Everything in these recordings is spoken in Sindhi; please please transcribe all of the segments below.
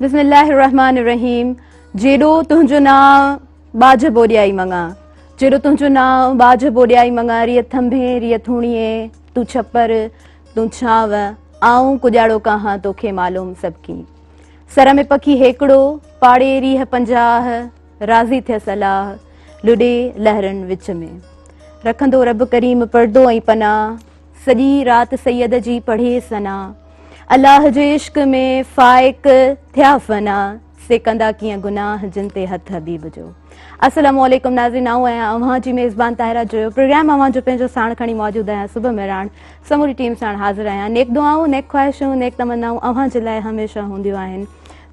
بسم الله الرحمٰن الرحيم جيڏو تنهنجو نانء ٻاجهه ٻوڏيائي مڱان جيڏو تنهنجو نانء ٻاجهه ٻوڏيائي مڱان ريء ٿنڀين ريء ٿوڻيين تون ڇپر تون ڇانو آئون ڪڄاڙو ڪاهان توکي معلوم سڀڪي سر ۾ پکي هيڪڙو پاڙي ريهه 50 راضي ٿيس الله لڏي لهرن وچ ۾ رکندو رب ڪريم پردو ۽ پناهه سڄي رات سيد جي پڙهي ثنا. الله جي عشق ۾ فائق ٿيا فنا. سي ڪندا ڪيئن گناهه جن تي هٿ حبيب جو. السلام عليڪم ناظرين آئون آهيان اوهان جي ميزبان طاهره جويو پروگرام اوهان جو پنهنجو ساڻ کڻي موجود آهيان صبح مهراڻ سموري ٽيم ساڻ حاضر آهيان نيڪ دعائون نيڪ خواهشون نيڪ تمنائون اوهان جي لاء هميشه هونديون آهن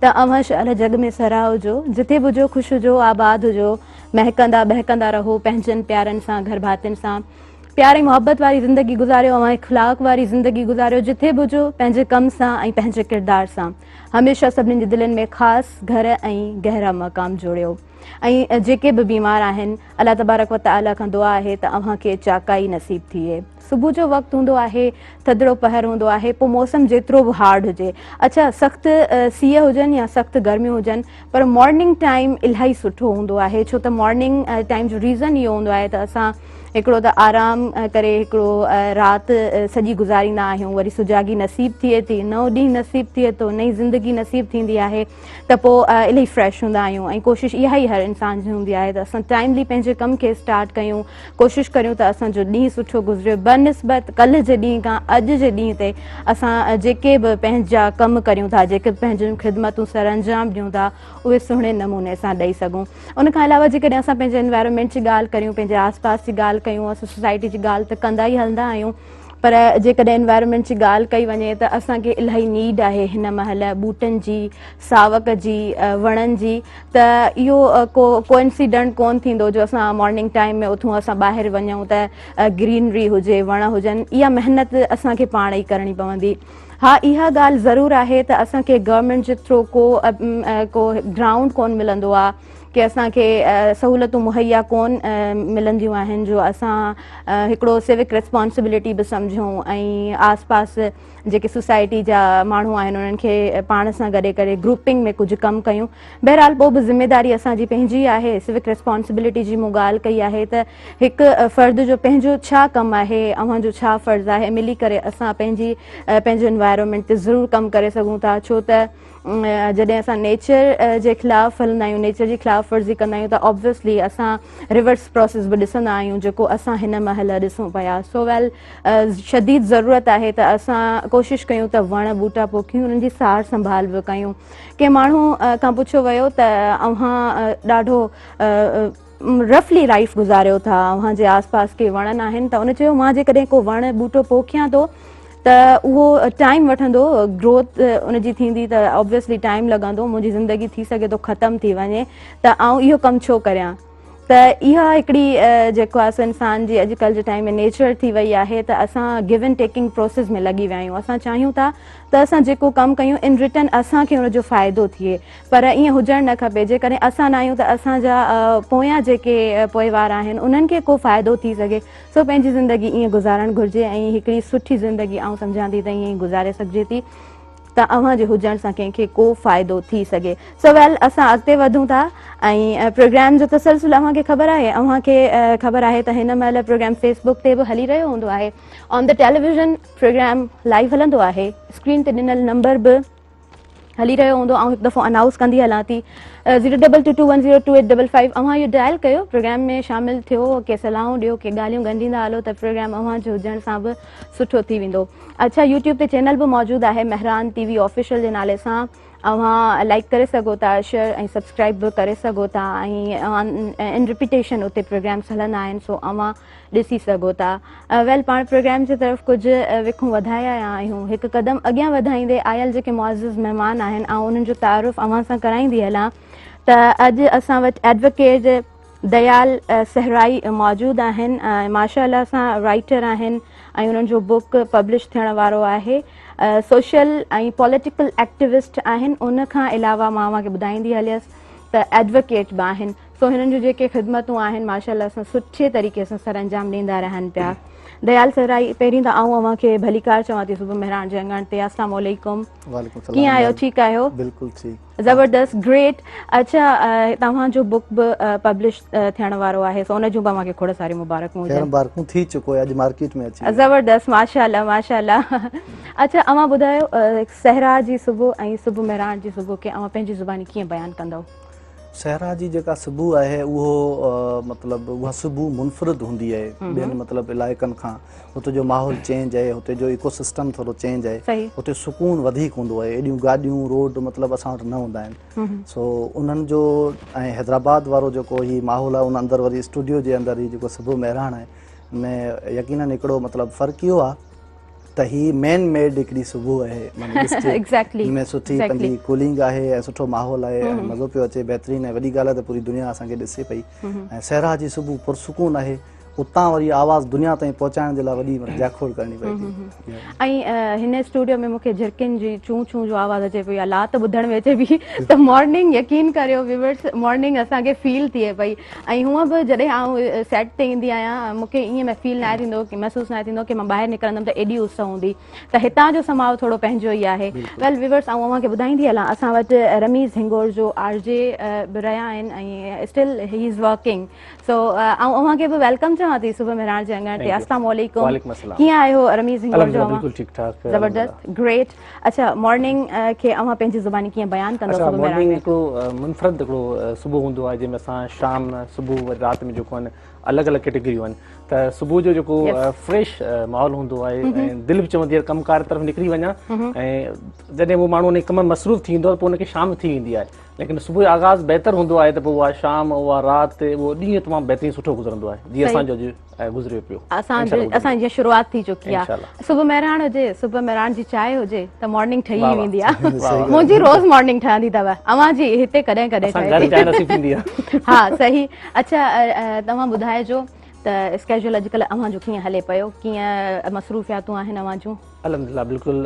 ته اوهان شال جڳ ۾ سرها هجو جٿي به هجو خوش هجو آباد هجو مهڪندا ٻهڪندا رهو پنهنجن پيارن سان گهر ڀاتين سان پيار ۽ محبت واري زندگي گذاريو اوهان اخلاق واري زندگي گذاريو جٿي به هجو پنهنجي ڪم سان ۽ پنهنجي ڪردار سان هميشه سڀني جي دلين ۾ خاص گهر ۽ گهرا مقام جوڙيو ۽ جيڪي به بيمار آهن الله تبارڪ و تعالي کان دعا آهي ته اوهان کي چاڪائي نصيب ٿئي صبح جو وقت هوندو آهي ٿڌڙو پهر هوندو آهي پوء موسم جيترو به هارڊ هجي اڇا سخت سيء هجن يا سخت گرميون هجن پر مارننگ ٽائيم الاهي سٺو هوندو آهي ڇو ته مارننگ ٽائيم جو ريزن اهو هوندو آهي ته اسان هڪڙو ته آرام ڪري هڪڙو رات سڄي گذاريندا آهيون وري سجاڳي نصيب ٿئي ٿي نئون ڏينهن نصيب ٿئي ٿو نئين زندگي نصيب ٿيندي آهي ته پوء الاهي فريش هوندا آهيون ۽ ڪوشش اها ئي هر انسان جي هوندي آهي ته اسان ٽائملي پنهنجي ڪم کي اسٽارٽ ڪيون ڪوشش ڪريون ته اسان جو ڏينهن سٺو گذري بنسبت ڪلهه جي ڏينهن کان اڄ جي ڏينهن تي اسان جيڪي به پنهنجا ڪم ڪريون ٿا جيڪي به پنهنجون خدمتون سرانجام ڏيون ٿا اهي سهڻي نموني سان ڏئي سگهون ان کان علاوه جيڪڏهن اسان پنهنجي انوائرمينٽ جي ڳالهه ڪريون پنهنجي آس پاس جي ڳالهه ڪيون اسان سوسائٽي جي ڳالهه ته ڪندا ئي هلندا آهيون پر جيڪڏهن انوائرمينٽ جي ڳالهه ڪئي وڃي ته اسان کي الاهي نيڊ آهي هن مهل ٻوٽن جي ساوڪ جي وڻن جي ته اهو ڪو ڪوئنسيڊنٽ ڪون ٿيندو جو اسان مارننگ ٽائيم ۾ اٿون اسان ٻاهر وڃون ته گرينري هجي وڻ هجن اها محنت اسان کي پاڻ ئي ڪرڻي پوندي ها اها ڳالهه ضرور آهي ته اسان کي گورنمينٽ جي ٿرو ڪو ڪو گرائونڊ ڪون ملندو آهي ڪي اسان کي سهولتون مهيا ڪون ملنديون آهن جو اسان هڪڙو سوڪ ريسپانسبلٽي به سمجهون ۽ آس پاس جيڪي سوسائٽي جا ماڻهو آهن انهن کي پاڻ سان گڏي ڪري گروپنگ ۾ ڪجهه ڪم ڪيون بهرحال پوء به ذميداري اسان جي پنهنجي آهي سوڪ ريسپانسبلٽي جي مون ڳالهه ڪئي آهي ته هڪ فرد جو پنهنجو ڇا ڪم آهي اوهان جو ڇا فرض آهي ملي ڪري اسان پنهنجي پنهنجو انوائرمينٽ تي ضرور ڪم ڪري سگهون ٿا ڇو ته جڏهن اسان نيچر جي خلاف هلندا آهيون نيچر جي خلاف ورزي ڪندا آهيون ته آبويسلي اسان ريورس پروسيس به ڏسندا آهيون جيڪو اسان هن مهل ڏسون پيا سو ويل شديد ضرورت آهي ته اسان ڪوشش ڪيون ته وڻ ٻوٽا پوکيون انهن جي سار سنڀال به ڪيون ڪنهن ماڻهو کان پڇيو ويو ته اوهان ڏاڍو رفلي لائف گذاريو ٿا اوهان جي آس پاس ڪي وڻ ناهن ته ان چيو مان جيڪڏهن ڪو وڻ ٻوٽو پوکيان ٿو ته اهو ٽائيم وٺندو گروٿ ان جي ٿيندي ته آبويسلي ٽائيم لڳندو منهنجي زندگي ٿي سگهي ٿو ختم ٿي وڃي ته آئون اهو ڪم ڇو ڪريان ته اها هڪڙي جيڪو آهي سو انسان جي اڄڪلهه جي ٽائيم ۾ نيچر ٿي وئي آهي ته اسان گيو اينڊ ٽيڪنگ پروسيس ۾ لڳي ويا آهيون اسان چاهيون ٿا ته اسان جيڪو ڪم ڪيون ان ريٽرن اسان کي ان جو فائدو ٿئي پر ائين هجڻ نه کپي، جيڪڏهن اسان ناهيون ته اسان جا پويان جيڪي پوئوار آهن انهن کي ڪو فائدو ٿي سگهي، سو پنهنجي زندگي ائين گذارڻ گهرجي ۽ هڪڙي سٺي زندگي آئون سمجهان ٿي ته ائين ئي گذاري سگهجي ٿي ته اوهان جي هجڻ سان ڪنهن کي ڪو فائدو ٿي سگهي. سو ويل اسان اڳتي وڌون ٿا ۽ پروگرام جو تسلسل اوهان کي خبر آهي، اوهان کي خبر آهي ته هن مهل پروگرام فيس بڪ تي به هلي رهيو هوندو آهي، on the television programme live هلندو آهي، اسڪرين تي ڏنل نمبر به هلي رهيو هوندو آئون هڪ دفعو انائونس ڪندي هلان ٿي zero double two two one zero two eight double five اوهان اهو ڊائل ڪيو پروگرام ۾ شامل ٿيو ڪي صلاحون ڏيو ڪي ڳالهيون ڳنڍيندا هلو ته پروگرام اوهان جي هجڻ سان به سٺو ٿي ويندو اڇا يوٽيوب تي چينل به موجود آهي مهران ٽي وي آفيشل جي نالي سان اوهان لائڪ ڪري سگهو ٿا شيئر ۽ سبسڪرائب به ڪري سگهو ٿا ۽ ان رپيٽيشن اتي پروگرامس هلندا آهن سو اوهان ڏسي سگهو ٿا. ويل پاڻ پروگرام جي طرف ڪجهه وکون وڌائي آيا آهيون. هڪ قدم اڳيان وڌائيندي آيل جيڪي معزز مهمان آهن آئون انهن جو تعارف اوهان سان ڪرائيندي هلان ته اڄ اسان وٽ ايڊووڪيٽ ديال صحرائي موجود آهن ۽ ماشاء الله سان رائيٽر آهن ۽ انهن جو بڪ پبلش ٿيڻ وارو آهي سوشل ۽ پوليٽيڪل ايڪٽيوسٽ آهن ان کان علاوه مان اوهان کي ٻڌائيندي هليس ته ايڊووڪيٽ به آهن سو هنن جون جيڪي خدمتون آهن ماشاء الله سان سٺي طريقي سان سر انجام ڏيندا رهن پيا. ديال صحرائي پهرين ته آئون اوهان کي ڀليڪار چوان ٿي صبح مهراڻ جي اڱڻ تي. السلام عليڪم. وعليڪم السلام. ڪيئن آهيو؟ ٺيڪ آهيو؟ بلڪل ٺيڪ. زبردست، گريٽ. اڇا توهان جو بڪ به پبلش ٿيڻ وارو آهي، سو ان جون به اوهان کي کوڙ ساريون مبارڪون هجن. خير مبارڪون، ٿي چڪو آهي، اڄ مارڪيٽ ۾ اچي ويو. زبردست، ماشاءالله ماشاءالله. اڇا اوهان ٻڌايو صحرا جي صبح ۽ صبح مهراڻ جي صبح کي اوهان پنهنجي زباني ڪيئن بيان ڪندؤ؟ صحرا جي جيڪا صبح آهي اهو مطلب اها صبح منفرد هوندي آهي ٻين مطلب علائقن کان. هتي جو ماحول چينج آهي، هتي جو ايڪو سسٽم ٿورو چينج آهي، هتي سڪون وڌيڪ هوندو آهي. ايڏيون گاڏيون روڊ مطلب اسان وٽ نه هوندا آهن. سو انهن جو ۽ حيدرآباد وارو جيڪو هي ماحول آهي ان اندر وري اسٽوڊيو جي اندر هي جيڪو صبح مهراڻ آهي ان ۾ يقينن هڪڙو مطلب فرق اهو آهي ته هي مين ميڊ هڪڙي صبح آهي، معنيٰ ڏسجي Exactly. هن ۾ سٺي پنهنجي ڪولنگ آهي ۽ سٺو ماحول آهي ۽ مزو پيو اچي، بهترين ۽ وڏي ڳالهه آهي ته پوري دنيا اسان کي ڏسي پئي. ۽ صحرا جي صبح پرسڪون آهي، اتان وري آواز دنيا تائين پهچائڻ جي لاء وڏي جاکوڙ ڪرڻي پئي ٿي. ۽ هن اسٽوڊيو ۾ مون کي جهرڪين جي چون چون جو آواز اچي پيو يا لات ٻڌڻ ۾ اچي پئي ته مارننگ يقين ڪريو ويورس مارننگ اسان کي فيل ٿئي پئي. ۽ هونء به جڏهن آئون سيٽ تي ايندي آهيان مون کي ائين فيل ناهي ٿيندو، محسوس ناهي ٿيندو ڪي مان ٻاهر نڪرندم ته ايڏي اس هوندي، ته هتان جو سماء ٿورو پنهنجو ئي آهي. ويل ويورس آئون اوهان کي ٻڌائيندي هلان اسان وٽ رميز هنگور جو آر جي به رهيا آهن ۽ اسٽل هي از ورڪنگ. سو آئون اوهان کي به welcome چوان ٿي صبح مهراڻ جي اڱڻ تي. السلام عليڪم. وعليڪم السلام. ڪيئن آهيو رميز هنگور جو؟ بلڪل ٺيڪ ٺاڪ. زبردست، گريٽ. اڇا مارننگ کي اوهان پنهنجي زباني ڪيئن بيان ڪندو؟ صبح مهراڻ ۾ هڪڙو منفرد هڪڙو صبح هوندو آهي جنهن ۾ اسان شام صبح وري رات ۾ جيڪو آهن الڳ الڳ ڪيٽيگريون آهن ته صبح جو جيڪو فريش ماحول هوندو آهي ۽ دل به چوندي آهي ڪم ڪار طرف نڪري وڃان ۽ جڏهن اهو ماڻهو ان ڪم ۾ مصروف ٿي ويندو آهي پوء ان کي شام ٿي ويندي آهي، ليڪن صبح جو آغاز بهتر هوندو آهي ته پوء اها شام اها رات اهو ڏينهن تمام بهترين سٺو گذرندو آهي جيئن اسان جو اڄ گذريو پيو. اسان جي شروعات ٿي چڪي آهي. صبح مهراڻ هجي، صبح مهراڻ جي چانهه هجي ته مارننگ ٺهي ئي ويندي آهي. منهنجي روز مارننگ ٺهندي اٿو، اوهان جي هتي ڪڏهن ڪڏهن اسان گهر چانهه نصيب ٿيندي آهي. ها صحيح. اڇا توهان ٻڌائجو ته اسڪيجول اڄڪلهه اوهان جو ڪيئن هلي پيو، ڪيئن مصروفياتون آهن اوهان جون؟ الحمدلله بلڪل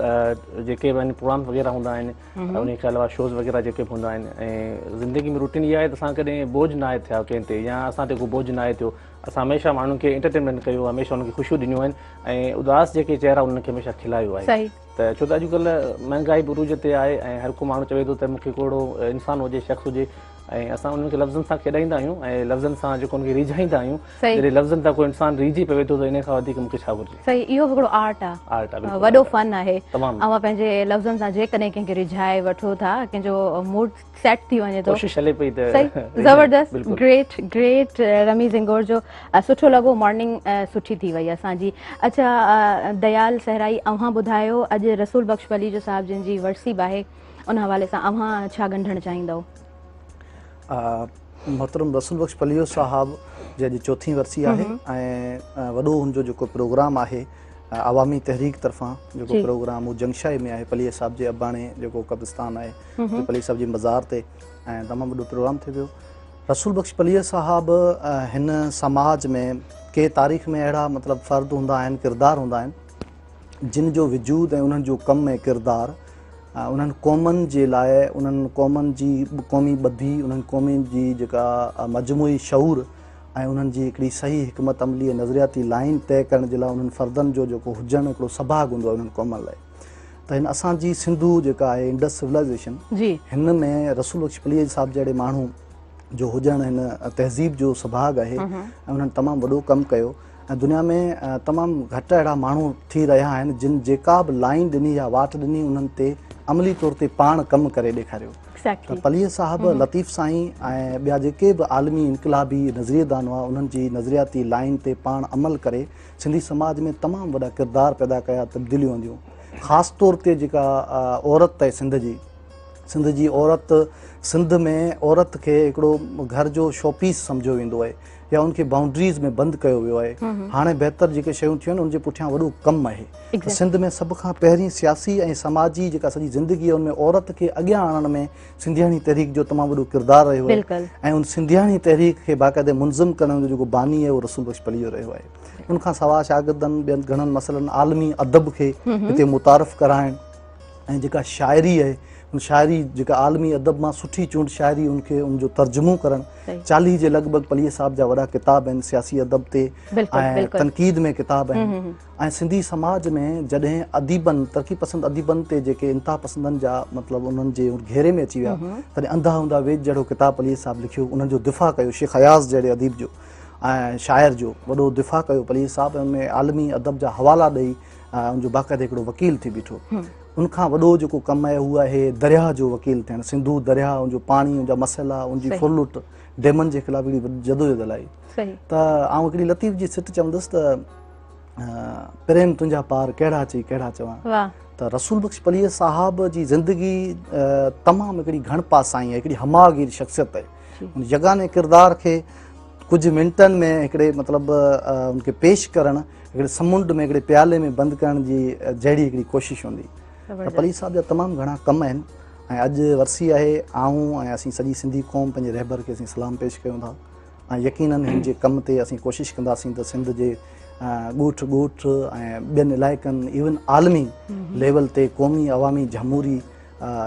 جيڪي به آهن پروگرام وغيره هوندا آهن انهي کان علاوه شوز وغيره جيڪي به هوندا آهن ۽ زندگي ۾ روٽين اها آهي ته اسان ڪڏهن بوجه ناهي ٿيا ڪنهن تي يا اسان تي ڪو بوجه ناهي ٿيو. اسان هميشه ماڻهن کي انٽرٽينمينٽ ڪيو، هميشه انهن کي خوشيون ڏنيون آهن ۽ اداس جيڪي چهرا انهن کي هميشه کلايو آهي. ته ڇو ته اڄڪلهه مهنگائي به عروج تي آهي ۽ هر ڪو ماڻهو چوي ٿو ته مون کي ڪو اهڙو انسان هجي، شخص هجي ۽ اسان انهن کي لفظن سان کيڏائيندا آهيون ۽ لفظن سان جيڪو انهن کي ريجهائيندا آهيون. جڏهن لفظن تان ڪو انسان ريجهي پوي ٿو ته انهي کان وڌيڪ مون کي ڇا گهرجي. صحيح، اهو به هڪڙو آرٽ آهي، آرٽ آهي، بلڪل وڏو فن آهي. تمام. اوهان پنهنجي لفظن سان جيڪڏهن ڪنهن کي ريجهائي وٺو ٿا، ڪنهن جو موڊ سيٽ ٿي وڃي ٿو. ڪوشش هلي پئي ته صحيح، زبردست، گريٽ گريٽ رميز هنگور جو سٺو لڳو، مارننگ سٺي ٿي وئي اسان جي. اڇا ديال صحرائي اوهان ٻڌايو اڄ رسول بخش پليجو صاحب جن جي ورسي به آهي، ان حوالي سان اوهان ڇا ڳنڍڻ چاهيندؤ؟ محترم رسول بخش پليجو صاحب جي اڄ چوٿين ورسي آهي ۽ وڏو هن جو جيڪو پروگرام آهي عوامي تحريڪ طرفان جيڪو پروگرام هو جنگشاهي ۾ آهي، پليجي صاحب جي اباڻي جيڪو قبرستان آهي پليجي صاحب جي مزار تي ۽ تمام وڏو پروگرام ٿي پيو. رسول بخش پليجو صاحب هن سماج ۾ ڪي تاريخ ۾ اهڙا مطلب فرد هوندا آهن، ڪردار هوندا آهن جن جو وجود ۽ انهن جو ڪم ۽ ڪردار انهن قومن جي لاء انهن قومن جي قومي ٻڌي، انهن قومن جي جيڪا مجموعي شعور ۽ انهن جي هڪڙي صحيح حڪمت عملي ۽ نظرياتي لائين طئي ڪرڻ جي لاء انهن فردن جو جيڪو هجڻ هڪڙو سڀاڳ هوندو آهي انهن قومن لاء. ته هن اسان جي سنڌو جيڪا آهي انڊس سولائيزيشن هن ۾ رسول بخش پليجي صاحب جهڙي ماڻهو جو هجڻ هن تهذيب جو سڀاڳ آهي ۽ انهن تمام وڏو ڪم ڪيو ۽ دنيا ۾ تمام گهٽ اهڙا ماڻهو ٿي رهيا آهن جن جيڪا به لائين ڏني يا واٽ ڏني انهن تي عملي طور تي پاڻ ڪم ڪري ڏيکاريو. ته پليجي صاحب، لطيف سائين ۽ ٻيا جيڪي به عالمي انقلابي نظريي دان هئا انهن جي نظرياتي لائين تي پاڻ عمل ڪري سنڌي سماج ۾ تمام وڏا ڪردار پيدا ڪيا، تبديليون آنديون. خاص طور تي جيڪا عورت آهي سنڌ جي، سنڌ جي عورت، سنڌ ۾ عورت کي هڪڙو گهر جو شوپيس سمجهيو ويندو آهي يا ان کي بائونڊريز ۾ بند ڪيو ويو آهي. هاڻي بهتر جيڪي شيون ٿيون آهن ان جي پٺيان وڏو ڪم آهي. ته سنڌ ۾ سڀ کان پهرين سياسي ۽ سماجي جيڪا سڄي زندگي آهي ان ۾ عورت کي اڳيان آڻڻ ۾ سنڌياڻي تحريڪ جو تمام وڏو ڪردار رهيو آهي ۽ ان سنڌياڻي تحريڪ کي باقاعده منظم ڪرڻ جو جيڪو باني آهي اهو رسول بخش پليجو رهيو آهي. ان کان سواء شاگردن ٻين گهڻن مسئلن عالمي ادب کي هتي متعارف ڪرائڻ ۽ جيڪا شاعري آهي ان شاعري جيڪا عالمي ادب مان سٺي چونڊ شاعري ان کي ان جو ترجمو ڪرڻ 40 جي لڳ ڀڳ پليجي صاحب جا وڏا ڪتاب آهن سياسي ادب تي ۽ تنقيد ۾ ڪتاب آهن ۽ سنڌي سماج ۾ جڏهن اديبن ترقي پسند اديبن تي جيڪي انتها پسندن جا مطلب انهن جي گهيري ۾ اچي ويا تڏهن انڌا هوندا ويڄ جهڙو ڪتاب پليجي صاحب لکيو انهن جو دفاع ڪيو شيخ اياز جهڙي اديب جو ۽ شاعر جو وڏو دفاع ڪيو پليجي صاحب ان ۾ عالمي ادب جا حوالا ڏئي ان جو باقاعده هڪڙو وڪيل ٿي بيٺو. ان کان وڏو جيڪو ڪم آهي اهو آهي درياهه جو وڪيل ٿيڻ، سنڌو درياهه ان جو پاڻي ان جا مسئلا ان جي ڦرلٽ ڊيمن جي خلاف هڪڙي وڏي جدوجهد هلائي. ته آئون هڪڙي لطيف جي سٽ چوندس ته پريم تنهنجا پار ڪهڙا چئي ڪهڙا چوان. ته رسول بخش پليجي صاحب جي زندگي تمام هڪڙي گهڻ پاسائين آهي، هڪڙي هماگير شخصيت آهي. ان يگاني ڪردار کي ڪجهه منٽن ۾ هڪڙي مطلب ان کي پيش ڪرڻ هڪڙي سمنڊ ۾ هڪڙي پيالي ۾ بند ڪرڻ جي جهڙي هڪڙي ڪوشش هوندي ته پليجي صاحب جا تمام گهڻا ڪم آهن ۽ اڄ ورسي آهي آئون ۽ اسين سڄي سنڌي قوم پنهنجي رهبر کي اسين سلام پيش ڪيون ٿا ۽ يقينن هن جي ڪم تي اسين ڪوشش ڪنداسين ته سنڌ جي ڳوٺ ڳوٺ ۽ ٻين علائقن ايون عالمي ليول تي قومي عوامي جمهوري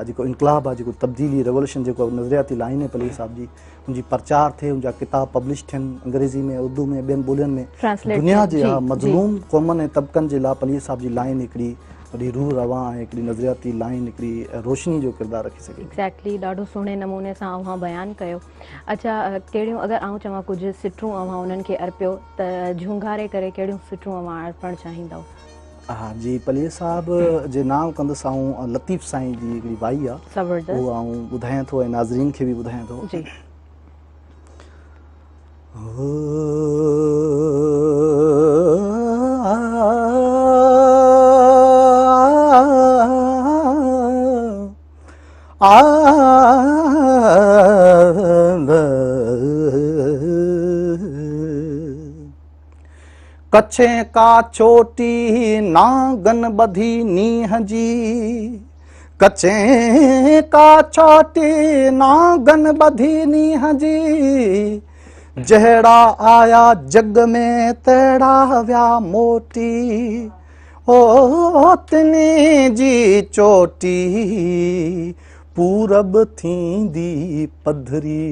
جيڪو انقلاب آهي جيڪو تبديلي ريولوشن جيڪو نظرياتي لائن آهي پليجي صاحب جي ان جي پرچار ٿئي ان جا ڪتاب پبلش ٿين انگريزي ۾ اردو ۾ ٻين ٻولين ۾ دنيا جي مظلوم قومن ۽ طبقن جي لاء پليجي صاحب جي لائن هڪڙي وڏي روح روان ۽ هڪڙي نظرياتي لائن هڪڙي روشني جو ڪردار رکي سگهي ٿي. ايگزيڪٽلي ڏاڍو سهڻي نموني سان اوهان بيان ڪيو. اڇا ڪهڙيون اگر آئون چوان ڪجهه سٽون اوهان انهن کي ارپيو ته جهونگاري ڪري ڪهڙيون سٽون اوهان ارپڻ چاهيندؤ؟ ها جي پليجي صاحب جي نانء ڪندس آئون لطيف سائين جي هڪڙي وائي آ اهو آئون ٻڌايان ٿو ۽ ناظرين کي به ٻڌايان ٿو. جي. ڪڇين ڪا چوٽي نانگن ٻڌي نينهن جي ڪڇين ڪا چوٽي نانگن ٻڌي نينهن جي جهڙا آيا جڳ ۾ تهڙا ويا موٽي او تني جي چوٽي پورب ٿيندي پڌري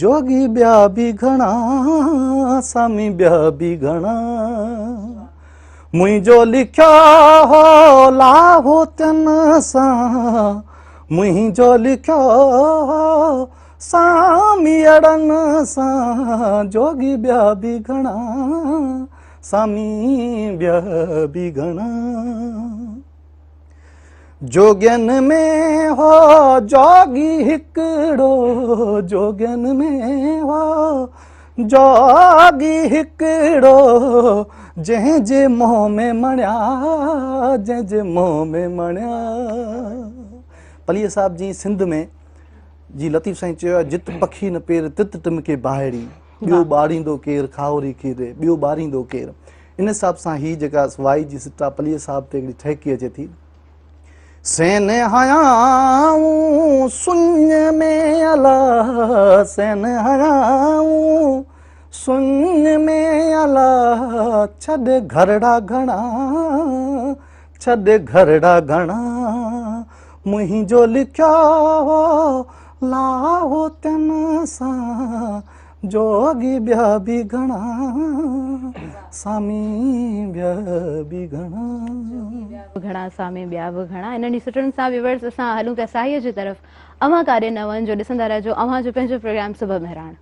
جوڳي ٻيا به گهڻا سامي ٻيا به گهڻا منهنجو لکيو هو لاهوتين سان منهنجو لکيو هو ساميئڙن سان جوڳي ٻيا به گهڻا سامي ٻيا به گهڻا جوڳين ۾ هو جوڳي هڪڙو جوڳين ۾ هو جوڳي هڪڙو جنهن جي منهن ۾ مڻيا جنهن جي منهن ۾ مڻيا پليجي صاحب جي سنڌ ۾ جي لطيف سائين چيو آهي جت پکي نه پير تت ٽمڪي باهڙي ٻيو ٻاريندو ڪير کاهوري کير ٻيو ٻاريندو ڪير ان حساب سان هي جيڪا وائي جي سٽا پليجي صاحب تي هڪڙي ٺهڪي اچي ٿي. سين هيائون سڃ ۾ الا سين هيائون سڃ ۾ الا ڇڏ گهرڙا گهڻا ڇڏ گهرڙا گهڻا منهنجو لکيو لاهوتن سان جوڳي ٻيا به گهڻا سامي ٻيا به گهڻا. جوڳي ٻيا به گهڻا سامي ٻيا به گهڻا. انهن ئي سٽن سان ويورز اسان هلون پيا ساهيء جي طرف. اوهان ڪاڏي نه وڃجو ڏسندا رهجو اوهان جو پنهنجو پروگرام صبح مهراڻ.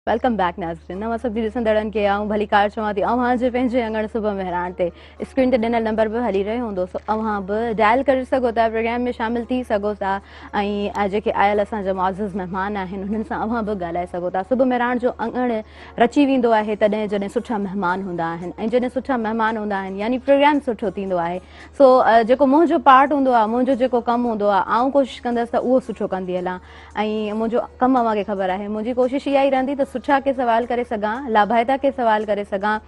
Welcome back ناظرين اوهان سڀني ڏسندڙن کي آئون ڀليڪار چوان ٿي اوهان جي پنهنجي اڱڻ صبح مهراڻ تي اسڪرين تي ڏنل نمبر به هلي رهيو هوندو سو اوهان به ڊائل ڪري سگهو ٿا پروگرام ۾ شامل ٿي سگهو ٿا ۽ جيڪي آيل اسان جا معزز مهمان آهن انهن سان اوهان به ڳالهائي سگهو ٿا صبح مهراڻ جو اڱڻ رچي ويندو آهي تڏهن جڏهن سٺا مهمان هوندا آهن ۽ جڏهن سٺا مهمان هوندا آهن يعني پروگرام سٺو ٿيندو آهي سو جيڪو منهنجو پارٽ هوندو آهي منهنجو جيڪو ڪم هوندو آهي آئون ڪوشش ڪندس ته اهو سٺو ڪندي هلان ۽ منهنجو ڪم اوهان کي خبر آهي منهنجي ڪوشش اها ئي رهندي ته سٺا ڪي سوال ڪري سگهان، لاڀائتا ڪي سوال ڪري سگهان،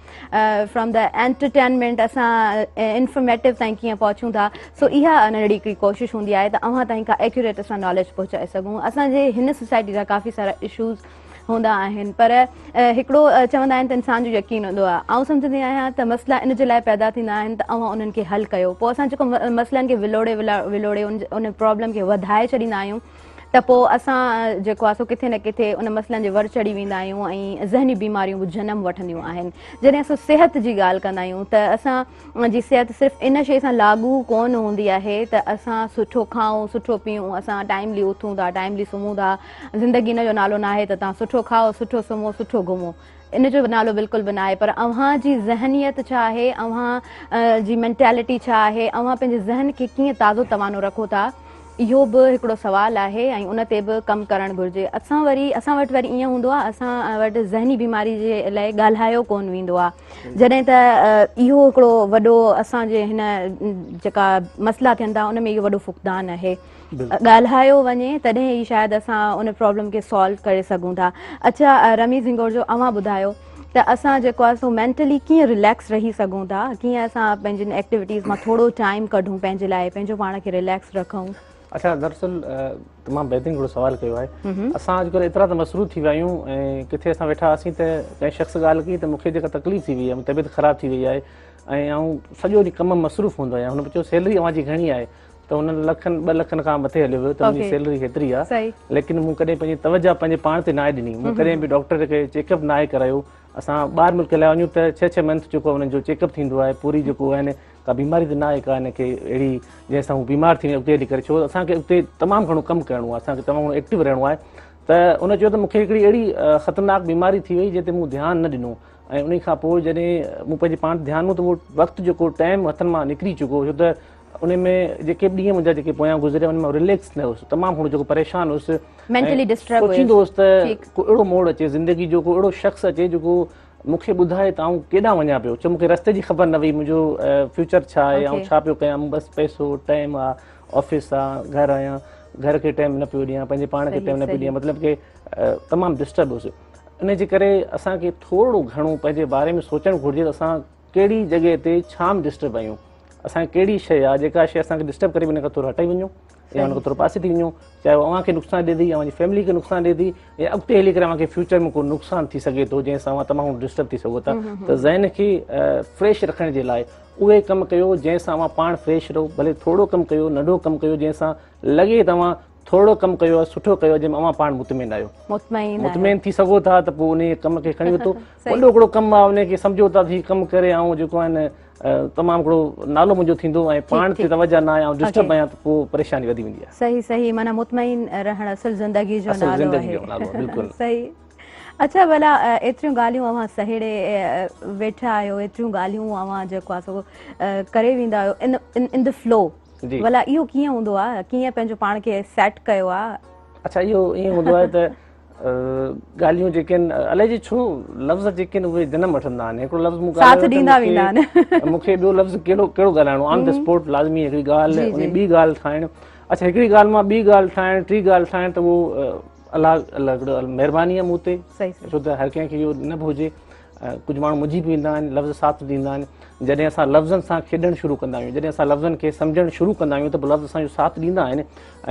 فرام the entertainment اسان انفارميٽو تائين ڪيئن پهچون ٿا. سو اها ننڍڙي هڪڙي ڪوشش هوندي آهي ته اوهان تائين ڪا ايڪيوريٽ اسان ناليج پهچائي سگهون. اسان جي هن سوسائٽي جا ڪافي سارا اشوز هوندا آهن پر هڪڙو چوندا آهن ته انسان جو يقين هوندو آهي. آئون سمجهندي آهيان ته مسئلا ان جي لاء پيدا ٿيندا آهن ته اوهان انهن کي حل ڪيو. پوء اسان جيڪو مسئلن کي ولوڙي ولوڙي ان پرابلم کي وڌائي ڇڏيندا آهيون ته پوء اسان جيڪو آهي سو ڪٿي نه ڪٿي ان مسئلن جي ور چڙهي ويندا آهيون ۽ ذهني بيماريون به جنم وٺنديون آهن. جڏهن اسان صحت جي ڳالهه ڪندا آهيون ته اسان جي صحت صرف ان شيء سان لاڳو ڪونه هوندي آهي ته اسان سٺو کائون سٺو پيئون، اسان ٽائيملي اٿون ٿا ٽائيملي سمهون ٿا. زندگي ان جو نالو ناهي ته توهان سٺو کائو سٺو سمهو سٺو گهمو، ان جو نالو بلڪل به ناهي. پر اوهان جي ذهنيت ڇا آهي، اوهان جي مينٽيلٽي ڇا آهي، اوهان پنهنجي ذهن کي ڪيئن تازو توانو رکو ٿا، اهو به هڪڙو سوال آهي ۽ ان تي به ڪم ڪرڻ گهرجي. اسان وري اسان وٽ وري ائين هوندو آهي اسان وٽ ذهني بيماري جي لاء ڳالهايو ڪونه ويندو آهي، جڏهن ته اهو هڪڙو وڏو اسان جي هن جيڪا مسئلا ٿين ٿا ان ۾ اهو وڏو فقدان آهي. ڳالهايو وڃي تڏهن ئي شايد اسان ان پرابلم کي سالو ڪري سگهون ٿا. اڇا رميز هنگورجو اوهان ٻڌايو ته اسان جيڪو آهي سو مينٽلي ڪيئن رليڪس رهي سگهون ٿا، ڪيئن اسان پنهنجين ايڪٽيوٽيز مان ٿورو ٽائيم ڪڍون پنهنجي لاء، پنهنجو پاڻ کي رليڪس رکون. اڇا دراصل تمام بهترين هڪڙو سوال ڪيو آهي. اسان اڄڪلهه ايترا ته مصروف ٿي ويا آهيون ۽ ڪٿي اسان ويٺا هئاسين ته ڪنهن شخص ڳالهه ڪئي ته مون کي جيڪا تڪليف ٿي وئي آهي، طبيعت خراب ٿي وئي آهي ۽ آئون سڄو ڏينهن ڪم ۾ مصروف هوندو آهيان. هن چيو سيلري اوهان جي گهڻي آهي ته هن لکن ٻه لکن کان مٿي هليو ويو ته منهنجي سيلري هيتري آهي، ليڪن مون ڪڏهن پنهنجي توجه پنهنجي پاڻ تي ناهي ڏني، مون ڪڏهن به ڊاڪٽر کي چيڪ اپ ناهي ڪرايو. اسان ٻاهر ملڪ هليا وڃون ته ڇهه ڇهه منٿ جيڪو انهن جو چيڪ اپ ٿيندو آهي، پوري جيڪو آهن ڪا بيماري ته ناهي ڪا هن کي اهڙي جنهن سان هو بيمار ٿي وڃي اڳتي هلي ڪري، ڇو اسان کي اتي تمام گهڻو ڪم ڪرڻو آهي، اسان کي تمام گهڻو ايڪٽو رهڻو آهي. ته ان چيو ته مون کي هڪڙي اهڙي خطرناڪ بيماري ٿي وئي جنهن تي مون ڌيان نه ڏنو ۽ ان کان پوء جڏهن مون پنهنجي پاڻ تي ڌيان ڏنو ته اهو وقت جيڪو ٽائيم هٿن مان نڪري چڪو هو، ڇو ته ان ۾ جيڪي به ڏينهن منهنجا جيڪي پويان گذريا ان ۾ رليڪس نه هوس، تمام گهڻو جيڪو پريشان هوس، مينٽلي ڊسٽرب هيس، سوچيندو هوس ته ڪو اهڙو موڙ اچي زندگي جو، ڪو اهڙو شخص اچي جيڪو مون کي ٻڌائي ته آئون ڪيڏانهن وڃان پيو، ڇو مون کي رستي جي خبر نه هئي، منهنجو فيوچر ڇا آهي، آئون ڇا پيو ڪيان، مون بس پئسو ٽائيم آ، آفيس آ، گهر آهيان، گهر کي ٽائيم نه پيو ڏيان، پنهنجي پاڻ کي ٽائيم نه پيو ڏيان، مطلب ڪي تمام ڊسٽرب هوس. ان جي ڪري اسان کي ٿورو گهڻو پنهنجي باري ۾ سوچڻ گهرجي ته اسان ڪهڙي جڳهه تي ڇا ۾ ڊسٽرب آهيون، اسان کي ڪهڙي شيء آهي جيڪا شيء اسان کي ڊسٽرب ڪري ان کان ٿورو هٽي وڃو يا ان کان ٿورو پاسي ٿي وڃو، چاهي اهو اوهان کي نقصان ڏي ٿي يا اوهان جي فيملي کي نقصان ڏي ٿي يا اڳتي هلي ڪري اوهان کي فيوچر ۾ ڪو نقصان ٿي سگهي ٿو جنهن سان اوهان تمام ڊسٽرب ٿي سگهو ٿا. ته ذهن کي فريش رکڻ جي لاء اهي ڪم ڪيو جنهن سان اوهان پاڻ فريش رهو، ڀلي ٿورو ڪم ڪيو، ننڍو ڪم ڪيو جنهن سان لڳي ته اوهان ٿورو ڪم ڪيو آهي، سٺو ڪيو آهي، جنهن ۾ اوهان پاڻ مطمئن آهيو. مطمئن ٿي سگهو ٿا ته پوء انهيء ڪم کي کڻي ورتو. وڏو هڪڙو ڪم آهي، انهيء کي سمجهو ٿا ته هي ڪم ڪري آئون جيڪو آهي نه تمام هڪڙو نالو منهنجو ٿيندو ۽ پاڻ تي توجه نه آهي، آئون ڊسٽرب آهيان ته پوء پريشاني وڌي ويندي آهي. صحيح صحيح، معنيٰ مطمئن رهڻ اصل زندگي جو اصل نالو زندگي آهي. جو نالو آهي، بلڪل. صحيح. اڇا ڀلا ايتريون ڳالهيون اوهان سهيڙي ويٺا آهيو، ايتريون ڳالهيون اوهان جيڪو آهي سو ڪري ويندا آهيو ان the flu, ڀلا اهو ڪيئن هوندو آهي، ڪيئن پنهنجو پاڻ کي سيٽ ڪيو آهي؟ اڇا اهو ائين هوندو آهي ته ڳالهيون جيڪي آهن الائي جي ڇو لفظ جيڪي آهن اهي جنم وٺندا آهن. هڪڙو لفظ مون ساٿ ڏيندا ويندا آهن. مون کي ٻيو لفظ ڪهڙو ڪهڙو ڳالهائڻو، آن the spot لازمي هڪڙي ڳالهه ان ٻي ڳالهه ٺاهڻ. اڇا هڪڙي ڳالهه مان ٻي ڳالهه ٺاهڻ، ٽي ڳالهه ٺاهڻ ته اهو الله الله هڪڙو مهرباني آهي مون تي، ڇو ته هر ڪنهن کي اهو نه به هجي. ڪجهه ماڻهو منجهي به ويندا آهن، لفظ ساٿ ڏيندا آهن. جڏهن اسان لفظن سان کيڏڻ شروع ڪندا آهيون، جڏهن اسان لفظن کي سمجهڻ شروع ڪندا آهيون ته پوء لفظ اسان جو ساٿ ڏيندا آهن.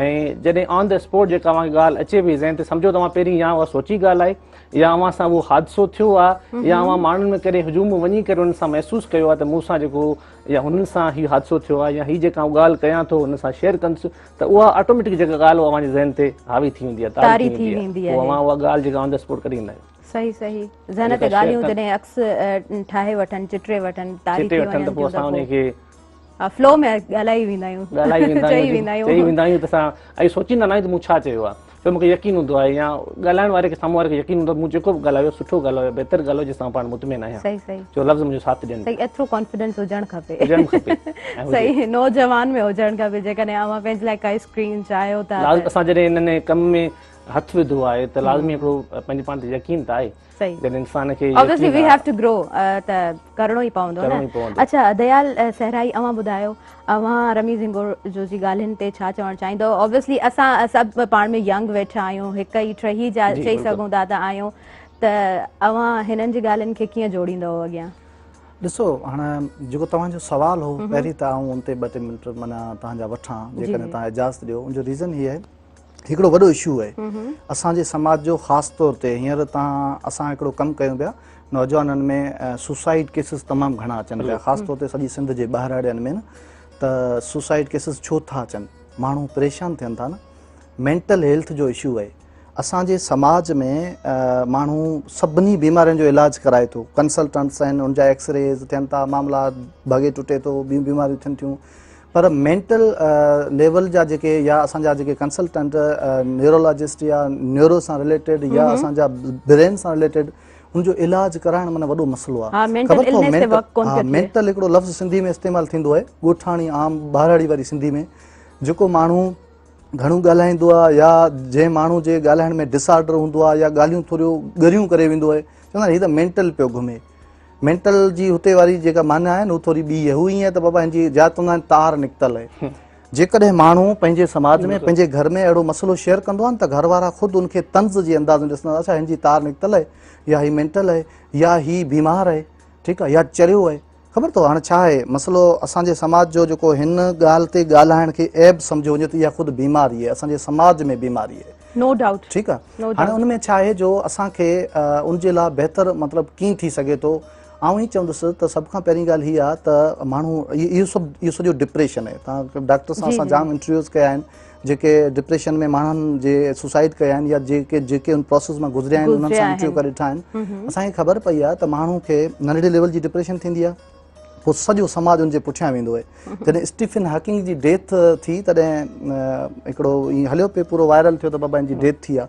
۽ جڏهن آن the spot جيڪا اوهان کي ڳالهه اچي پئي ذهن تي، سمجهو ته اوهان پهرين يا اها سوچي ڳالهه آهي يا اوهان سان اهو حادثو ٿيو آهي يا اوهان ماڻهن ۾ ڪڏهن هجوم ۾ وڃي ڪري انهن سان محسوس ڪيو آهي ته مون سان جيڪو يا هنن سان هي حادثو ٿيو آهي يا هي جيڪا آئون ڳالهه ڪيان ٿو هنن سان شيئر ڪندس ته اها آٽوميٽڪ جيڪا ڳالهه اوهان جي ذهن تي حاوي ٿي ويندي آهي، طاري ٿي ويندي آهي، پوء اوهان اها ڳالهه جيڪا آن the spot ڪڍي ايندا آهيو. صحيح صحيح، ذهن تي ڳالهيون جڏهن عڪس ٺاهي وٺن، چٽري وٺن، طاري ٿي وڃن ته پوء اسان انهي کي فلو ۾ ڳالهائي ويندا آهيون، ڳالهائي ويندا آهيون، چئي ويندا آهيون، چئي ويندا آهيون ته اسان ۽ سوچيندا نه آهيون ته مون ڇا چيو آهي، ڇو مون کي يقين هوندو آهي يا ڳالهائڻ واري کي سامهون واري کي يقين هوندو آهي مون جيڪو به ڳالهايو سٺو ڳالهايو، بهتر ڳالهايو، جنهن سان پاڻ مطمئن آهيان. صحيح صحيح، جو لفظ منهنجو ساٿ ڏين. صحيح، ايترو ڪانفيڊنس هجڻ کپي. هجڻ کپي. صحيح، نوجوان ۾ هجڻ کپي جيڪڏهن اوهان پنهنجي لاء ڪا اسڪرين چاهيو ٿا. لازم اسان جڏهن انهن ڪم ۾ هٿ وڌو آهي ته لازمي هڪڙو پنهنجي پاڻ تي يقين ته آهي. صحيح. جڏهن انسان کي Obviously we have to grow ته ڪرڻو ئي پوندو نه. اڇا ديال صحرائي اوهان ٻڌايو اوهان رميز هنگورجو جي ڳالهين تي ڇا چوڻ چاهيندؤ؟ Obviously اسان سڀ پاڻ ۾ ينگ ويٺا آهيون، هڪ ئي ٽهي جا چئي سگهون ٿا ته آهيون. ته اوهان هنن جي ڳالهين کي ڪيئن جوڙيندؤ اڳيان؟ ڏسو هاڻ جيڪو توهان جو سوال هو پهرين ته آئون ان تي ٻه ٽي منٽ معنيٰ توهان جا وٺان جيڪڏهن توهان اجازت ڏيو ان جو ريزن هي آهي هڪڙو وڏو اشو آهي اسان جي سماج جو خاص طور تي هينئر توهان اسان هڪڙو ڪم ڪيون پيا نوجوانن ۾ سوسائيڊ ڪيسز تمام گهڻا اچن پيا خاص طور تي سڄي سنڌ جي ٻهراڙين ۾ نه ته سوسائيڊ ڪيسز ڇو ٿا اچن ماڻهو پريشان ٿين ٿا نه مينٽل هيلٿ جو اشو آهي اسان جي سماج ۾ ماڻهو سڀني بيمارين جو علاج ڪرائي ٿو ڪنسلٽنٽس آهن ان جا ايڪسريز ٿين ٿا معاملا ڀڳي ٽٽي ٿو ٻيون بيماريون ٿين ٿيون پر مينٽل ليول جا جيڪي يا اسان جا جيڪي ڪنسلٽنٽ نيورولاجسٽ يا نيورو سان رليٽيڊ يا اسان جا برين سان رليٽيڊ ان جو علاج ڪرائڻ معنی وڏو مسئلو آهي خبر اٿو مينٽل هڪڙو لفظ سنڌي ۾ استعمال ٿيندو آهي ڳوٺاڻي عام ٻهراڙي واري سنڌي ۾ جيڪو ماڻهو گهڻو ڳالهائيندو آهي يا جنهن ماڻهو جي ڳالهائڻ ۾ ڊس آرڊر هوندو آهي يا ڳالهيون ٿوريون ڳريون ڪري ويندو آهي چوندا آهن هي ته مينٽل پيو گهمي مينٽل جي هتي واري جيڪا معنيٰ آهي نه هو ٿوري ٻي آهي هو ائين ته بابا هن جي جا چوندا آهن تار نڪتل آهي جيڪڏهن ماڻهو پنهنجي سماج ۾ پنهنجي گهر ۾ اهڙو مسئلو شيئر ڪندو آهي ته گهر وارا خود ان کي طنز جي انداز ۾ ڏسندا اڇا هن جي تار نڪتل آهي يا هي مينٽل آهي يا هي بيمار آهي ٺيڪ آهي يا چريو آهي خبر اٿو هاڻ ڇا آهي مسئلو اسان جي سماج جو جيڪو هن ڳالهه تي ڳالهائڻ کي عيب سمجهيو وڃي ٿو اها خود بيماري آهي اسان جي سماج ۾ بيماري آهي نو ڊائوٽ ٺيڪ آهي هاڻي ان ۾ ڇا آهي جو اسان کي ان جي لاء بهتر مطلب ڪيئن ٿي سگهي ٿو آئون هي چوندس ته سڀ کان پهرين ڳالهه هي آهي ته ماڻهو اهو سڀ اهو سڄو ڊپريشن آهي تان ڊاڪٽر سان اسان جام انٽرويوز ڪيا آهن جيڪي ڊپريشن ۾ ماڻهن جي سوسائيڊ ڪيا آهن يا جيڪي جيڪي ان پروسيس مان گذريا آهن انهن سان انٽرويو ڪري ڏٺا آهن اسان کي خبر پئي آهي ته ماڻهو کي ننڍڙي ليول جي ڊپريشن ٿيندي آهي پوء سڄو سماج ان جي پٺيان ويندو آهي جڏهن اسٽيفن هاڪنگ جي ڊيٿ ٿي تڏهن هڪڙو ائين هليو پئي پورو وائرل ٿيو ته بابا هن جي ڊيٿ ٿي آهي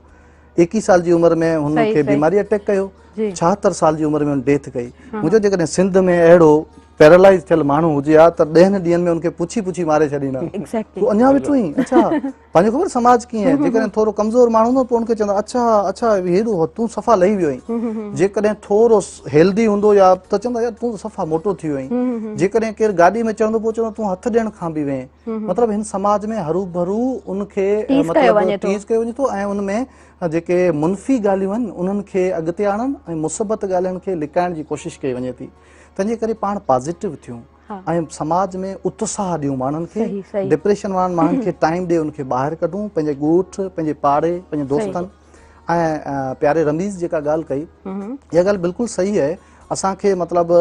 ايڪيهه سال جي عمر ۾ هن کي بيماري اٽيڪ ڪيو 76 سال جي عمر ۾ هن ڊيٿ ڪئي منهنجو جيڪڏهن سنڌ ۾ اهڙو پيرالائز ٿيل ماڻهو هجي ها ته ڏهن ڏينهن ۾ ان کي پڇي پڇي ماري ڇڏيندا تون اڃا ويٺو آهين اڇا پنهنجو خبر سماج ڪيئن آهي جيڪڏهن ٿورو ڪمزور ماڻهو هوندو پوء ان کي چوندا اڇا اڇا هيڏو تون صفا لهي ويو آهين جيڪڏهن ٿورو هيلدي هوندو يا ته چوندا يار تون صفا موٽو ٿي ويو آهين جيڪڏهن ڪير گاڏي ۾ چڙهندو پوء چوندا تون هٿ ڏيڻ کان به وئين مطلب هن سماج ۾ هرو ڀرو ان کي مطلب ٽيز ڪيو وڃي ٿو ۽ ان ۾ جيڪي منفي ڳالهيون آهن انهن کي اڳتي آڻڻ ۽ مثبت ڳالهين کي لڪائڻ جي ڪوشش ڪئي وڃي ٿي تنهن جي ڪري پاڻ پازيٽو ٿيون ۽ سماج ۾ اتساهه ڏيون ماڻهن کي ڊپريشن وارن ماڻهن کي ٽائيم ڏي ان کي ٻاهر ڪڍون پنهنجي ڳوٺ پنهنجي پاڙي پنهنجي دوستن ۽ پياري رميز جيڪا ڳالهه ڪئي اها ڳالهه بلڪل صحيح آهي اسان کي مطلب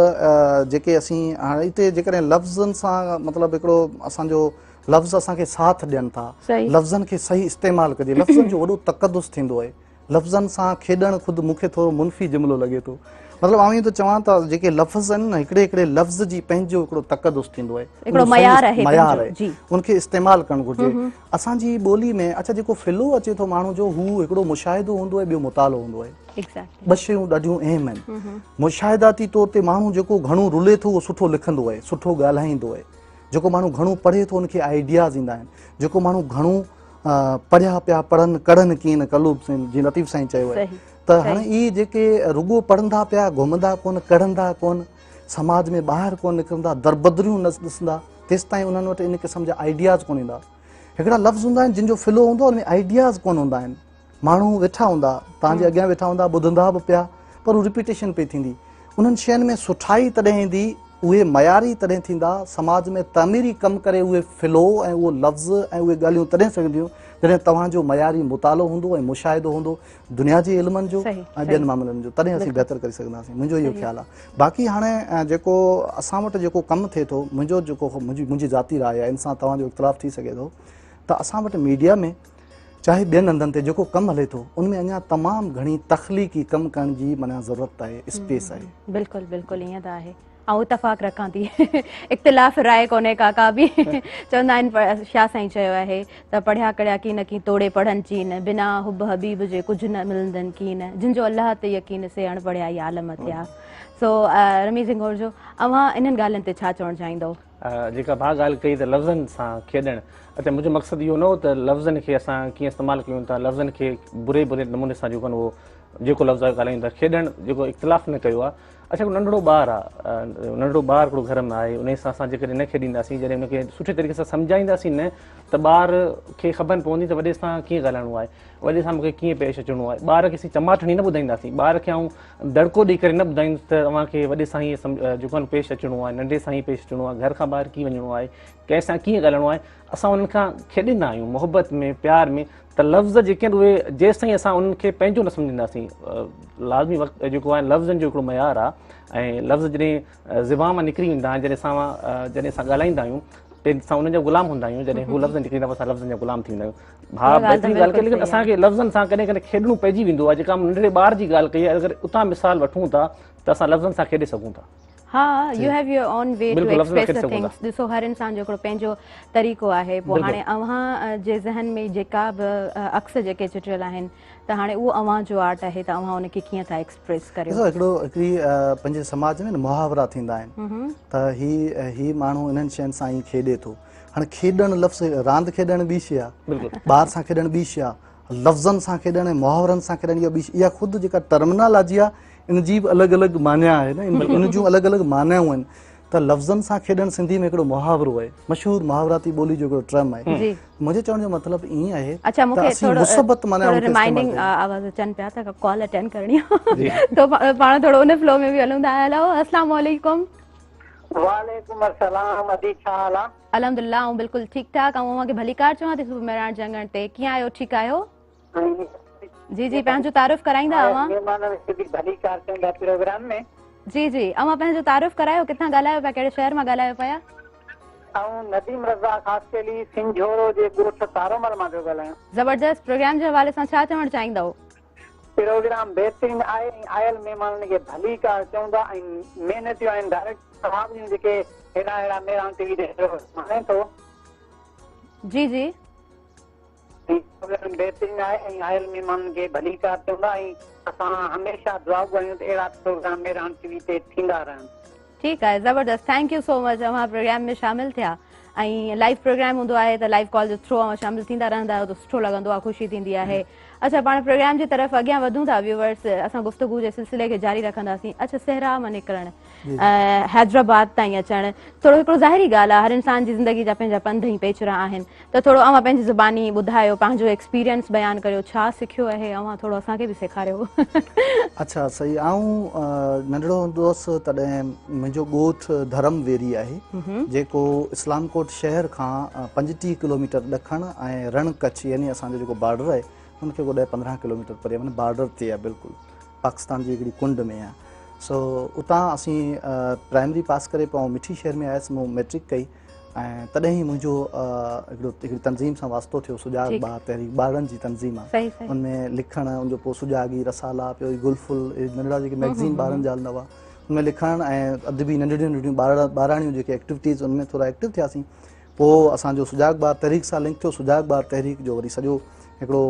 جيڪي اسين هاڻي هتي جيڪڏهن لفظن سان مطلب هڪڙو اسان جو لفظ اسان کي ساٿ ڏين ٿا لفظن کي صحيح استعمال ڪجي لفظن جو وڏو تقدس ٿيندو آهي لفظن سان کيڏڻ خود مون کي ٿورو منفي جملو لڳي ٿو مطلب آئون ائين ٿو چوان ته جيڪي لفظ آهن نه هڪڙي هڪڙي لفظ جي پنهنجو هڪڙو تقدس ٿيندو آهي هڪڙو معيار آهي معيار آهي ان کي استعمال ڪرڻ گهرجي اسان جي ٻولي ۾ اڇا جيڪو فلو اچي ٿو ماڻهو جو هو هڪڙو مشاهدو هوندو آهي ٻيو مطالعو هوندو آهي ٻه شيون ڏاڍيون اهم آهن مشاهداتي طور تي ماڻهو جيڪو گهڻو رلي ٿو اهو سٺو لکندو آهي سٺو ڳالهائيندو آهي جيڪو ماڻهو گهڻو پڙهي ٿو ان کي آئيڊياز ايندا آهن جيڪو ماڻهو گهڻو پڙهيا پيا پڙهن ڪڙهن ڪين قلوب سين جيئن لطيف سائين چيو آهي ته هاڻي اهي جيڪي رڳو پڙهندا پيا گهمندا ڪون ڪڙهندا ڪون سماج ۾ ٻاهر ڪون نڪرندا دربدريون نه ڏسندا تيستائين انهن وٽ ان قسم جا آئيڊياز ڪون ايندا هڪڙا لفظ هوندا آهن جن جو فلو هوندو آهي ان ۾ آئيڊياز ڪون هوندا آهن ماڻهو ويٺا هوندا توهان جي اڳيان ويٺا هوندا ٻڌندا به پيا پر هو رپيٽيشن پئي ٿيندي انهن شين ۾ سٺائي تڏهن ايندي اهي معياري تڏهن ٿيندا سماج ۾ تعميري ڪم ڪري اهي فلو ۽ اهو لفظ ۽ اهي ڳالهيون تڏهن سگهنديون جڏهن توهان جو معياري مطالعو هوندو ۽ مشاهدو هوندو دنيا جي علمن جو ۽ ٻين معاملن جو تڏهن اسين بهتر ڪري سگهنداسين منهنجو اهو خيال آهي باقي هاڻي جيڪو اسان وٽ جيڪو ڪم ٿئي ٿو منهنجو جيڪو منهنجي ذاتي راء آهي ان سان توهان جو اختلاف ٿي سگهي ٿو ته اسان وٽ ميڊيا ۾ چاهي ٻين هنڌن تي جيڪو ڪم هلي ٿو ان ۾ اڃا تمام گهڻي تخليقي ڪم ڪرڻ جي معنيٰ ضرورت آهي اسپيس آهي. بلڪل بلڪل ائين ته آهي آئون اتفاق رکان ٿي اختلاف راء ڪونهي ڪا ڪا به چوندا آهن شاهه سائين چيو آهي ته پڙهيا ڪڙهيا ڪين ڪين توڙي پڙهن چين بنا حب حبيب جي ڪجهه نه ملندن ڪين جن جو الله تي يقين سي اڻ پڙهيا ئي عالم ٿيا سو رميز هنگورجو اوهان انهن ڳالهين تي ڇا چوڻ چاهيندؤ؟ جيڪا ڀاء ڳالهه ڪئي ته لفظن سان کيڏڻ اچا منهنجو مقصد اهو نه هو ته لفظن کي اسان ڪيئن استعمال ڪيون ٿا لفظن کي بري بري نموني سان جيڪو اهو جيڪو لفظ ڳالهايون ٿا کيڏڻ جيڪو اختلاف نه ڪيو آهي اڇا هڪڙو ننڍڙو ٻار آ ننڍڙو ٻار هڪڙو گهر ۾ آهي انهي سان اسان جيڪڏهن نه کيڏينداسين جڏهن ان کي سٺي طريقي سان سمجهائينداسين نه ته ٻار کي خبر نه پوندي ته وڏي سان ڪيئن ڳالهائڻو آهي وڏي سان مونکي ڪيئن پيش اچڻو آهي ٻار کي اسين چماٽ هڻي نه ٻڌائينداسين ٻار کي آئون دڙڪو ڏئي ڪري نه ٻڌائيندس ته اوهان کي وڏي سان هيئن جيڪو آهي پيش اچڻو آهي ننڍي سان هيئن پيش اچڻو آهي گهر کان ٻاهر ڪيئن وڃڻو آهي ڪنهن سان ڪيئن ڳالهائڻو آهي اسان انهن کان کيڏيندا آهيون محبت ۾ پيار ۾ ته لفظ جيڪي آهن اهي جيستائين اسان انهن کي پنهنجو نه سمجهنداسين لازمي وقت جيڪو آهي لفظن جو هڪڙو معيار آهي ۽ لفظ جڏهن زبان مان نڪري ويندا آهن جڏهن اسان جڏهن اسان ڳالهائيندا آهيون ته اسان انهن جا غلام هوندا آهيون جڏهن هو لفظ نڪري ويندا اسان لفظن جا غلام ٿي ويندا آهيون ها بهترين ڳالهه ڪئي ليڪن اسان کي لفظن سان ڪڏهن ڪڏهن کيڏڻو پئجي ويندو آهي جيڪا ننڍڙي ٻار جي ڳالهه ڪئي اگر اتان مثال وٺون ٿا ته اسان لفظن سان کيڏي سگهون ٿا. ها you have your own way to express the things ڏسو هر انسان جو هڪڙو پنهنجو طريقو آهي پوء هاڻي اوهان جي ذهن ۾ جيڪا به عڪس جيڪي چٽيل آهن ته هاڻي اهو اوهان جو آرٽ آهي ته اوهان ان کي ڪيئن ٿا ايڪسپريس ڪريو. ڏسو هڪڙو هڪڙي پنهنجي سماج ۾ نه محاورا ٿيندا آهن ته هي هي ماڻهو انهن شين سان ائين کيڏي ٿو هاڻي کيڏڻ لفظ راند کيڏڻ ٻي شي آهي ٻار سان کيڏڻ ٻي شي آهي لفظن سان کيڏڻ ۽ محاورن سان کيڏڻ اها ٻي شي اها خود جيڪا ٽرمنالاجي آهي ان جي به الڳ الڳ معنيٰ آهي نه ان جون الڳ الڳ معنائون آهن ته لفظن سان کيڏڻ سنڌي ۾ هڪڙو محاورو آهي مشهور محاوراتي ٻولي جو هڪڙو ٽرم آهي منهنجي چوڻ جو مطلب ائين آهي اڇا مون کي ٿورو مثبت معنيٰ ٿورو ريمائنڊنگ آواز اچن پيا ته ڪال اٽينڊ ڪرڻي آهي تو پاڻ ٿورو ان فلو ۾ به هلون ٿا هيلو السلام عليڪم. وعليڪم السلام ادي ڇا حال آ. الحمدلله آئون بلڪل ٺيڪ ٺاڪ آئون اوهان کي ڀليڪار چوان ٿي صبح مهراڻ جي اڱڻ تي ڪيئن آهيو ٺيڪ آهيو. جي جي پنهنجو تعارف ڪرائيندا اوهان. مهمانن کي به ڀليڪار چوندا پروگرام ۾. جي جي اوهان پنهنجو تعارف ڪرايو ڪٿان ڳالهايو پيا ڪهڙي شهر مان ڳالهايو پيا. آئون نديم رضا خاصخيلي سنجهورو جي ڳوٺ تارومل مان پيو ڳالهايان. زبردست پروگرام جي حوالي سان ڇا چوڻ چاهيندؤ. پروگرام بهترين آهي ۽ آيل مهمانن کي ڀليڪار چون ٿا ۽ محنتيون آهن ڊائريڪٽر صاحب جون جيڪي ههڙا ههڙا مهراڻ ٽي وي تي پروگرام آڻي ٿو. جي جي. هي پروگرام بهترين آهي ۽ آيل مهمانن کي ڀليڪار چون ٿا ۽ اسان هميشه دعاگو آهيون ته اهڙا پروگرام مهراڻ ٽي وي تي ٿيندا رهن. ٺيڪ آهي زبردست thank you سو مچ اوهان پروگرام ۾ شامل ٿيا ۽ لائيو پروگرام هوندو آهي ته لائيو ڪال جو ٿرو اوهان شامل ٿيندا رهندا آهيو ته سٺو لڳندو آهي خوشي ٿيندي آهي اڇا پاڻ پروگرام جي طرف اڳيان وڌون ٿا ويوورس اسان گفتگو جي سلسلي کي جاري رکنداسين اڇا صحرا مان نڪرڻ حيدرآباد تائين اچڻ ٿورو هڪڙو ظاهري ڳالهه آهي هر انسان جي زندگي جا پنهنجا پنڌ ۽ پيچرا آهن ته ٿورو اوهان پنهنجي زباني ٻڌايو پنهنجو ايڪسپيرينس بيان ڪريو ڇا سکيو آهي اوهان ٿورو اسان کي به سيکاريو. اڇا صحيح آئون ننڍڙو هوندو هوس تڏهن منهنجو ڳوٺ ڌرم ويري آهي جيڪو اسلام ڪوٽ شهر کان 35 ڪلوميٽر ڏکڻ ۽ رڻ ڪڇ يعني اسان جو جيڪو بارڊر آهي ان کي ڪو 10 15 ڪلوميٽر پري معنيٰ بارڊر تي آهي بلڪل پاڪستان جي هڪڙي ڪنڊ ۾ آهي سو اتان اسين پرائمري پاس ڪري پوء آئون مٺي شهر ۾ آيس مون ميٽرڪ ڪئي ۽ تڏهن ئي منهنجو هڪڙو هڪڙي تنظيم سان واسطو ٿيو سجاڳ ٻار تحريڪ ٻارڙن جي تنظيم آهي ان ۾ لکڻ ان جو پوء سجاڳي رسالا پيو گل ڦل ننڍڙا جيڪي ميگزين ٻارن جا هلندا هئا ان ۾ لکڻ ۽ ادبي ننڍڙيون ننڍڙيون ٻارڙا ٻاراڻيون جيڪي ايڪٽيوٽيز ان ۾ ٿورا ايڪٽو ٿياسين پوء اسان جو سجاڳ ٻار تحريڪ سان لنڪ ٿيو سجاڳ ٻار تحريڪ جو وري سڄو هڪڙو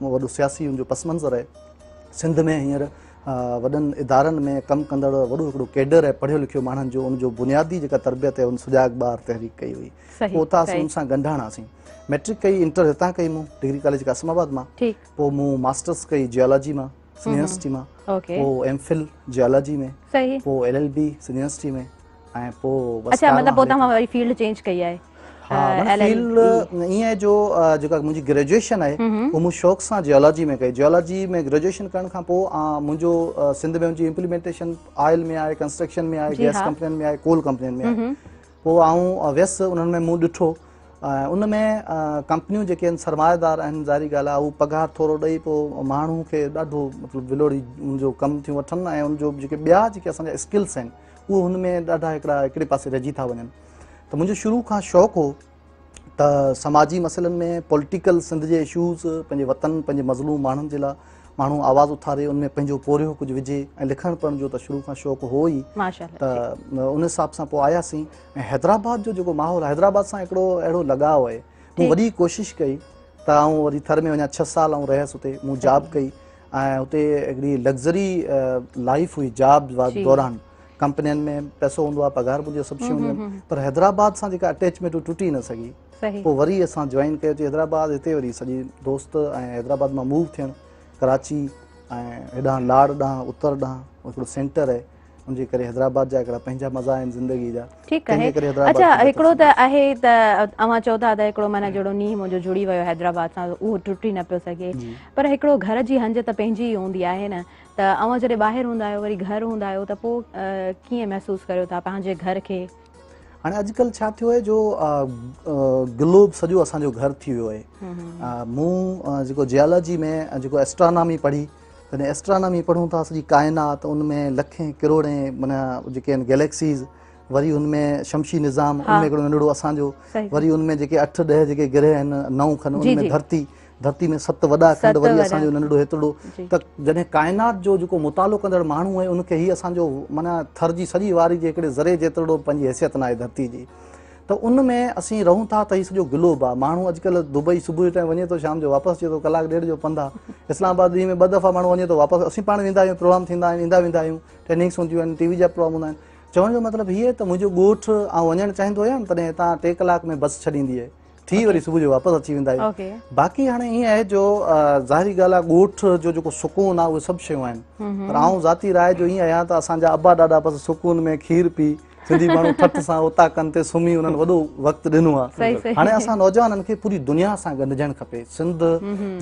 وڏو سياسي ان جو پس منظر آهي سنڌ ۾ هينئر وڏن ادارن ۾ ڪم ڪندڙ وڏو هڪڙو ڪيڊر آهي پڙهيو لکيو ماڻهن جو ان جو بنيادي جيڪا تربيت آهي ان سجاڳ ٻار تحريڪ ڪئي هئي پوء اتان اسين ان سان ڳنڍاڻاسين ميٽرڪ ڪئي انٽر هتان ڪئي مون ڊگري ڪاليج قاسم آباد مان پوء مون ماسٽرس ڪئي جيالاجي مان سنڌ يونيورسٽي مان پوء ايم فل جيالاجي ۾ پوء L L B Sindh university ۾ ۽ پوء بس اڇا مطلب پوء توهان وري فيلڊ چينج ڪئي آهي ها معنيٰ فيلڊ ائين آهي جو جيڪا منهنجي گريجوئيشن آهي اهو مون شوق سان جيالاجي ۾ ڪئي جيالاجي ۾ گريجوئيشن ڪرڻ کان پوء منهنجو سنڌ ۾ منهنجي امپليمينٽيشن آئل ۾ آهي ڪنسٽرڪشن ۾ آهي گيس ڪمپنين ۾ آهي ڪول ڪمپنين ۾ آهي پوء آئون ويس انهن ۾ مون ڏٺو ان ۾ ڪمپنيون جيڪي آهن سرمائيدار آهن ظاهري ڳالهه آهي هو پگهار ٿورو ڏئي پوء ماڻهو کي ڏاڍو مطلب ولوڙي ان جو ڪم ٿيون وٺن ۽ ان جو جيڪي ٻيا جيڪي اسان جا اسڪلس آهن اهو هن ۾ ڏاڍا هڪڙا هڪڙي پاسي رهجي ٿا وڃن ته منهنجو شروع کان شوق هو ته سماجي مسئلن ۾ پوليٽيڪل سنڌ جي اشوز پنهنجي وطن پنهنجي مظلوم ماڻهن جي لاء ماڻهو آواز اٿاري ان ۾ پنهنجو پورهيو ڪجهه وجهي ۽ لکڻ پڙهڻ جو ته شروع کان شوق هو ئي ته ان حساب سان پوء آياسين ۽ حيدرآباد جو جيڪو ماحول حيدرآباد سان هڪڙو اهڙو لڳاء آهي مون وڏي ڪوشش ڪئي ته آئون وري ٿر ۾ وڃان 6 سال آئون رهيس اتي مون جاب ڪئي ۽ اتي هڪڙي لگزري لائيف هئي جاب دوران ڪمپنين ۾ پئسو هوندو آهي پگهار هوندي آهي سڀ شيون هونديون آهن پر حيدرآباد سان جيڪا اٽيچمينٽ هو ٽٽي نه سگهي پوء وري اسان جوائن ڪيو چي حيدرآباد هتي وري سڄي دوست ۽ حيدرآباد مان موو ٿيڻ ڪراچي ۽ هيڏانهن لاڙ ڏانهن اتر ڏانهن هڪڙو سينٽر آهي. ان جي ڪري حيدرآباد جا هڪڙا پنهنجا مزا آهن زندگي جا. ٺيڪ آهي. اڇا هڪڙو ته آهي ته اوهان چئو ٿا ته هڪڙو معنيٰ جهڙو نينهن منهنجو جڙي ويو حيدرآباد سان اهو ٽٽي نه پيو سگهي پر هڪڙو گهر جي هنج ته پنهنجي ئي هوندي آهي نه ته اوهان جڏهن ٻاهر هوندا آهيو وري گهر هوندا آهيو ته پوء ڪيئن محسوس ڪريو ٿا پنهنجي گهر کي؟ هاڻي اڄڪلهه ڇا ٿيو آهي جو گلوب سڄو اسان جو گهر ٿي ويو آهي. مون جيڪو جيالاجي ۾ جيڪو ايسٽرانامي پڙهي تڏهن ايسٽرانامي پڙهون ٿا سڄي ڪائنات ان ۾ لکين ڪروڙين معنيٰ جيڪي آهن گيليڪسيز وري ان ۾ شمشي نظام ان ۾ هڪڙو ننڍڙو اسان جو وري ان ۾ جيڪي 8 10 جيڪي گرهه آهن 9 کن ان ۾ ڌرتي ڌرتي ۾ 7 وڏا کنڊ وري اسان جو ننڍڙو هيترڙو ته جڏهن ڪائنات جو جيڪو مطالعو ڪندڙ ماڻهو آهي ان کي هي اسان جو معنيٰ ٿر جي سڄي واري جي هڪڙي ذري جيترڙو پنهنجي حيثيت ناهي ڌرتي جي ته ان ۾ اسين رهون ٿا ته هي سڄو گلوب آهي ماڻهو اڄڪلهه دبئي صبح جو ٽائيم وڃي ٿو شام جو واپس اچي ٿو ڪلاڪ ڏيڍ جو پنڌ آهي اسلام آباد ڏينهن ۾ 2 دفعا ماڻهو وڃي ٿو واپس اسين پاڻ ويندا آهيون پروگرام ٿيندا آهن ايندا ويندا آهيون ٽريننگس هونديون آهن ٽي وي جا پروگرام هوندا آهن چوڻ جو مطلب هي آهي ته منهنجو ڳوٺ آئون وڃڻ چاهيندو آهيان تڏهن هتان 3 ڪلاڪ ۾ بس ڇڏيندي آهي ٿي وري صبح جو واپس اچي ويندا آهيون باقي هاڻي ائين آهي جو ظاهري ڳالهه آهي ڳوٺ جو جيڪو سڪون آهي اهي سڀ شيون آهن پر آئون ذاتي راء جو ائين آهيان ته اسان جا ابا ڏاڏا بس سڪون ۾ کير پي سنڌي ماڻهو ٺٺ سان اوطاقن تي سمهي انهن وڏو وقت ڏنو آهي هاڻي اسان نوجوانن کي پوري دنيا سان ڳنڍجڻ کپي سنڌ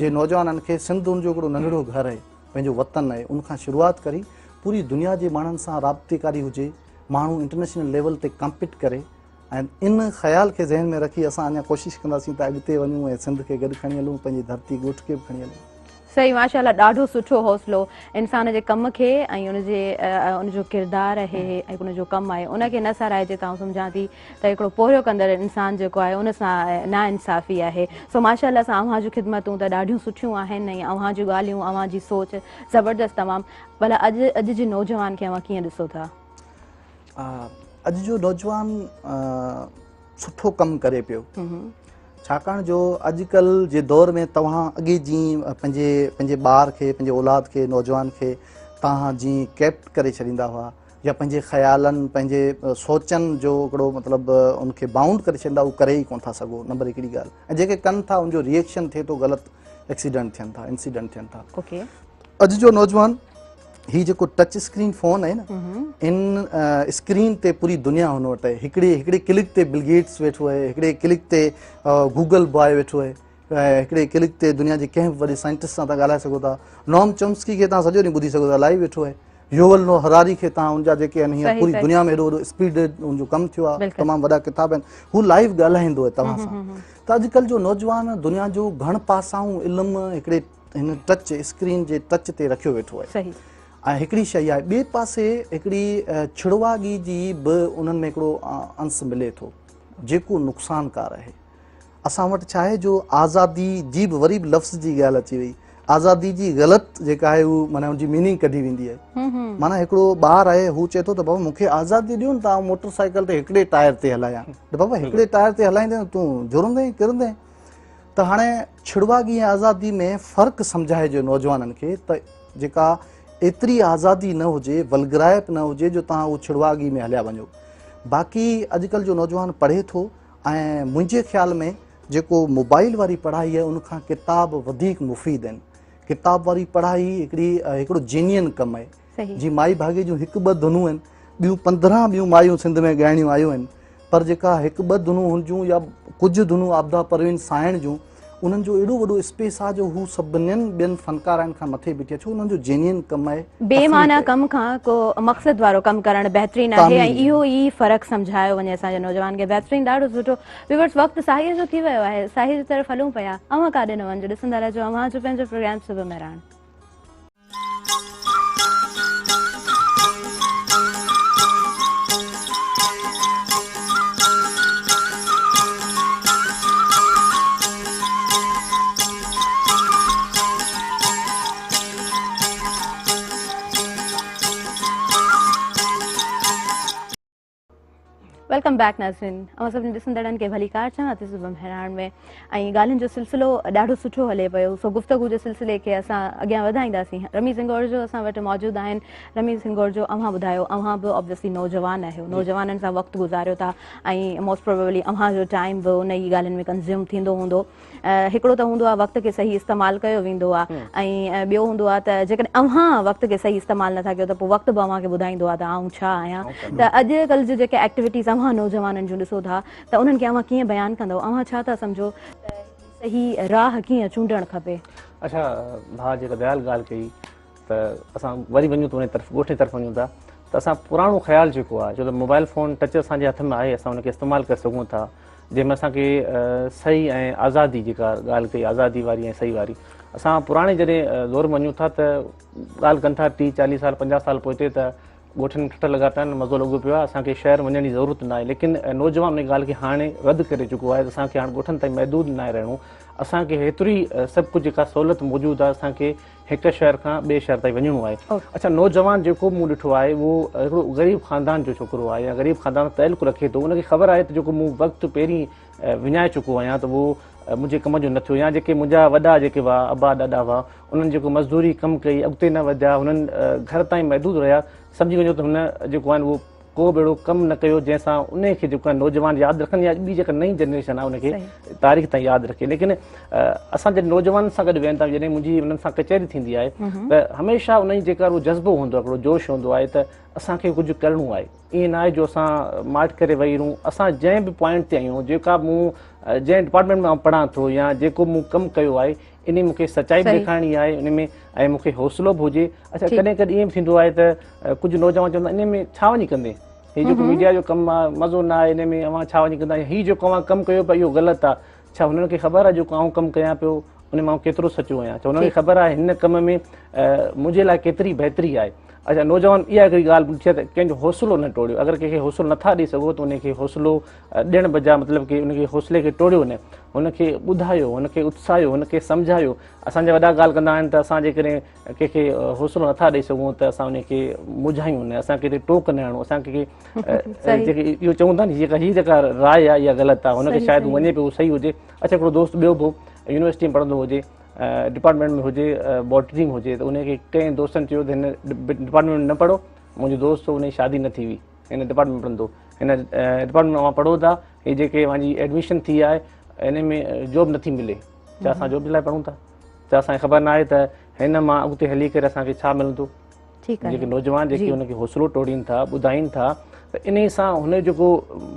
جي نوجوانن کي سنڌ ان جو هڪڙو ننڍڙو گهر آهي پنهنجو وطن آهي ان کان شروعات ڪري پوري دنيا جي ماڻهن سان رابطيڪاري هجي ماڻهو انٽرنيشنل ليول تي ڪمپيٽ ڪري ۽ ان خيال کي ذهن ۾ رکي اسان اڃا ڪوشش ڪنداسين ته اڳتي وڃون ۽ سنڌ کي گڏ کڻي هلون پنهنجي ڌرتي ڳوٺ کي به کڻي هلون. صحيح ماشاء الله ڏاڍو سٺو حوصلو انسان جي ڪم کي ۽ ان جي ان جو ڪردار آهي ۽ ان جو ڪم آهي ان کي نه ساراهجي ته آئون سمجهان ٿي ته هڪڙو پورهيو ڪندڙ انسان جيڪو آهي ان سان نا انصافي آهي سو ماشاء الله سان اوهان جون خدمتون ته ڏاڍيون سٺيون آهن ۽ اوهان جون ڳالهيون اوهان جي سوچ زبردست تمام ڀلا اڄ اڄ جي نوجوان کي اوهان ڪيئن ڏسو ٿا؟ اڄ جو نوجوان سٺو ڪم ڪري پيو ڇاڪاڻ جو اڄڪلهه جي دور ۾ توهان اڳي جيئن پنهنجي پنهنجي ٻار کي پنهنجي اولاد کي نوجوان کي توهان جيئن ڪيپٽ ڪري ڇڏيندا هئا يا پنهنجي خيالن پنهنجي سوچن جو هڪڙو مطلب ان کي باؤنڊ ڪري ڇڏيندا اهو ڪري ئي ڪونه ٿا سگهو نمبر هڪڙي ڳالهه ۽ جيڪي ڪن ٿا ان جو ريئيڪشن ٿئي ٿو غلط ايڪسيڊنٽ ٿين ٿا انسيڊنٽ ٿين ٿا اڄ جو نوجوان هي جيڪو ٽچ اسڪرين فون آهي نه ان اسڪرين تي پوري دنيا هن وٽ آهي هڪڙي هڪڙي ڪلڪ تي بل گيٽس ويٺو آهي هڪڙي ڪلڪ تي گوگل باء ويٺو آهي هڪڙي ڪلڪ تي دنيا جي ڪنهن به وڏي سائنٽسٽ سان تان ڳالهائي سگهو ٿا نوم چومسڪي کي تان سڄو ڏينهن ٻڌي سگهو ٿا لائيو ويٺو آهي يوول نو هراري کي تان ان جا جيڪي آهن هينئر پوري دنيا ۾ هيڏو وڏو اسپيڊ ان جو ڪم ٿيو آهي تمام وڏا ڪتاب آهن هو لائيو ڳالهائيندو آهي توهان سان ته اڄڪلهه جو نوجوان دنيا جو گهڻ پاسائون علم هڪڙي هن ٽچ اسڪرين جي ٽچ تي رکيو ويٺو آهي صحيح ۽ هڪڙي شيء آهي ٻئي پاسي هڪڙي ڇڙواڳي جي به انهن ۾ هڪڙو انس ملي ٿو جيڪو نقصانڪار آهي اسان وٽ ڇا آهي جو آزادي جي به وري به لفظ جي ڳالهه اچي وئي آزادي جي غلط جيڪا آهي هو معنيٰ ان جي ميننگ ڪڍي ويندي آهي معنيٰ هڪڙو ٻار آهي هو چئي ٿو ته بابا مونکي آزادي ڏيو نه ته آئون موٽر سائيڪل تي هڪڙي ٽائر تي هلايان ته بابا هڪڙي ٽائر تي هلائيندين تون جهرندين ڪرندين ته هاڻي ڇڙواڳي ۽ آزادي ۾ فرق سمجهائجي نوجوانن کي ته جيڪا ايتري آزادي نه هجي ولگرائپ نه هجي جو توهان اهو ڇڙواڳي ۾ هليا وڃو باقي اڄڪلهه جو نوجوان پڙهي ٿو ۽ منهنجي خيال ۾ جيڪو موبائل واري پڙهائي آهي ان کان ڪتاب وڌيڪ مفيد آهن ڪتاب واري پڙهائي هڪڙي هڪڙو جينين ڪم آهي جي مائي ڀاڳي جون هڪ ٻه ڌنون آهن ٻيون 15 ٻيون مايون سنڌ ۾ ڳائڻيون آيون آهن پر جيڪا هڪ ٻه ڌنون هن جون يا ڪجهه ڌنون عابده پروين سائڻ جون انهن جو ايڏو وڏو اسپيس آهي جو هو سڀنين ٻين فنڪارائن کان مٿي بيٺي آهي ڇو انهن جو جينين ڪم آهي بي معنيٰ ڪم کان ڪو مقصد وارو ڪم ڪرڻ بهترين آهي ۽ اهو ئي فرق سمجهايو وڃي اسان جي نوجوان کي بهترين ڏاڍو سٺو ويورز وقت ساهيء جو ٿي ويو آهي ساهيء جي طرف هلون پيا اوهان ڪاڏي نه وڃجو ڏسندا رهجو اوهان جو پنهنجو پروگرام صبح مهراڻ. Welcome back ناظرين اوهان سڀني ڏسندڙن کي ڀليڪار چوان ٿي صبح مهراڻ ۾ ۽ ڳالهين جو سلسلو ڏاڍو سٺو هلي پيو سو گفتگو جي سلسلي کي اسان اڳيان وڌائينداسين رميز هنگورجو اسان وٽ موجود آهن رميز هنگورجو اوهان ٻڌايو اوهان به آبويسلي نوجوان آهيو نوجوانن سان وقت گذاريو ٿا ۽ موسٽ پروبيبلي اوهان جو ٽائيم به ان ئي ڳالهين ۾ ڪنزيوم ٿيندو هوندو هڪڙو ته هوندو آهي وقت کي صحيح استعمال ڪيو ويندو آهي ۽ ٻيو هوندو آهي ته جيڪڏهن اوهان وقت کي صحيح استعمال نٿا ڪيو ته پوء وقت به اوهان کي ٻڌائيندو آهي ته آئون ڇا آهيان ته اڄ ڪلهه جون جيڪي ايڪٽيوٽيز اوهان نوجوانن جون ڏسو ٿا ته انهن کي اوهان ڪيئن بيان ڪندؤ اوهان ڇا ٿا سمجهو ته صحيح راهه ڪيئن چونڊڻ کپي؟ اڇا ڀاء جيڪا ديال ڳالهه ڪئي ته اسان وري وڃون ته ان طرف ڳوٺ جي طرف وڃون ٿا ته اسان پراڻو خيال جيڪو آهي ڇو ته موبائل فون ٽچ اسان جي هٿ ۾ آهي اسان ان کي استعمال ڪري سگهون ٿا جنهن ۾ اسان کي صحيح ۽ آزادي جيڪا ڳالهه ڪئي آزادي واري ۽ صحيح واري اسان پراڻي جڏهن دور ۾ وڃون ٿا ته ڳالهه ڪن ٿا 30 40 سال 50 سال پوئتي ته ڳوٺن ۾ ٺٺ لڳا پيا آهن مزو لڳو پيو آهي اسان کي شهر وڃڻ جي ضرورت ناهي ليڪن نوجوان ان ڳالهه کي هاڻي رد ڪري چڪو آهي ته اسان کي هاڻي ڳوٺن تائين محدود ناهي رهڻو اسان کي هيتري سڀ ڪجهه جيڪا سهولت موجود آهي اسان کي هڪ شهر کان ٻئي شهر تائين وڃڻو آهي اڇا نوجوان جيڪو مون ڏٺو آهي اهو هڪڙو غريب خاندان جو ڇوڪرو آهي يا غريب خاندان سان تعلق رکي ٿو ان کي خبر آهي ته جيڪو مون وقت پهرين وڃائي چڪو آهيان ته اهو منهنجي ڪم جو نه ٿيو يا جيڪي منهنجا وڏا جيڪي هئا ابا ڏاڏا هئا انهن جيڪو مزدوري ڪم ڪئي اڳتي نه وڌيا هنن گهر تائين محدود رهيا سمجهي وڃو ته هن جيڪو آهي اهو ڪو به اهڙو ڪم نه ڪيو جنهن سان ان کي جيڪو آهي نوجوان ياد رکن يا ٻي جيڪا نئين جنريشن آهي ان کي تاريخ تائين ياد رکي ليڪن اسان جڏهن نوجوانن سان گڏ ويهندا آهيون جڏهن منهنجي انهن سان ڪچهري ٿيندي آهي ته هميشه ان جي جيڪا اهو جذبو هوندو آهي هڪڙو جوش هوندو آهي ته اسان کي ڪجهه ڪرڻو آهي ائين نه آهي جو اسان ماٺ ڪري ويهي رهون اسان جنهن به پوائنٽ تي آهيون جيڪا مون جنهن ڊپارٽمينٽ ۾ آئون پڙهان ٿو يا جيڪو مون ڪم ڪيو آهي انهي مون کي سچائي به ڏيکارڻي آهي ان ۾ ۽ مون کي حوصلو به هجي اڇا ڪڏهن ڪڏهن ائين به ٿيندو آهي ته ڪجهه نوجوان چوندا انهي ۾ ڇا وڃي ڪندين هي جيڪو ميڊيا جو ڪم آهي مزو نه آهي انهي ۾ اوهان ڇا وڃي ڪندا هي جيڪو اوهان ڪم ڪيو پيا اهو غلط آهي ڇا هنن کي خبر آهي جيڪو آئون ڪم ڪيان پيو ان مان ڪيترو سچو آهيان ڇا هنن کي خبر آهي هن ڪم ۾ منهنجي لاء ڪيتري بهتري آهي اڇا نوجوان اها هڪڙي ڳالهه ٻڌي ته ڪنهن جو حوصلو نه ٽوڙيو اگر ڪنهن کي حوصلو نٿا ڏئي سگهو ته ان کي حوصلو ڏيڻ بجاء مطلب ڪي ان کي حوصلي کي ٽوڙيو نه هن کي ٻڌايو هن کي اتساهيو هن کي سمجهايو اسان جا وڏا ڳالهه ڪندا آهن ته اسان جيڪڏهن ڪنهن کي حوصلو نٿا ڏئي سگهون ته اسان ان کي مجهايون نه اسان ڪنهن تي ٽوڪ نه هڻون اسان ڪنهن کي جيڪي اهو چئون ٿا نه جيڪا هي جيڪا راء آهي اها غلط آهي هن کي شايد وڃي پيو صحيح هجي اڇا هڪڙو دوست ٻيو به يونيورسٽي ۾ پڙهندو هجي ڊپارٽمينٽ ۾ هجي باٽني ۾ هجي ته ان کي ڪنهن دوستن چيو ته هن ڊپارٽمينٽ ۾ نه پڙهو منهنجو دوست هو ان جي شادي نه ٿي هئي هن ڊپارٽمينٽ پڙهندو هن ڊپارٽمينٽ ۾ اوهان پڙهو ٿا هي جيڪي اوهان جي ايڊميشن ٿي آهي ان ۾ جاب نٿي ملي ڇا اسان جاب جي لاء پڙهون ٿا ڇا اسان کي خبر نه آهي ته هن مان اڳتي هلي ڪري اسان کي ڇا ملندو جيڪي نوجوان جيڪي ان کي حوصلو ٽوڙين ٿا ٻڌائين ٿا ته انهي سان هن جيڪو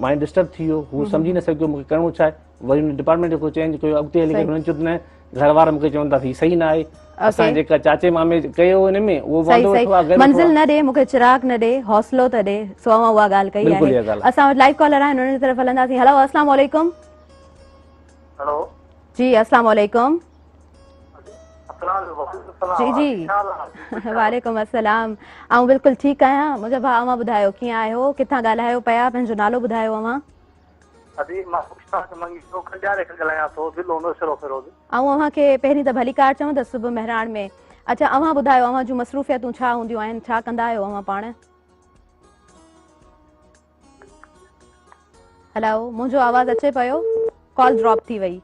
مائنڊ ڊسٽرب ٿي ويو هو سمجهي نه سگهيو مونکي ڪرڻو ڇا آهي وري ان ڊپارٽمينٽ جيڪو چينج ڪيو اڳتي هلي ڪري هنن چيو ته نه گهر وارا مونکي چون ٿا هي صحيح نه آهي اسان جيڪا چاچي مامي ڪيو ان ۾ اهو واندو ويٺو آهي منزل نه ڏي مونکي چراغ نه ڏي حوصلو ته ڏي سو اوهان اها ڳالهه ڪئي آهي اسان وٽ لائيو ڪالر آهن انهن جي طرف هلنداسين هلو السلام عليڪم هلو جي السلام عليڪم جي جي وعليڪم السلام آئون بلڪل ٺيڪ آهيان منهنجا ڀاء اوهان ٻڌايو ڪيئن آهيو ڪٿان ڳالهايو پيا پنهنجو نالو ٻڌايو اوهان ادي مان مشتاق منگيو ڪنڊياري کان ڳالهايان ٿو ضلعو نوشهرو فيروز. آئون اوهان کي پهرين ته ڀليڪار چوندس صبح مهراڻ ۾. اڇا اوهان ٻڌايو اوهان جون مصروفيتون ڇا هونديون آهن ڇا ڪندا آهيو اوهان پاڻ؟ هلو منهنجو آواز اچي پيو ڪال ڊراپ ٿي وئي.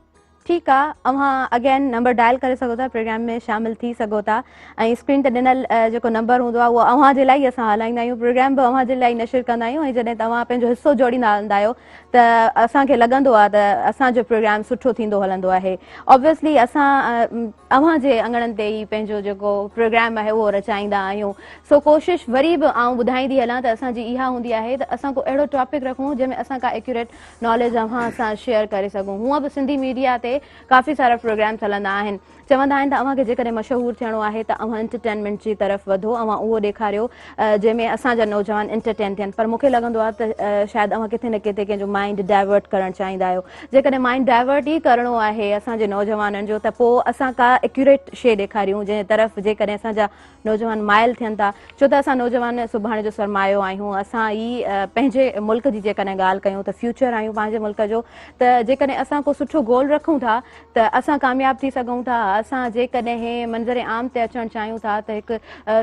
ٺيڪ آ اوهان اگين نمبر ڊائل ڪري سگهو ٿا پروگرام ۾ شامل ٿي سگهو ٿا ۽ اسڪرين تي ڏنل جيڪو نمبر هوندو آهي اهو اوهان جي لاء ئي اسان هلائيندا آهيون پروگرام به اوهان جي لاء ئي نشر ڪندا آهيون ۽ جڏهن توهان پنهنجو حصو جوڙيندا هلندا آهيو ته اسان کي لڳندو آهي ته اسان جو پروگرام سٺو ٿيندو هلندو آهي آبويسلي اسان اوهان جي اڱڻن تي ئي پنهنجو جيڪو پروگرام آهي اهو رچائيندا آهيون سو ڪوشش وري به آئون ٻڌائيندي هلان ته اسان جي اها هوندي آهي ته اسان ڪو اهڙو ٽاپڪ رکون جنهن ۾ اسان ڪا ايڪيوريٽ ناليج اوهان سان شيئر ڪري سگهون. هونء به سنڌي ميڊيا تي ڪافي سارا پروگرامز هلندا آهن. چوندا آهن ته اوهان کي جيڪڏهن مشهور ٿيڻو آهي ته اوهان انٽرٽينمينٽ جي طرف وڌو، اوهان اهو ڏيکاريو جنهن ۾ اسان جا نوجوان انٽرٽين ٿين. پر مون کي لڳندو آهي ته شايد اوهان ڪٿي نه ڪٿي ڪنهن جو مائينڊ ڊائيورٽ ڪرڻ چاهيندا آهيو. جيڪڏهن مائينڊ ڊائيورٽ ئي ڪرڻو آهي اسان جي نوجوانن جو ته پوء اسان ڪا ايڪيوريٽ شيء ڏيکاريون جنهن طرف جيڪڏهن اسان جا نوجوان مائل ٿين ٿا ڇو ته اسان نوجوان سڀاڻي جو سرمايو آهيون اسان ئي پنهنجي ملڪ جي جيڪڏهن ڳالهه ڪيون ته فيوچر آهيون پنهنجي ملڪ جو ته جيڪڏهن اسان ڪو سٺو گول رکون سمجهون ٿا ته اسان ڪامياب ٿي سگهون ٿا، اسان جيڪڏهن منظر عام تي اچڻ چاهيون ٿا ته هڪ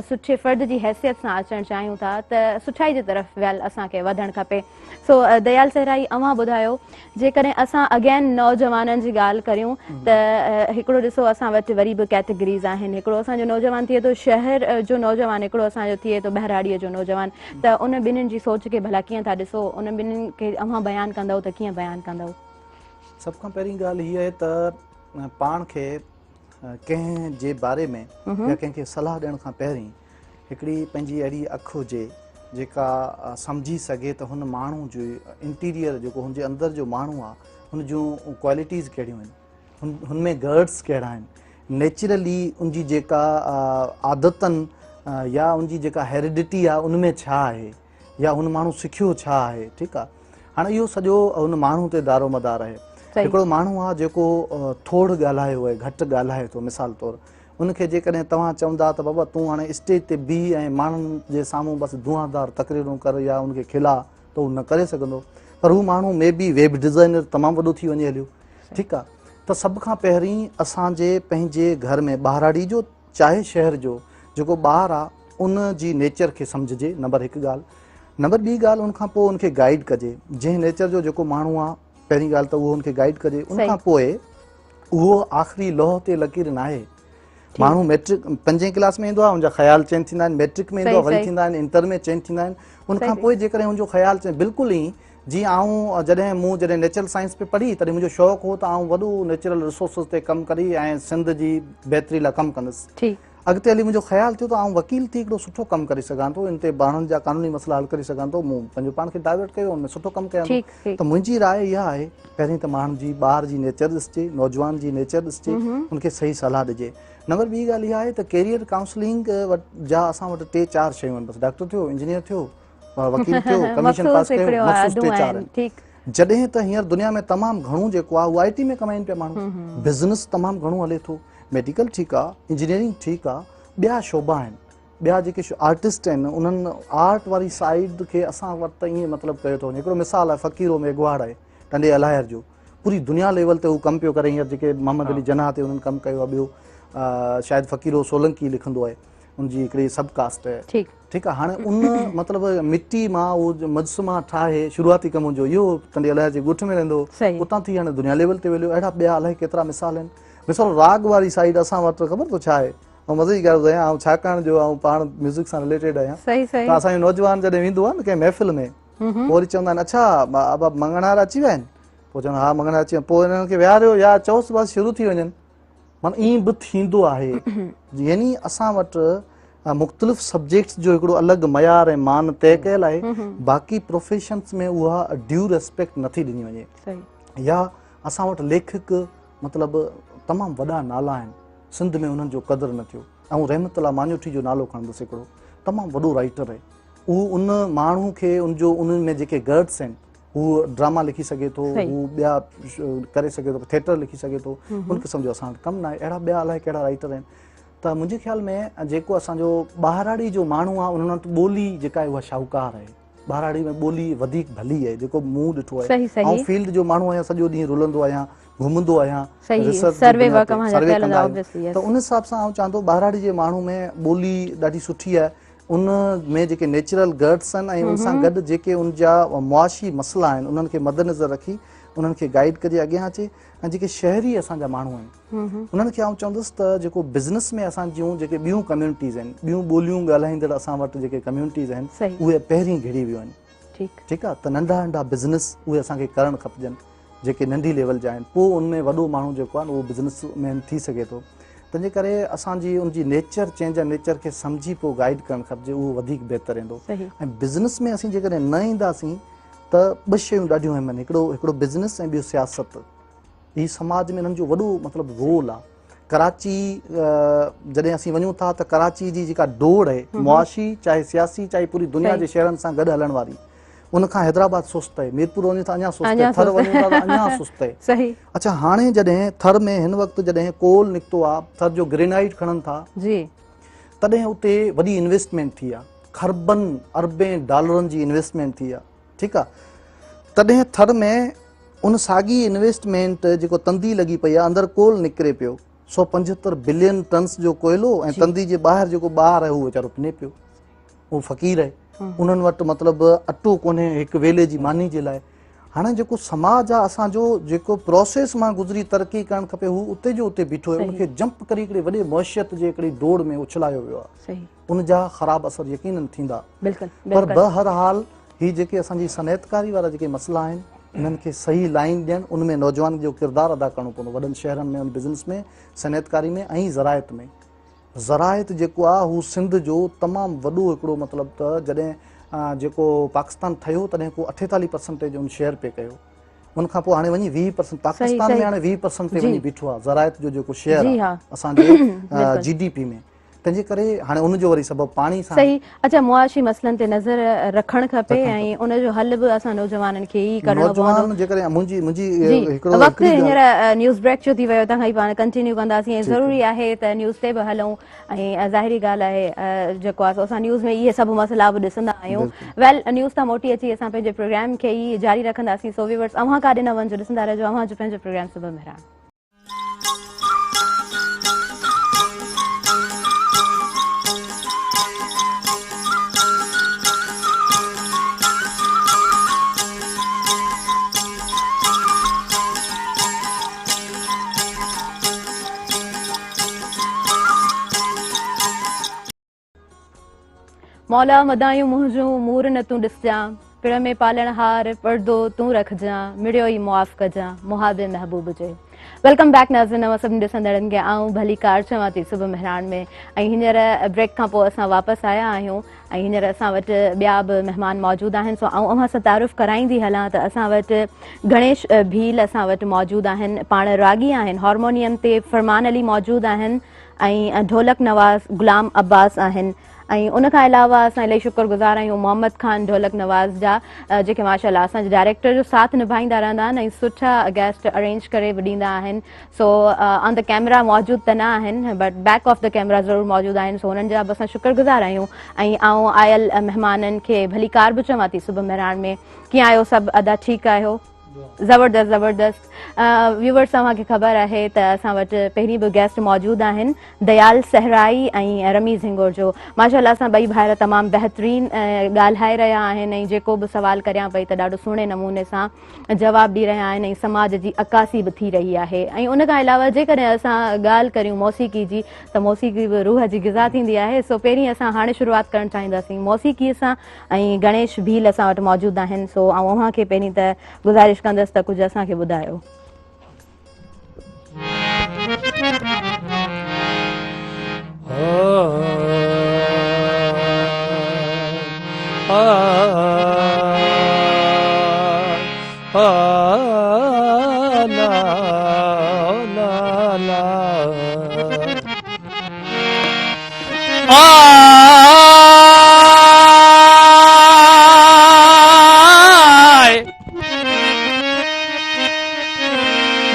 سٺي فرد جي حيثيت سان اچڻ چاهيون ٿا ته سٺائي جي طرف ويل اسان کي وڌڻ کپي. سو ديال صحرائي اوهان ٻڌايو جيڪڏهن اسان اگين نوجوانن جي ڳالهه ڪريون ته هڪڙو ڏسو اسان وٽ وري به ڪيٽيگريز آهن، هڪڙو اسان جو نوجوان ٿئي ٿو شهر جو نوجوان، هڪڙو اسان جو ٿئي ٿو ٻهراڙيء جو نوجوان، ته ان ٻنهين جي سوچ کي ڀلا ڪيئن ٿا ڏسو، ان ٻنهين کي اوهان بيان ڪندؤ ته ڪيئن بيان ڪندؤ؟ سڀ کان پهرين ڳالهه هيء آهي ته پاڻ کي ڪنهن جي باري ۾ يا ڪنهن کي صلاح ڏيڻ کان پهرين هڪڙي پنهنجي اهڙي اک هجي جيڪا سمجهي سگهي ته هن ماڻهو جو انٽيريئر جيڪو هن جي اندر جو ماڻهو آهي هن جون ڪوالٽيز ڪهڙيون آهن، هن ۾ گرڊس ڪهڙا آهن، نيچرلي ان جي جيڪا عادتن يا ان جي جيڪا هيريڊٽي آهي ان ۾ ڇا آهي يا هن ماڻهو سکيو ڇا آهي. ٺيڪ آهي، هاڻي اهو سڄو ان ماڻهو تي دارو مدار آهي. هڪڙو ماڻهو آهي جيڪو ٿوڙ ڳالهايو آهي، گهٽ ڳالهائي ٿو، مثال طور ان کي جيڪڏهن توهان چوندا ته بابا تون هاڻي اسٽيج تي بيهه ۽ ماڻهن جي سامهون بس دونهاندار تقريرون ڪر يا ان کي کلاء ته هو نه ڪري سگهندو، پر هو ماڻهو مي بي ويب ڊزائنر تمام وڏو ٿي وڃي هليو. ٺيڪ آهي، ته سڀ کان پهرين اسان جي پنهنجي گهر ۾ ٻهراڙي جو چاهي شهر جو جيڪو ٻار آهي ان جي نيچر کي سمجهجي، نمبر هڪ ڳالهه. نمبر ٻي ڳالهه ان کان پوء ان کي گائيڊ ڪجي، جنهن نيچر جو جيڪو ماڻهو آهي پهرين ڳالهه ته اهو ان کي گائيڊ ڪجي. ان کان پوء اهو آخري لوح تي لڪير ناهي. ماڻهو ميٽرڪ پنجين ڪلاس ۾ ايندو آهي ان جا خيال چينج ٿيندا آهن، ميٽرڪ ۾ ايندو آهي وري ٿيندا آهن، انٽر ۾ چينج ٿيندا آهن. ان کان پوء جيڪڏهن ان جو خيال چينج بلڪل ائين جيئن آئون جڏهن مون جڏهن نيچرل سائنس پي پڙهي تڏهن منهنجو شوق هو ته آئون وڏو نيچرل ريسورسز تي ڪم ڪري ۽ سنڌ جي بهتري لاء ڪم ڪندس. اڳتي هلي منهنجو خيال ٿيو ته آئون وڪيل ٿي هڪڙو سٺو ڪم ڪري سگهان ٿو، ان تي ماڻهن جا قانوني مسئلا حل ڪري سگهان ٿو. مون پنهنجو پاڻ کي ڊائيورٽ ڪيو، ان ۾ سٺو ڪم ڪيان ٿو. ته منهنجي راء اها آهي پهرين ته ماڻهن جي ٻار جي نيچر ڏسجي، نوجوان جي نيچر ڏسجي، ان کي صحيح صلاح ڏجي. نمبر ٻي ڳالهه اها آهي ته ڪيريئر ڪائونسلنگ جا اسان وٽ ٽي چار شيون آهن بس، ڊاڪٽر ٿيو، انجنيئر ٿيو، وڪيل ٿيو، ڪميشن پاس ڪيو، مخصوص ٽي چار آهن. جڏهن ته هينئر دنيا ۾ تمام گهڻو جيڪو آهي اهو آء ٽي ۾ ڪمائين پيا ماڻهو، بزنس تمام گهڻو هلي ٿو، ميڊيڪل ٺيڪ آهي، انجنيئرنگ ٺيڪ آهي، ٻيا شعبا آهن، ٻيا جيڪي آرٽسٽ آهن انهن آرٽ واري سائيڊ کي اسان وٽ ته ائين مطلب ڪيو ٿو وڃي. هڪڙو مثال آهي فقيرو ميگهواڙ آهي ٽنڊي الهيار جو، پوري دنيا ليول تي هو ڪم پيو ڪري. هينئر جيڪي محمد علي جناح تي انهن ڪم ڪيو آهي، ٻيو شايد فقيرو سولنڪي لکندو آهي، ان جي هڪڙي سب ڪاسٽ آهي. ٺيڪ آهي، هاڻي ان مطلب مٽي مان اهو مجسما ٺاهي شروعاتي ڪم جو اهو ٽنڊي الهيار جي ڳوٺ ۾ رهندو هو، اتان ٿي هاڻي دنيا ليول تي ويو. اهڙا ٻيا الائي ڪيترا مثال آهن. مثال راڳ واري سائيڊ اسان وٽ خبر اٿو ڇا آهي، آئون مزي جي ڳالهه ٻڌايان، آئون ڇاڪاڻ جو آئون پاڻ ميوزڪ سان رليٽيڊ آهيان، ته اسان جو نوجوان جڏهن ويندو آهي نه ڪنهن محفل ۾ پوء وري چوندا آهن اڇا ابا مڱڻهار اچي ويا آهن، پوء چوندا ها مڱڻهار اچي ويا، پوء انهن کي ويهاريو يا چئوس بس شروع ٿي وڃن. معنيٰ ائين به ٿيندو آهي. يعني اسان وٽ مختلف سبجيڪٽس جو هڪڙو الڳ معيار ۽ مان طئي ڪيل آهي، باقي پروفيشنس ۾ اها ڊيو ريسپيڪٽ نٿي ڏني وڃي. يا اسان وٽ ليکڪ مطلب تمام وڏا نالا آهن سنڌ ۾، انهن جو قدر نه ٿيو. آئون رحمت الله ماڃوٺي جو نالو کڻندس، هڪڙو تمام وڏو رائيٽر آهي. اهو ان ماڻهو کي ان جو ان ۾ جيڪي گرڊس آهن، هو ڊراما لکي سگهي ٿو، هو ٻيا ڪري سگهي ٿو، ٿيٽر لکي سگهي ٿو، ان قسم جو اسان وٽ ڪم ناهي. اهڙا ٻيا الائي ڪهڙا رائيٽر آهن. ته منهنجي خيال ۾ جيڪو اسان جو ٻهراڙي جو ماڻهو آهي انهن وٽ ٻولي جيڪا آهي اها شاهوڪار آهي. ٻهراڙي ۾ ٻولي وڌيڪ ڀلي آهي، جيڪو مون ڏٺو آهي. آئون فيلڊ جو ماڻهو آهيان، سڄو ڏينهن رلندو آهيان، گهمندو آهيان، ريسرچ جي بنياد تي سروي ڪندا آهيون. ته ان حساب سان آئون چوان ٿو ٻهراڙي جي ماڻهو ۾ ٻولي ڏاڍي سٺي آهي. ان ۾ جيڪي نيچرل گرڊس آهن ۽ ان سان گڏ جيڪي ان جا معاشي مسئلا آهن انهن کي مدنظر رکي انهن کي گائيڊ ڪجي اڳيان اچي. ۽ جيڪي شهري اسان جا ماڻهو آهن انهن کي آئون چوندس ته جيڪو بزنس ۾ اسان جون جيڪي ٻيون ڪميونٽيز آهن، ٻيون ٻوليون ڳالهائيندڙ اسان وٽ جيڪي ڪميونٽيز آهن اهي پهرين گهڙي ويون آهن. ٺيڪ آهي، ته ننڍا ننڍا بزنس اهي اسان کي ڪرڻ کپجن جيڪي ننڍي ليول جا آهن، پوء ان ۾ وڏو ماڻهو جيڪو آهي اهو بزنس مين ٿي سگهي ٿو. تنهنجي ڪري اسان جي ان جي نيچر چينج آهي، نيچر کي سمجهي پوء گائيڊ ڪرڻ کپجي، اهو وڌيڪ بهتر ايندو. ۽ بزنس ۾ اسين جيڪڏهن نه اينداسين ته ٻه شيون ڏاڍيون اهم آهن، هڪڙو بزنس ۽ ٻيو سياست. هي سماج ۾ انهن جو وڏو مطلب رول آهي. ڪراچي جڏهن اسين وڃون ٿا ته ڪراچي جي جيڪا ڊوڙ آهي معاشي چاهي سياسي چاهي پوري دنيا جي شهرن سان گڏ هلڻ واري، ان کان حيدرآباد سست آهي، ميرپور وڃون ٿا اڃا سست آهي، ٿر وڃون ٿا ته اڃا سست آهي. اڇا هاڻي جڏهن ٿر ۾ هن وقت جڏهن ڪول نڪتو آهي، ٿر جو گرينائيٽ کڻن ٿا، تڏهن اتي وڏي انويسٽمينٽ ٿي آهي، خربن اربين ڊالرن جي انويسٽمينٽ ٿي آهي. ٺيڪ آهي، تڏهن ٿر ۾ ان ساڳي انويسٽمينٽ جيڪو تندي لڳي پئي آهي، اندر ڪول نڪري پيو، 175 بلين ٽنس جو ڪوئلو، ۽ تندي جي ٻاهر جيڪو ٻار آهي اهو ويچارو پني پيو، اهو فقير آهي، انهن وٽ مطلب اٽو ڪونهي هڪ ويلي جي ماني جي لاء. هاڻي جيڪو سماج آهي اسان جو، جيڪو پروسيس مان گذري ترقي ڪرڻ کپي، هو اتي جو اتي بيٺو آهي، ان کي جمپ ڪري هڪڙي وڏي معيشت جي هڪڙي ڊوڙ ۾ اڇلايو ويو آهي، ان جا خراب اثر يقينن ٿيندا. پر بهرحال هي جيڪي اسان جي صنعتڪاري وارا جيڪي مسئلا آهن، انهن کي صحيح لائين ڏيڻ، ان ۾ نوجوان جو ڪردار ادا ڪرڻو پوندو، وڏن شهرن ۾ ان بزنس ۾، صنعتڪاري ۾ ۽ زراعت ۾. زراعت جيڪو آهي هو سنڌ جو تمام وڏو هڪڙو مطلب ته جڏهن جيڪو پاڪستان ٺهيو تڏهن ڪو 48 پرسنٽيج ان شيئر پئي ڪيو، ان کان پوء هاڻي وڃي 20 پرسنٽ پاڪستان ۾ هاڻي 20 پرسنٽ تي وڃي بيٺو آهي زراعت جو جيڪو شيئر آهي اسان جي جي ڊي پي ۾، تنهن جي ڪري هاڻي ان جو وري سبب پاڻي سان. صحيح. اچا معاشي مسئلن تي نظر رکڻ کپي ۽ ان جو حل به اسان نوجوانن کي ئي ڪرڻو پوندو. نوجوان جيڪڏهن منهنجي منهنجي هڪڙو وقت هينئر نيوز بريڪ جو ٿي ويو، تنهن کان ئي پاڻ ڪنٽينيو ڪنداسين ۽ ضروري آهي ته نيوز تي به هلون ۽ ظاهري ڳالهه آهي جيڪو آهي سو اسان نيوز ۾ اهي سڀ مسئلا به ڏسندا آهيون. ويل نيوز تان موٽي اچي اسان پنهنجي پروگرام کي ئي جاري رکنداسين. سو ويورز اوهان ڪاڏي نه وڃجو، ڏسندا رهجو اوهان جو پنهنجو پروگرام صبح مهراڻ. مولا مدايون منهنجون مور نه تون ڏسجان، پڙ ۾ پالڻهار پردو تون رکجان، مڙيو ئي معاف ڪجان محاب محبوب جي. Welcome back ناظرين، اوهان سڀني ڏسندڙن کي آئون ڀلي ڪار چوان ٿي صبح مهراڻ ۾، ۽ هينئر بريڪ کان پوء اسان واپس آيا آهيون ۽ هينئر اسان وٽ ٻيا به مهمان موجود آهن. سو آئون اوهان سان تعارف ڪرائيندي هلان ته اسان وٽ گڻيش ڀيل اسان وٽ موجود آهن، پاڻ راڳي آهن، هارمونيم تي فرمان علي موجود آهن ۽ ڍولڪ نواز غلام عباس آهن، ۽ ان کان علاوه اسان الاهي شڪر گذار آهيون محمد خان ڍولڪ نواز جا، جيڪي ماشاء الله اسان جي ڊائريڪٽر جو ساٿ نڀائيندا رهندا آهن ۽ سٺا گيسٽ ارينج ڪري به ڏيندا آهن. سو آن the camera موجود ته نه آهن but back of the camera ضرور موجود آهن، سو انهن جا به اسان شڪر گذار آهيون. ۽ آئون آيل مهمانن کي ڀلي ڪار به چوان ٿي صبح مهراڻ ۾. ڪيئن آهيو سڀ ادا، ٺيڪ آهيو؟ زبردست زبردست. ويورس اوهان کي خبر آهي ته اسان وٽ پهرين به گيسٽ موجود آهن ديال صحرائي ۽ رميز هنگورجو. ماشاء الله اسان ٻئي ڀائر تمام بهترين ڳالهائي رهيا آهن ۽ جيڪو به سوال ڪريان پئي ته ڏاڍو سهڻي نموني سان جواب ڏئي رهيا آهن ۽ سماج جي عڪاسي به ٿي رهي آهي. ۽ ان کان علاوه جيڪڏهن اسان ڳالهه ڪريون موسيقي جي ته موسيقي به روح جي غذا ٿيندي آهي. سو پهرين اسان هاڻي شروعات ڪرڻ چاهينداسين موسيقي سان ۽ گڻيش ڀيل اسان وٽ موجود آهن. سو آئون اوهان کي پهرين ته گذارش ڪندس ته ڪجهه اسان کي ٻڌايو.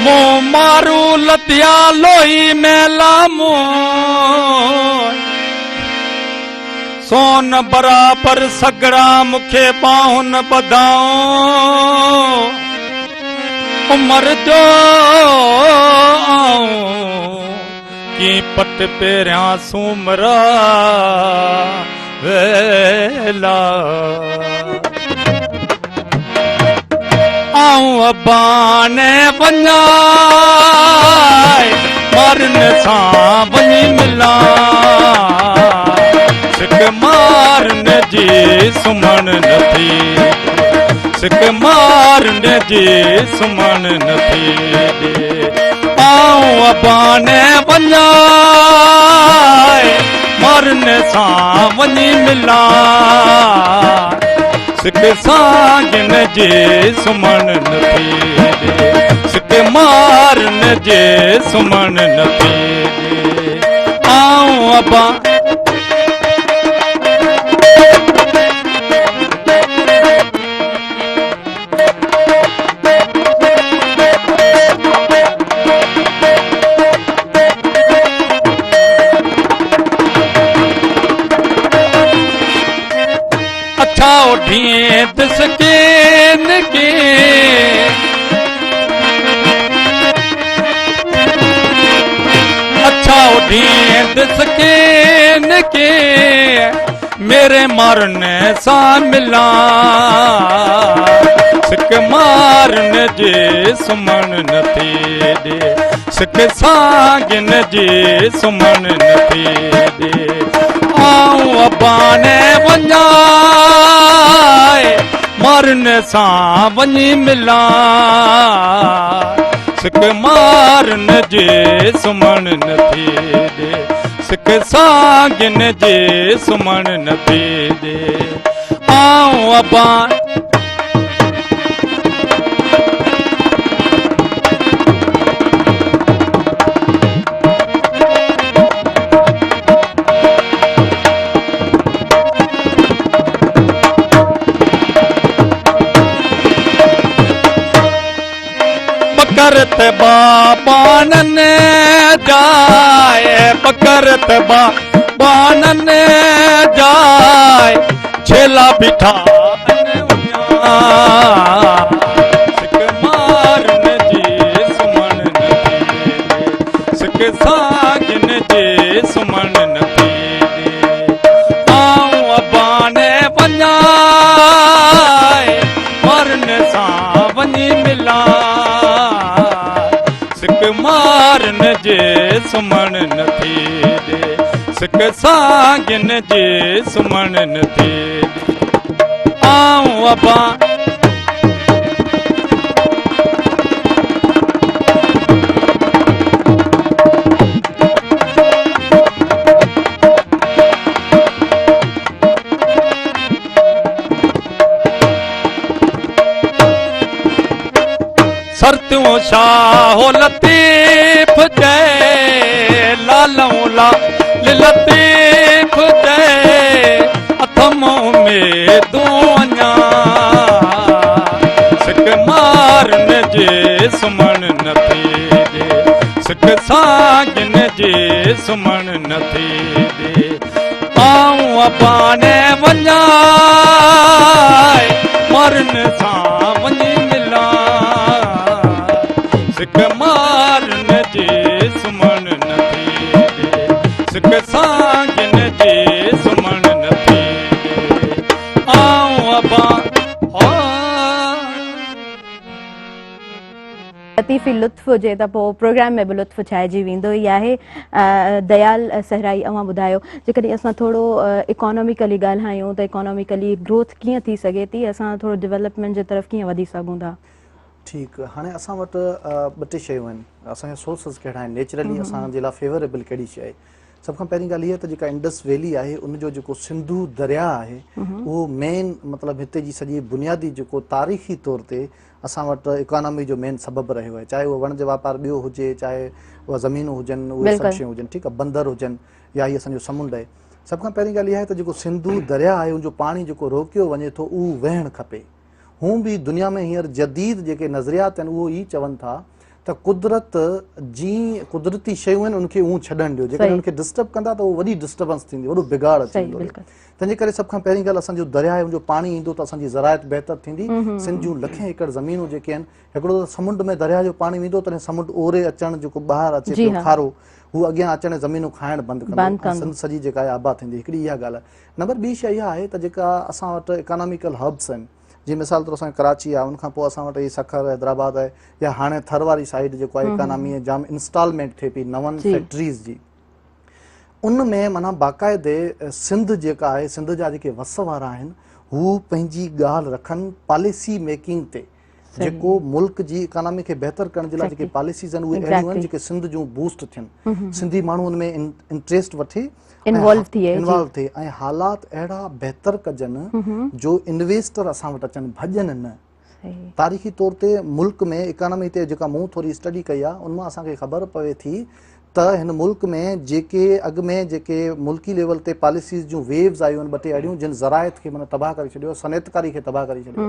مون مارو لڌيا لوهي ميلا مون سون برابر سگڙا مونکي ٻانهن ٻڌائون عمر جو آئون ڪي پٽ پهريان سومرا ويلا آئون اباڻي وڃان مارن سان وڃي ملان سڪ مارن جي سمهڻ نٿي سڪ مارن جي سمهڻ نٿي ڏي آئون اباڻي وڃان مارن سان وڃي ملان سڪ سانگن جي سمهڻ نٿي ڏي سڪ مارن جي سمهڻ نٿي ڏي آئون ابا اڇا اوڍين دس ڪين ڪي مسڪين کي ميري مارن سان ملان، سڪ مارن جي سمهڻ نٿي ڏي، سڪ سانگين جي سمهڻ نٿي ڏي. آئون اباڻي وڃان، مارن سان وڃي ملان، سڪ مارن جي سمهڻ نٿي ڏي، سڪ سانگين جي سمهڻ نٿي ڏي. آئون اباڻي ٻڪر ته ٻانهن جاء، ٻڪر ته ٻانهن جاء، ڇيلا بيٺا سڪ مارن جي سمهڻ نٿي ڏي، سڪ سانگين جي سمهڻ نٿي ڏي. آئون اباڻي وڃان، مارن سان وڃي ملان، سڪ مارن جي سمهڻ نٿي ڏي، سڪ سانگين جي سمهڻ نٿي ڏي. آئون ابا سرتيون شاهه لطيف چئي، لالئون لال لطيف چئي، اٿم اميدون اڃا، سڪ مارن جي سمهڻ نٿي ڏي، سڪ سانگين جي سمهڻ نٿي ڏي. آئون اباڻي وڃان، مارن سان وڃي ملان، سڪ مارن جي سمهڻ نٿي ڏي، سڪ سانگين جي سمهڻ نٿي ڏي. آئون ابا لطيفي لطف هجي ته پوء پروگرام ۾ به لطف ڇائجي ويندو ئي آهي. ديال صحرائي اوهان ٻڌايو جيڪڏهن اسان ٿورو اڪاناميڪلي ڳالهايون ته اڪاناميڪلي گروٿ ڪيئن ٿي سگهي ٿي، اسان ٿورو ڊولپمينٽ جي طرف ڪيئن وڌي سگهون ٿا؟ ٺيڪ، هاڻي اسان وٽ ٻه ٽي شيون آهن، اسان جا سورسز ڪهڙا آهن، نيچرلي اسان جي لاء فيوريبل ڪهڙي شيء آهي. سڀ کان پهرين ڳالهه هيء ته جيڪا انڊس ويلي آهي ان جو جيڪو سنڌو درياء آهي اهو مين مطلب هتي جي سڄي بنيادي جيڪو تاريخي طور تي اسان وٽ اڪانامي جو مين سبب رهيو آهي، چاهي اهو وڻج واپار ٻيو هجي، چاهي اها زمينون هجن، اهي سڀ شيون هجن، ٺيڪ آهي، بندر هجن يا هي اسان جو سمنڊ آهي. سڀ کان پهرين ڳالهه اها آهي ته جيڪو سنڌو درياء آهي ان جو پاڻي جيڪو روڪيو وڃي ٿو اهو وهڻ کپي. هون به دنيا ۾ هينئر جديد جيڪي نظريات آهن اهو ئي چون ٿا ته قدرت جي قدرتي شيون آهن ان کي اون ڇڏڻ ڏيو، جيڪڏهن ان کي ڊسٽرب ڪندا ته اهو وڏي ڊسٽربنس ٿيندي، وڏو بگاڙ اچي ويندو. تنهن جي ڪري سڀ کان پهرين ڳالهه اسان جو درياء آهي ان جو پاڻي ايندو ته اسان جي زراعت بهتر ٿيندي. سنڌ جون لکين ايڪڙ زمينون جيڪي آهن، هڪڙو ته سمنڊ ۾ درياء جو پاڻي ويندو تڏهن سمنڊ اوري اچڻ جيڪو ٻاهر اچي پيو کارو هو اڳيان اچڻ ۽ زمينون کائڻ بند ڪندو ۽ سنڌ سڄي جيڪا آهي آباد ٿيندي. هڪڙي اها ڳالهه آهي. نمبر ٻي شيء اها آهي ته جيڪا اسان وٽ اڪاناميڪل هبس آهن، جيئن مثال طور اسان جو ڪراچي آهي، ان کان پوء اسان وٽ هي سکر، حيدرآباد آهي يا هاڻي ٿر واري سائيڊ جيڪو آهي اڪانامي جام انسٽالمينٽ ٿئي پئي نون فيڪٽريز جي، ان ۾ معنيٰ باقاعدي سنڌ جيڪا آهي، سنڌ جا جيڪي وس وارا آهن هو پنهنجي ڳالهه رکن پاليسي ميڪنگ تي، جيڪو ملڪ جي اڪانامي کي بهتر ڪرڻ جي لاء جيڪي پاليسيز آهن اهي اهڙيون آهن جيڪي سنڌ جون بوسٽ ٿين، سنڌي ماڻهو ان ۾ انٽريسٽ وٺي انوالو ٿئي، انوالو ٿئي ۽ حالات اهڙا بهتر ڪجن جو انويسٽر اسان وٽ اچن، ڀڄن نه. تاريخي طور تي ملڪ ۾ اڪانامي تي جيڪا مون ٿوري اسٽڊي ڪئي آهي ان مان اسان کي خبر پوي ٿي ته هن ملڪ ۾ جيڪي اڳ ۾ جيڪي ملڪي ليول تي پاليسيز جون ويوز آيون آهن ٻه ٽي اهڙيون جن زراعت کي معنيٰ تباهه ڪري ڇڏيو، صنعتڪاري کي تباهه ڪري ڇڏيو،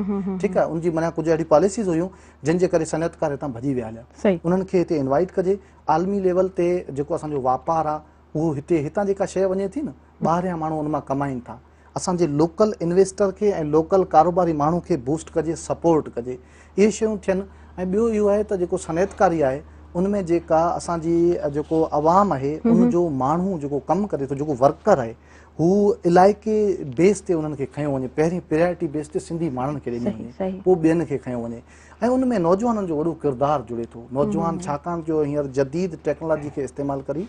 ٺيڪ آهي، ان جي معنيٰ ڪجهه اهڙي پاليسيز هيون جن جي ڪري صنعتڪار هتان ڀڄي ويا هليا، انهن کي هتي انوائٽ ڪجي. عالمي ليول تي جيڪو اسان جو واپار آهي اهو هتي هتان جيڪا شيء وڃي ٿي نه ٻاهريان ماڻهو ان مان ڪمائين ٿا، اسان جي لوڪل انويسٽر کي ۽ لوڪل ڪاروباري ماڻهو کي بوسٽ ڪجي، سپورٽ ڪجي، اهي شيون ٿين. ۽ ٻيو اهو آهي ته جيڪو صنعتڪاري آهي ان ۾ جيڪا اسان جي جيڪو عوام آهي ان جو ماڻهو جيڪو ڪم ڪري ٿو جيڪو ورڪر آهي هو علائقي بيس تي انهن کي کنيو وڃي پهرين پريارٽي بيس تي سنڌي ماڻهن کي ڏني وڃي پوء ٻين کي کنيو وڃي ۽ ان ۾ نوجوانن جو وڏو ڪردار جڙي ٿو نوجوان ڇاڪاڻ جو هينئر جديد ٽيڪنالاجي کي استعمال ڪري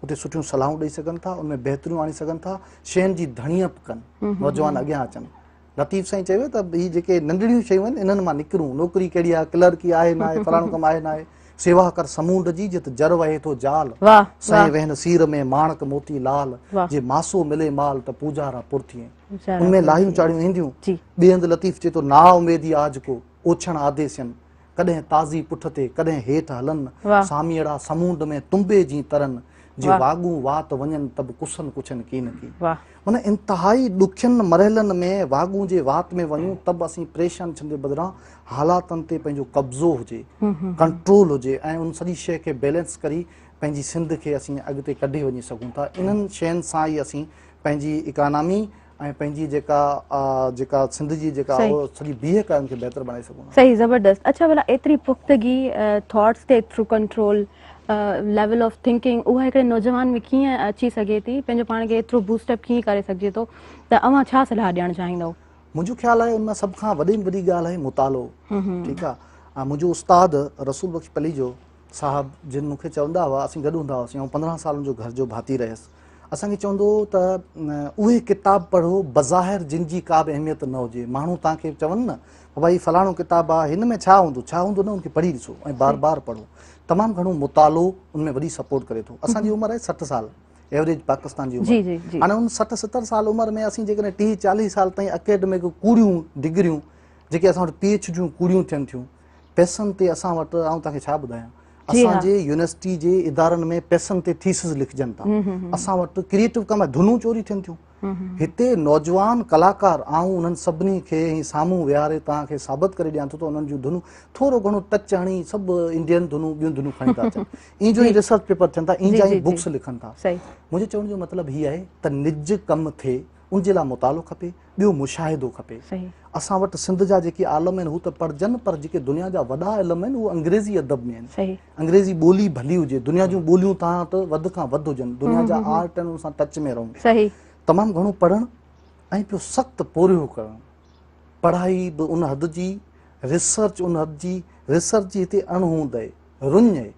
اتي سٺيون صلاحون ڏئي سگهن ٿا ان ۾ بهتريون آڻي سگهن ٿا شين جي ڌڻيپ ڪن نوجوان اڳيان اچن لطيف سائين چيو ته هي جيڪي ننڍڙيون شيون آهن انهن مان نڪرون نوڪري ڪهڙي آهي ڪلرڪي آهي نه آهي فلاڻو ڪم آهي نه آهي سيوا ڪر سمونڊ جي جت جر وهي ٿو جال سائين وهن سير ۾ ماڻڪ موتي لال جي ماسو ملي مال ته پوجارا پر ٿئين ان ۾ لاهيون چاڙهيون اينديون ٻئي هنڌ لطيف چئي ٿو نا اميدي آج ڪو اوڇڻ آديسين ڪڏهن تازي پٺ تي ڪڏهن هيٺ هلن ساميئڙا سمونڊ ۾ تنبي جين ترن جي واڳون وات وڃن ته به ڪسن ڪڇن ڪين ڪي. معنيٰ انتهائي ڏکين مرحلن ۾ واڳون جي وات ۾ وڃون ته به اسين پريشان ٿيڻ جي بدران حالاتن تي پنهنجو قبضو هجي، ڪنٽرول هجي ۽ ان سڄي شيء کي بيلنس ڪري پنهنجي سنڌ کي اسين اڳتي ڪڍي وڃي سگهون ٿا. انهن شين سان ئي اسين پنهنجي اڪانامي ۽ پنهنجي جيڪا جيڪا سنڌ جي جيڪا سڄي بيهڪ آهي ان کي بهتر بڻائي سگهون ٿا. صحيح زبردست اڇا ڀلا ايتري پختگي ٿاٽس تي ايترو ڪنٽرول ليول آف ٿنڪنگ اها هڪڙي نوجوان ۾ ڪيئن اچي سگهي ٿي پنهنجو پاڻ کي ايترو بوسٽ اپ ڪيئن ڪري سگهجي ٿو ته اوهان ڇا صلاح ڏيڻ چاهيندؤ؟ منهنجو خيال آهي ان مان سڀ کان وڏي ۾ وڏي ڳالهه آهي مطالعو ٺيڪ آهي منهنجو استاد رسول بخش پليجو صاحب جن مون کي چوندا هئا اسين گڏ هوندا هئاسين آئون 15 سالن جو گهر جو ڀاتي رهيس اسان کي چوندو هو ته اهي ڪتاب پڙهو بظاهر جن جي ڪا به اهميت نه هجي ماڻهو توهان کي چون نه بابا هي فلاڻو ڪتاب آهي هن ۾ ڇا هوندو ڇا هوندو نه ان کي پڙهي ڏسو ۽ بار بار پڙهو تمام گهڻو مطالعو ان ۾ وڏي سپورٽ ڪري ٿو اسان جي عمر آهي 60 سال ايوريج پاڪستان جي عمر هاڻي ان 60 70 سال عمر ۾ اسين جيڪڏهن 30 40 سال تائين اڪيڊمڪ ڪوڙيون ڊگريون جيڪي اسان وٽ پي ايڇ جون ڪوڙيون ٿين ٿيون پئسن تي اسان وٽ آئون توهان کي ڇا ٻڌايان اسان جي يونيورسٽي جي ادارن ۾ پئسن تي ٿيسز لکجن ٿا اسان وٽ ڪريئيٽو ڪم ڌنون چوري ٿين ٿيون هتي نوجوان ڪلاڪار آئون انهن سڀني کي هي سامهون ويهاري توهان کي ثابت ڪري ڏيان ٿو ته انهن جون ڌنون ٿورو گهڻو ٽچ هڻي سڀ انڊين ڌنون ٻيون ڌنون کڻي ٿا اچن ان جو ئي ريسرچ پيپر ٿين ٿا ان جا ئي بڪس لکن ٿا منهنجي چوڻ جو مطلب هي آهي ته نج ڪم ٿئي ان جي لاء مطالعو کپي ٻيو مشاهدو کپي. اسان وٽ سنڌ جا جيڪي عالم آهن هو ته پڙهجن پر جيڪي دنيا جا وڏا علم آهن اهو انگريزي ادب ۾ آهن. انگريزي ٻولي ڀلي هجي دنيا جون ٻوليون توهان وٽ وڌ کان وڌ هجن دنيا جا آرٽ آهن ان سان ٽچ ۾ رهون. تمام گهڻو پڙهڻ ۽ پيو سخت پورهيو ڪرڻ. پڙهائي به ان حد جي ريسرچ ان حد جي ريسرچ جي هتي اڻ هوند آهي رڃ آهي.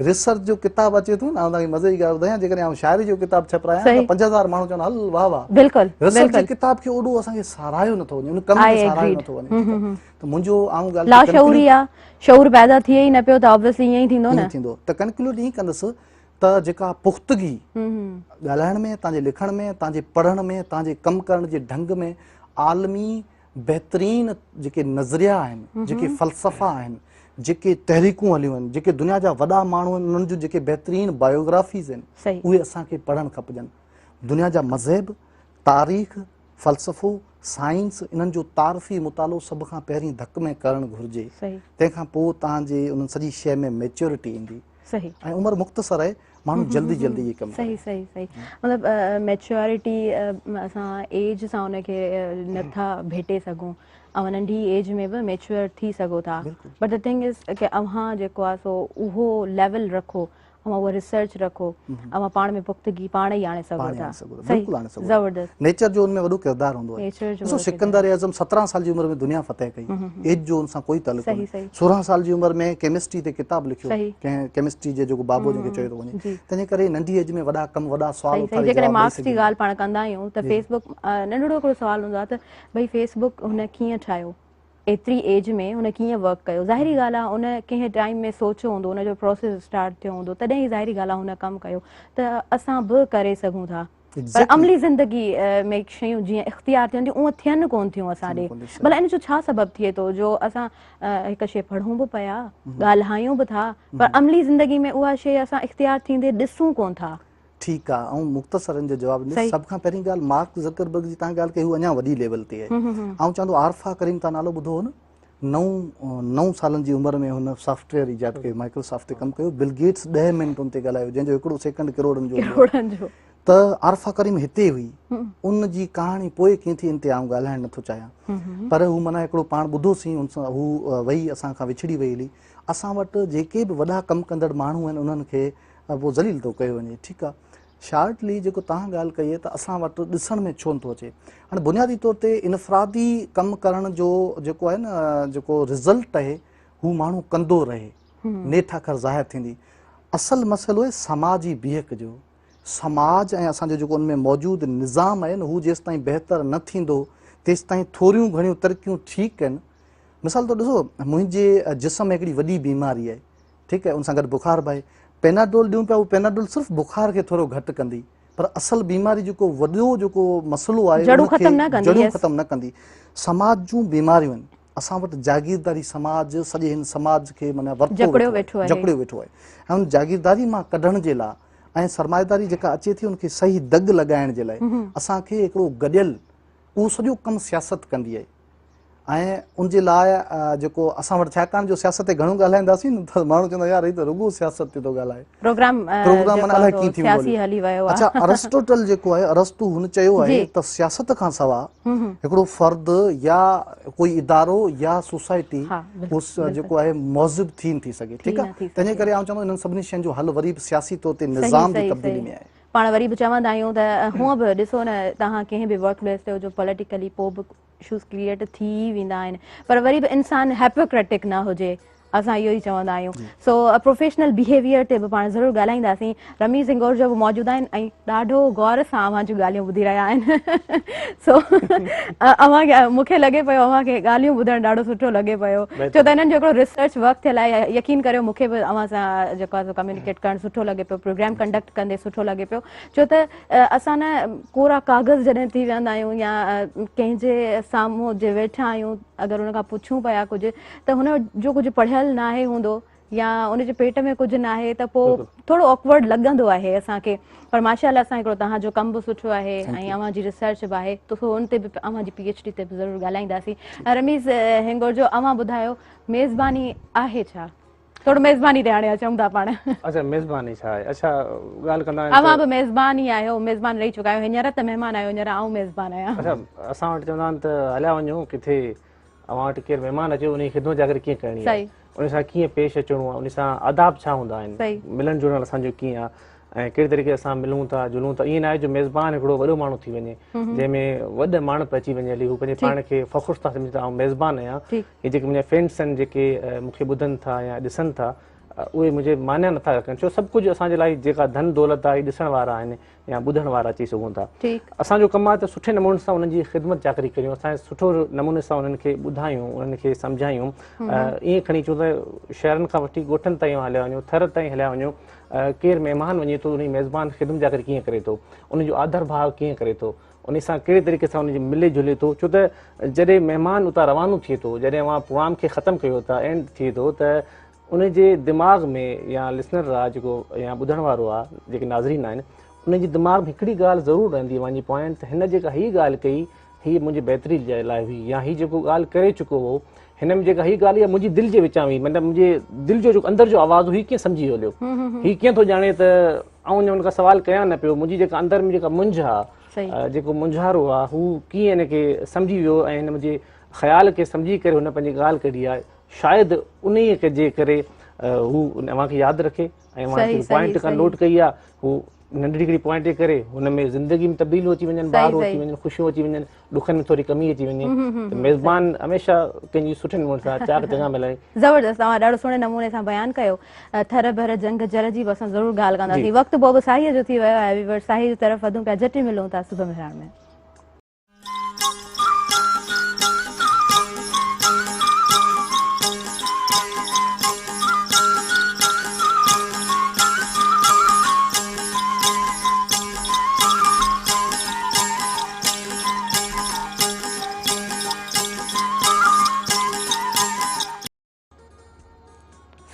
ريسرچ جو ڪتاب اچي ٿو نه آئون توهان کي مزي جي ڳالهه ٻڌايان جيڪڏهن آئون شاعري جو ڪتاب ڇپرايان ته 5000 ماڻهو چون هل واهه واهه بلڪل ريسرچ جي ڪتاب کي اوڏو اسان کي ساراهيو نٿو وڃي ان ڪم کي ساراهيو نٿو وڃي ته منهنجو آئون ڳالهه لاشعوري آ شعور پيدا ٿئي ئي نه پيو ته آبويسلي ائين ئي ٿيندو نه ٿيندو ته ڪنڪلوڊ ائين ڪندس ته جيڪا پختگي ڳالهائڻ ۾ توهان جي لکڻ ۾ توهان جي پڙهڻ ۾ توهان جي ڪم ڪرڻ جي ڍنگ ۾ عالمي بهترين جيڪي نظريا آهن، جيڪي فلسفا آهن، جيڪي تحريڪون هليون آهن، جيڪي دنيا جا وڏا ماڻهو آهن انهن جون جيڪي بهترين بايوگرافيز آهن اهي اسان کي پڙهڻ کپجن. دنيا جا مذهب، تاريخ، فلسفو، سائنس انهن جو تعارفي مطالعو سڀ کان پهرين ڌڪ ۾ ڪرڻ گهرجي. تنهن کان پوء توهان جي انهن سڄي شيء ۾ ميچورٽي ايندي. صحيح ۽ عمر مختصر آهي ماڻهو جلدي جلدي اهي ڪم صحيح صحيح صحيح مطلب ميچورٽي اسان ايج سان ان کي نٿا ڀيٽي سگهون اوهان ننڍي ايج ۾ به ميچور ٿي سگهو ٿا بٽ the thing از ڪي اوهان جيڪو آهي سو اهو ليول رکو اوهان اها ريسرچ رکو اوهان پاڻ ۾ پختگي پاڻ ئي آڻي سگهو ٿا بلڪل آڻي سگهو زبردست نيچر جو ان ۾ وڏو ڪردار هوندو آهي ڏسو سڪندر اعظم 17 سال جي عمر ۾ دنيا فتح ڪئي ايج جو ان سان ڪوئي تعلق ڪونهي 16 سال جي عمر ۾ ڪيمسٽري تي ڪتاب لکيو ڪنهن ڪيمسٽري جي جيڪو بابو جنهن کي چيو ٿو وڃي تنهن جي ڪري ننڍي ايج ۾ وڏا ڪم وڏا سوال اٿاري جواب جيڪڏهن مارڪس جي ڳالهه پاڻ ڪندا آهيون ته فيس بڪ ننڍڙو هڪڙو سوال هوندو آهي ته ڀئي فيس بڪ هن ڪيئن ٺاهيو ايتري ايج ۾ هن ڪيئن ورڪ ڪيو ظاهري ڳالهه آهي ان ڪنهن ٽائيم ۾ سوچيو هوندو ان جو پروسيس اسٽارٽ ٿيو هوندو تڏهن ئي ظاهري ڳالهه آهي هن ڪم ڪيو ته اسان به ڪري سگهون ٿا پر عملي زندگي ۾ شيون جيئن اختيار ٿين ٿيون اونئن ٿين ڪون ٿيون اسان ڏي ڀلا ان جو ڇا سبب ٿئي ٿو جو اسان هڪ شي پڙهون به پيا ڳالهايون به ٿا پر عملي زندگي ۾ اها شي اسان اختيار ٿيندي ڏسون ڪون ٿا. ٺيڪ آ آئون مختصر ان جو جواب ڏيندس سڀ کان پهرين ڳالهه مارڪ زڪربرگ جي تان ڳالهه ڪئي هو اڃا وڏي ليول تي آهي آئون چوان ٿو عارفه ڪريم تان نالو ٻڌو هو نه نو سالن جي عمر ۾ هن سافٽ ويئر ايجاد ڪيو مائڪروسافٽ تي ڪم ڪيو بل گيٽس 10 منٽ ان تي ڳالهايو جنهن جو هڪڙو سيڪنڊ ڪروڙن جو. ته عارفه ڪريم هتي هئي ان جي ڪهاڻي پوء ڪيئن ٿي ان تي آئون ڳالهائڻ نٿو چاهيان پر هو معنيٰ هڪڙو پاڻ ٻڌوسين ان سان هو وئي اسان کان وڇڙي وئي هلي اسان وٽ جيڪي به وڏا ڪم ڪندڙ ماڻهو آهن انهن کي پوء ذليل ٿو ڪيو وڃي ٺيڪ آهي شارٽلي جيڪو توهان ڳالهه ڪئي ته اسان وٽ ڏسڻ ۾ ڇو نٿو اچي هاڻي بنيادي طور تي انفرادي ڪم ڪرڻ جو جيڪو آهي نه جيڪو رزلٽ آهي هو ماڻهو ڪندو رهي نيٺ آخر ظاهر ٿيندي اصل مسئلو آهي سماجي بيهڪ جو سماج ۽ اسان جو جيڪو ان ۾ موجود نظام آهي نه هو جيستائين بهتر نه ٿيندو تيستائين ٿوريون گهڻيون ترقيون ٺيڪ آهن مثال طور ڏسو منهنجي جسم ۾ هڪڙي وڏي بيماري آهي ٺيڪ آهي ان سان گڏ بخار به آهي پيناڊول ڏيون پيا هو پيناڊول صرف بخار کي ٿورو گهٽ ڪندي پر اصل بيماري جيڪو وڏو جيڪو مسئلو آهي جڙون ختم نه ڪندي جڙون ختم نه ڪندي سماج جون بيماريون آهن اسان وٽ جاگيرداري سماج سڄي هن سماج کي معنيٰ ورتو جڪڙيو ويٺو آهي جڪڙيو ويٺو آهي ۽ ان جاگيرداري مان ڪڍڻ جي لاء ۽ سرمائيداري جيڪا اچي ٿي ان کي صحيح دڳ لڳائڻ جي لاء اسان کي هڪڙو گڏيل اهو سڄو ڪم سياست ڪندي آهي ۽ ان جي لاء جيڪو اسان وٽ ڇاڪاڻ جو سياست تي گهڻو ڳالهائينداسين نه ته ماڻهو چوندا يار هي ته رڳو سياست تي ٿو ڳالهائي پروگرام پروگرام معنيٰ الائي ڪيئن ٿي سياسي هلي ويو آهي اڇا ارسٽوٽل جيڪو آهي ارسطو هن چيو آهي ته سياست کان سوا هڪڙو فرد يا ڪوئي ادارو يا سوسائٽي جيڪو آهي مهذب ٿي نٿي سگهي ٺيڪ آهي تنهن جي ڪري آئون چوندو انهن سڀني شين جو حل وري به سياسي طور تي نظام جي تبديلي ۾ آهي پاڻ وري به چوندا آهيون ته هونء به ڏسو نه توهان ڪنهن به ورڪ پليس تي هجو پوليٽيڪلي پوء به اشوز ڪريئيٽ ٿي ئي ويندا آهن پر وري به انسان هيپوڪريٽڪ نه هجي اسان اهو ئي چوندا آهيون سو پروفيشنل بيهيويئر تي به پاڻ ضرور ڳالهائينداسين رميز هنگورجو به موجود آهن ۽ ڏاڍو غور سان اوهان جون ڳالهيون ٻڌي رهيا آهن سو اوهان کي مون کي لڳي پيو اوهان کي ڳالهيون ٻڌڻ ڏاڍو سٺو لڳي پيو ڇو ته انهن جو هڪڙو ريسرچ ورڪ ٿيل آهي يقين ڪريو مون کي به اوهان سان جيڪو آهي سو ڪميونيڪيٽ ڪرڻ سٺو لڳي پيو پروگرام ڪنڊڪٽ ڪندي سٺو لڳي پيو ڇو ته اسان نه ڪورا ڪاغذ جڏهن ٿي ويهندا آهيون يا ڪنهن جي سامهون جي ويٺا آهيون اگر ان کان پڇون پيا ڪجهه ته هن جو ڪجهه پڙهيل ناهي هوندو يا ان جي پيٽ ۾ ڪجهه ناهي ته پوء ٿورو آڪورڊ لڳندو آهي اسان کي پر ماشاء الله سان هڪڙو توهان جو ڪم به سٺو آهي ۽ اوهان جي ريسرچ به آهي ته سو ان تي به اوهان جي پي ايڇ ڊي تي به ضرور ڳالهائينداسين رميز هنگورجو اوهان ٻڌايو ميزباني آهي ڇا ٿورو ميزباني تي هاڻي اچون ٿا پاڻ اچها ميزباني ڇا آهي اچها ڳالهه ڪندا آهن اوهان به ميزبان ئي آهيو ميزبان رهي چڪا آهيو هينئر ته مهمان آهيو هينئر آئون ميزبان آهيان اچها اسان وٽ چوندا آهن ته هليا وڃو ڪٿي اوهان وٽ ڪير مهمان اچي ان جي خدمت جاگر ڪيئن ڪرڻي آهي ان سان ڪيئن پيش اچڻو آهي ان سان آداب ڇا هوندا آهن ملڻ جلڻ اسان جو ڪيئن آهي ۽ ڪهڙي طريقي سان ملون ٿا جلون ٿا ائين ناهي جو ميزبان هڪڙو وڏو ماڻهو ٿي وڃي جنهن ۾ وڏ ماڻهپ اچي وڃي هلي هو پنهنجي پاڻ کي فخر سان سمجهي ته آئون ميزبان آهيان هي جيڪي منهنجا فرينڊس آهن جيڪي مون کي ٻڌن ٿا يا ڏسن ٿا اهي منهنجي معنيٰ نٿا رکن ڇو سڀ ڪجهه اسان جي لاء جيڪا ڌن دولت آهي ڏسڻ وارا آهن يا ٻڌڻ وارا اچي سگهون ٿا. اسان جو ڪم آهي ته سٺي نموني سان انهن جي خدمت چاڪري ڪريون، اسان سٺو نموني سان انهن کي ٻڌايون، انهن کي سمجهايون. ائين کڻي چون ته شهرن کان وٺي ڳوٺن تائين هليا وڃو، ٿر تائين هليا وڃو، ڪير مهمان وڃي ٿو ان جي ميزبان خدمت چاڪري ڪيئن ڪري ٿو، ان جو آڌر ڀاء ڪيئن ڪري ٿو، ان سان ڪهڙي طريقي سان ان جي ملي جلي ٿو، ڇو ته جڏهن مهمان اتان روانو ٿئي ٿو، جڏهن اوهان پروگرام کي ختم ڪيو ٿا، اينڊ ٿئي ٿو ته ان جي دماغ ۾ يا لسنر آ جيڪو يا ٻڌڻ وارو آ جيڪي ناظرين آهن ان جي دماغ ۾ هڪڙي ڳالهه ضرور رهندي اوهان جي پوائنٽ ته هن جيڪا هي ڳالهه ڪئي هي منهنجي بهتري جي لاء هئي يا هي جيڪو ڳالهه ڪري چڪو هو هن ۾ جيڪا هي ڳالهه اها منهنجي دل جي وچان هئي مطلب منهنجي دل جو جيڪو اندر جو آواز هو هي ڪيئن سمجهي هليو هي ڪيئن ٿو ڄاڻي ته آئون ان کان سوال ڪيان نه پيو منهنجي جيڪا اندر ۾ جيڪا منجهه آ جيڪو منجهارو آ هو ڪيئن هن کي سمجهي ويو ۽ هن منهنجي خيال کي سمجهي ڪري هن پنهنجي ڳالهه ڪڍي آهي شايد انهيء جي ڪري هو اوهان کي ياد رکي ۽ اوهان کي پوائنٽ کان نوٽ ڪئي آهي هو ننڍڙي هڪڙي پوائنٽ جي ڪري هن ۾ زندگي ۾ تبديليون اچي وڃن بهارون اچي وڃن خوشيون اچي وڃن ڏکن ۾ ٿوري ڪمي اچي وڃي ته ميزبان هميشه ڪنهن جي سٺي نموني سان چاڪ چڱا ملائي. زبردست اوهان ڏاڍو سهڻي نموني سان بيان ڪيو ٿر بر جهنگ جر جي به اسان ضرور ڳالهه ڪنداسين وقت پوء به ساهيء جو ٿي ويو آهي ويورز ساهيء جي طرف وڌون پيا جهٽ ئي ملون ٿا صبح مهراڻ ۾.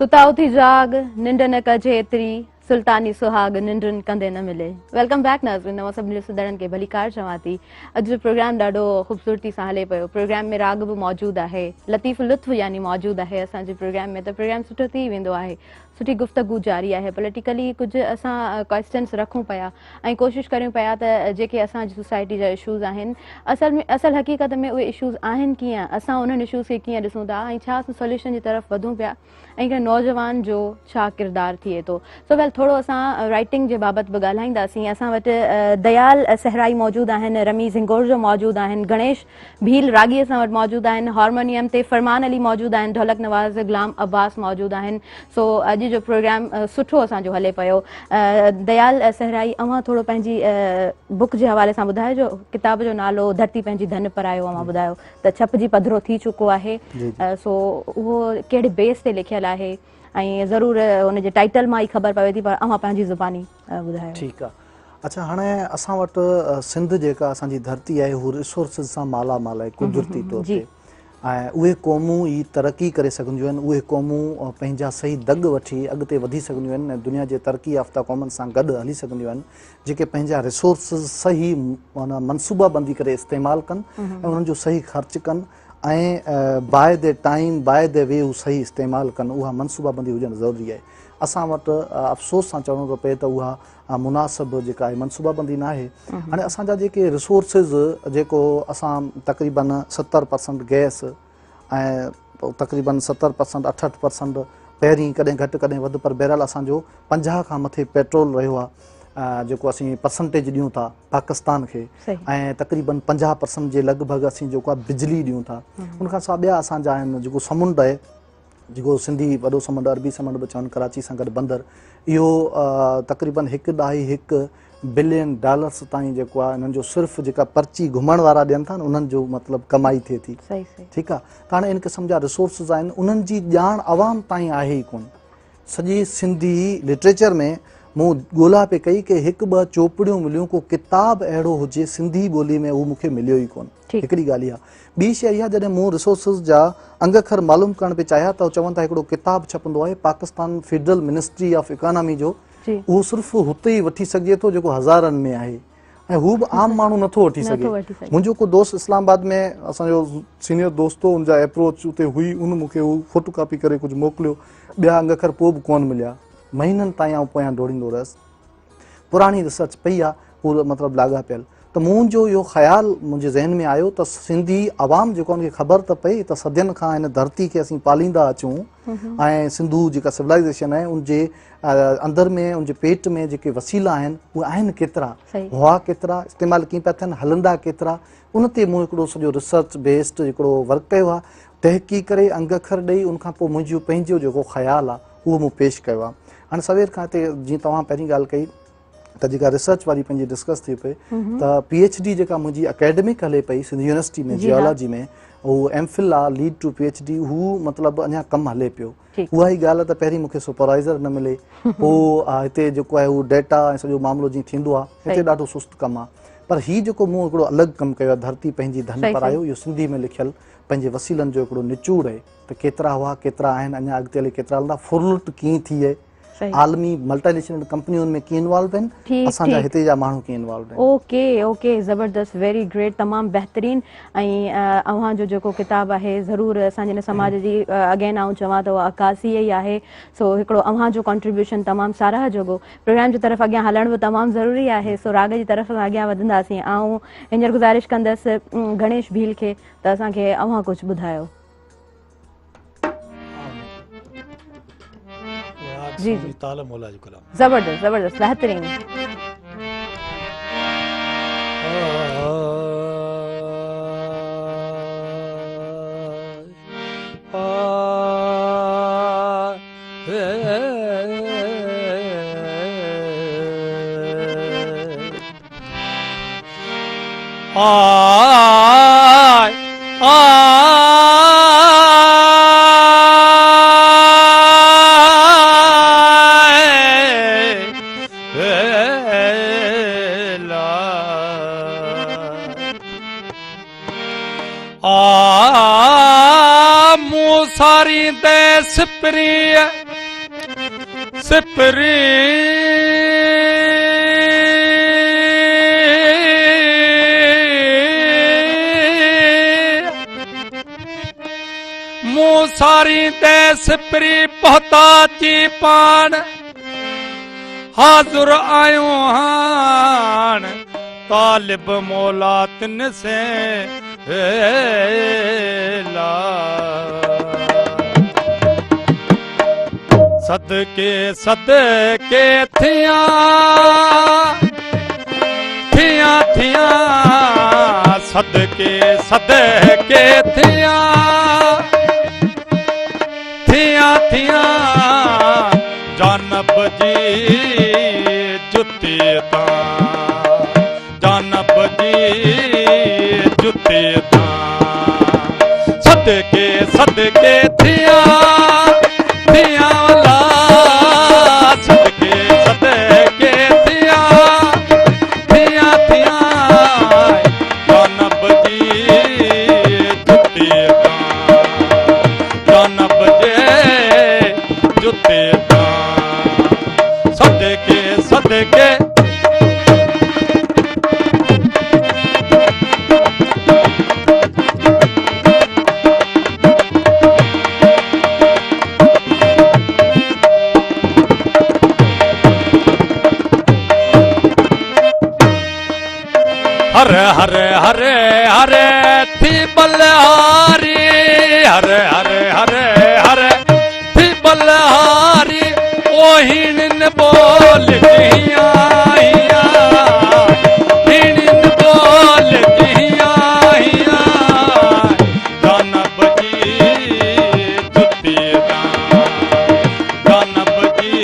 ستا اٿي جاڳ، ننڊ نه ڪجي ايتري، سلطاني سهاڳ ننڊن ڪندي نه ملي. Welcome back ناظرين اوهان سڀني ڏسندڙن کي ڀليڪار چوان ٿي. اڄ جو پروگرام ڏاڍو خوبصورتي سان هلي پيو. پروگرام ۾ راڳ به موجود آهي. لطيف لطف يعني موجود آهي اسان جي پروگرام ۾ ته پروگرام سٺو ٿي ويندو آهي. سٺي گفتگو جاري آهي. پوليٽيڪلي ڪجهه اسان ڪوئسچنس رکون پيا ۽ ڪوشش ڪريون پيا ته جيڪي اسان جي سوسائٽي جا اشوز آهن، اصل ۾ اصل حقيقت ۾ اهي اشوز آهن ڪيئن، اسان انهن اشوز کي ڪيئن ڏسون ٿا ۽ ڇا اسان سوليوشن جي طرف وڌون پيا ۽ هڪڙي نوجوان جو ڇا ڪردار ٿئي ٿو. سو ويل ٿورو اسان رائٽنگ جي بابت به ڳالهائينداسين. اسان وٽ ديال صحرائي موجود آهن، رميز هنگورجو موجود آهن، گڻيش ڀيل راڳي اسان وٽ موجود آهن، هارمونيم تي فرمان علي موجود آهن، ڍولڪ نواز غلام عباس موجود آهن. سو اڄ جو پروگرام سٺو اسان جو هلي پيو. ديال صحرائي اوهان ٿورو پنهنجي بڪ جي حوالي سان ٻڌائجو، ڪتاب جو نالو ڌرتي پنهنجي ڌن پرايو اوهان ٻڌايو ته ڇپجي پڌرو ٿي چڪو آهي، سو اهو ڪهڙي بيس تي لکيل آهي ۽ ضرور ان جي ٽائيٽل مان ئي خبر پوي ٿي پر اوهان پنهنجي زباني ٻڌايو. ٺيڪ آ. اڇا هاڻي اسان وٽ سنڌ جيڪا اسان جي ڌرتي آهي هو ريسورسز سان مالا مال آهي قدرتي طور تي ۽ اهي قومون ئي ترقي ڪري سگهنديون آهن، اهي قومون پنهنجا صحيح دڳ وٺي اڳتي وڌي سگهنديون آهن ۽ دنيا جي ترقي يافته قومن سان گڏ هلي سگهنديون آهن جيڪي پنهنجا ريسورسز صحيح معنيٰ منصوبه بندي ڪري استعمال ڪن ۽ انهن جو صحيح خرچ ڪن ۽ by the time by the way هو صحيح استعمال ڪن، اها منصوبه بندي هجڻ ضروري آهي. اسان وٽ افسوس سان چوڻو ٿو پئي ته اها مناسب جيڪا آهي منصوبه بندي ناهي. هاڻي اسان جا جيڪي ريسورسز جيڪو اسان تقريبن 70% گئس ۽ تقريبن 70% 68% پهرين ڪڏهن گهٽ ڪڏهن وڌ پر بهرحال اسان جو 50 کان مٿي پيٽرول رهيو آهي جيڪو اسين پرسنٽيج ڏيون ٿا پاڪستان کي ۽ تقريبن 50% جي لڳ ڀڳ اسين جيڪو آهي بجلي ڏيون ٿا. ان کان سواء ٻيا اسان جا آهن جيڪو سمنڊ آهي جيڪو سنڌي وڏو سمنڊ عربي سمنڊ به چون ڪراچي سان گڏ بندر اهو تقريبن هڪ ڏهائي هڪ بلين ڊالرس تائين جيڪو آهي انهن جو صرف جيڪا پرچي گهمڻ وارا ڏين ٿا نه انهن جو مطلب ڪمائي ٿئي ٿي. ٺيڪ آهي ته هاڻي ان قسم جا ريسورسز آهن انهن جي ڄاڻ عوام تائين آهي ئي ڪونه. سڄي سنڌي لٽريچر ۾ مون ڳولا پئي ڪئي ڪي هڪ ٻه چوپڙيون مليون ڪو ڪتاب اهڙو هجي سنڌي ٻولي ۾ اهو مون کي مليو ئي ڪونه. هڪڙي ڳالهه اها. ٻي شيء اها جڏهن مون ريسورسز جا انگ اکر معلوم ڪرڻ پئي چاهيا ته چون ٿا هڪڙو ڪتاب ڇپندو آهي Pakistan federal ministry of economy جو اهو صرف هتي ئي وٺي سگهجي ٿو جيڪو هزارن ۾ آهي ۽ هو به عام ماڻهو نٿو وٺي سگهي. منهنجو ڪو دوست اسلام آباد ۾ اسان جو سينيئر دوست هو ان جا اپروچ اتي هئي ان مون کي هو فوٽو ڪاپي ڪري ڪجهه موڪليو ٻيا انگ اکر پوء به ڪونه مليا مهينن تائين آئون پويان ڊوڙيندو رهيس. پراڻي ريسرچ پئي آ هو مطلب لاڳاپيل ته منهنجو اهو خيال منهنجي ذهن ۾ آيو ته سنڌي عوام جيڪو ان کي خبر ته پئي ته صدين کان هن ڌرتي کي اسين پاليندا اچون ۽ سنڌو جيڪا سولائيزيشن آهي ان جي اندر ۾ ان جي پيٽ ۾ جيڪي وسيلا آهن اهي آهن ڪيترا هئا ڪيترا استعمال ڪيئن پيا ٿين هلندا ڪيترا ان تي مون هڪڙو سڄو ريسرچ بيسڊ هڪڙو ورڪ ڪيو آهي تحقيق ڪري انگ اکر ڏئي ان کان پوء منهنجو پنهنجو جيڪو خيال آهي اهو مون پيش ڪيو آهي. هاڻي سوير کان هتي جيئن توهان پهرين ڳالهه ڪئي ته جيڪا ريسرچ واري پنهنجي ڊسڪس ٿي پئي ته پي ايڇ ڊي جيڪا منهنجي اڪيڊمڪ هلي پئي سنڌ يونيورسٽي ۾ جيولاجي ۾ هو ايم فل آ lead to P H D هو مطلب اڃا ڪم هلي پيو. اها ئي ڳالهه ته پهرين مون کي سپروائزر نه ملي پوء هتي جيڪو آهي هو ڊيٽا ۽ سڄو معاملو جيئن ٿيندو آهي هتي ڏاڍو سست ڪم آهي پر هي جيڪو مون هڪڙو الڳ ڪم ڪيو آهي ڌرتي پنهنجي ڌن پرايو اهو سنڌي ۾ لکيل پنهنجي وسيلن جو هڪڙو نچوڙ آهي. ته ڪيترا هئا ڪيترا آهن اڃا اڳتي هلي ڪيترا هلندا ڦرلٽ ڪيئن ٿي آهي عالمي ملٽي نيشنل ڪمپنيون ۾ ڪيئن انوالو آهن اسان جا هتي جا ماڻهو ڪيئن انوالو آهن. اوڪي اوڪي زبردست ويري گريٽ تمام بهترين ۽ اوهان جو جيڪو ڪتاب آهي ضرور اسان جي هن سماج جي اگين آئون چوان ته اها عڪاسي ئي آهي سو هڪڙو اوهان جو ڪنٽريبيوشن تمام ساراهه جوڳو پروگرام جي طرف اڳيان هلڻ به تمام ضروري آهي سو راڳ جي طرف اسان اڳيان وڌنداسين آئون هينئر گذارش ڪندس گڻيش ڀيل کي ته اسان کي اوهان ڪجهه ٻڌايو. جي جي زبردست زبردست بهترين. مون ساريندي سپريء سپري مون ساريندي سپري پهتا اچي پاڻ، حاضر آهيون هاڻ طالب مولا تن سين لا. صدقي صدقي ٿيان ٿيان ٿيان صدقي صدقي ٿيان ٿيان ٿيان جانب جي جتي تان جانب جي جتي تان صدقي صدقي ٿيان ٿيان ولا صدقي صدقي ٿيان ٿيان ٿيان جانب جي جتي تان جانب جي جتي تان صدقي صدقي. هر هر هر هر ٿي بلهاري هر هر هر هر ٿي بلهاري اوهيڻين ٻول جيان هيڻين ٻول جيان جانب جي جتي تان جانب جي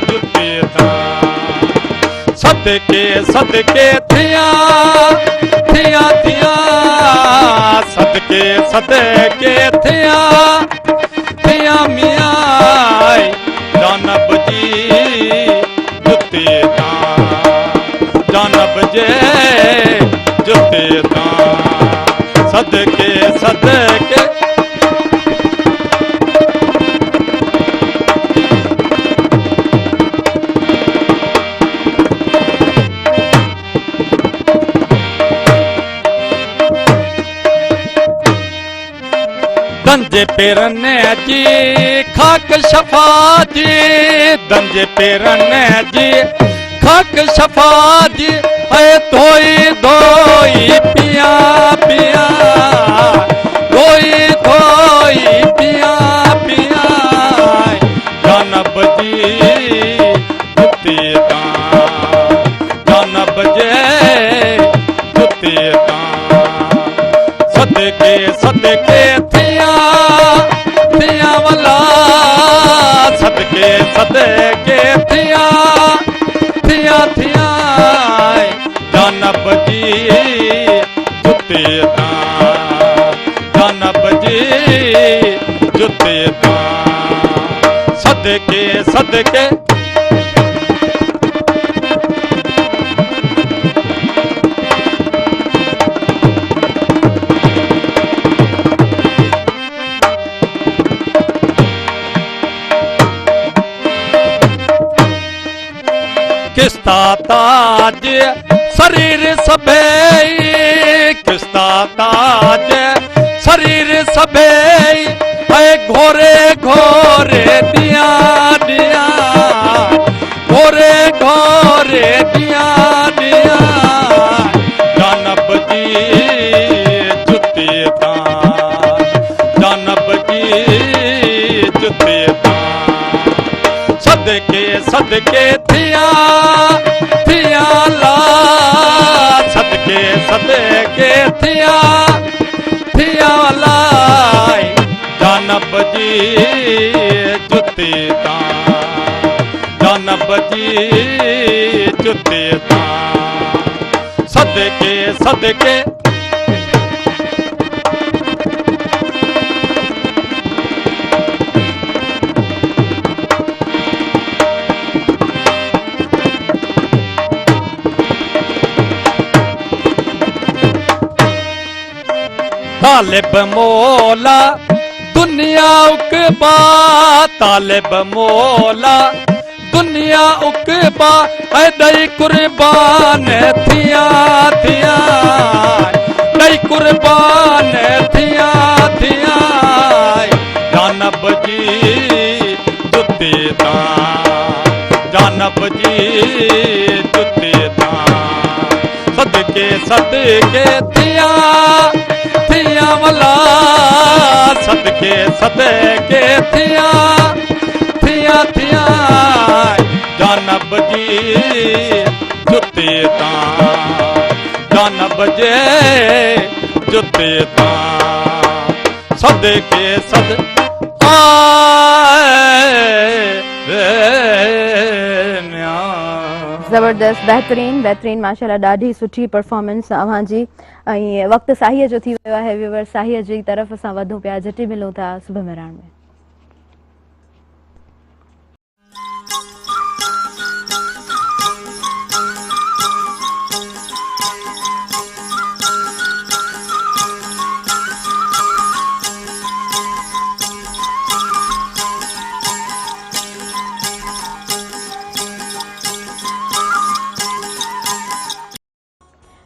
جتي تان صدقي صدقي ٿيان ٿيان ٿيان صدقي صدقي ٿيان ٿيان ميان جانب جي جتي تان جانب جي جتي تان صدقي صدقي. دنجي پيرن جي خاڪ شفا جي دنجي پيرن جي خاڪ شفا جي اي ڌوئي ڌوئي پيان پيان ڌوئي ڌوئي پيان پيان جانب جي جتي تان جانب جي جتي تان صدقي صدقي ٿيان ٿيان ولا صدقي صدقي ٿيان ٿيان ٿيان جانب جي جتي تان جانب جي جتي تان صدقي صدقي. ڪستا تاج سرير سڀئي ڪستا تاج سرير سڀئي اي گهوري گهوري ڏيان ڏيان گهوري گهوري ڏيان ڏيان جانب جي جتي تان جانب جي جتي تان صدقي صدقي ٿيان ٿيان لا صدقي صدقي ٿيان ٿيان لاء جانب جي جتي تان جانب جي جتي تان صدقي صدقي. طالب مولا دنيا عقبا طالب مولا دنيا عقبا اي ڏئي قربان ٿيان ٿيان ڏئي قربان ٿيان ٿيان جي جتي تان صدقي صدقي ٿيان ٿيان ولا صدقي صدقي ٿيان ٿيان ٿيان جانب جي جتي تان جانب جي جتي تان صدقي صد زبردست بهترين بهترين ماشاءالله ڏاڍي سٺي پرفارمنس اوهان جي ۽ وقت ساهيء جو ٿي ويو آهي ويور ساهيء جي طرف اسان وڌون پيا جهٽي ملون ٿا صبح مهراڻ ۾.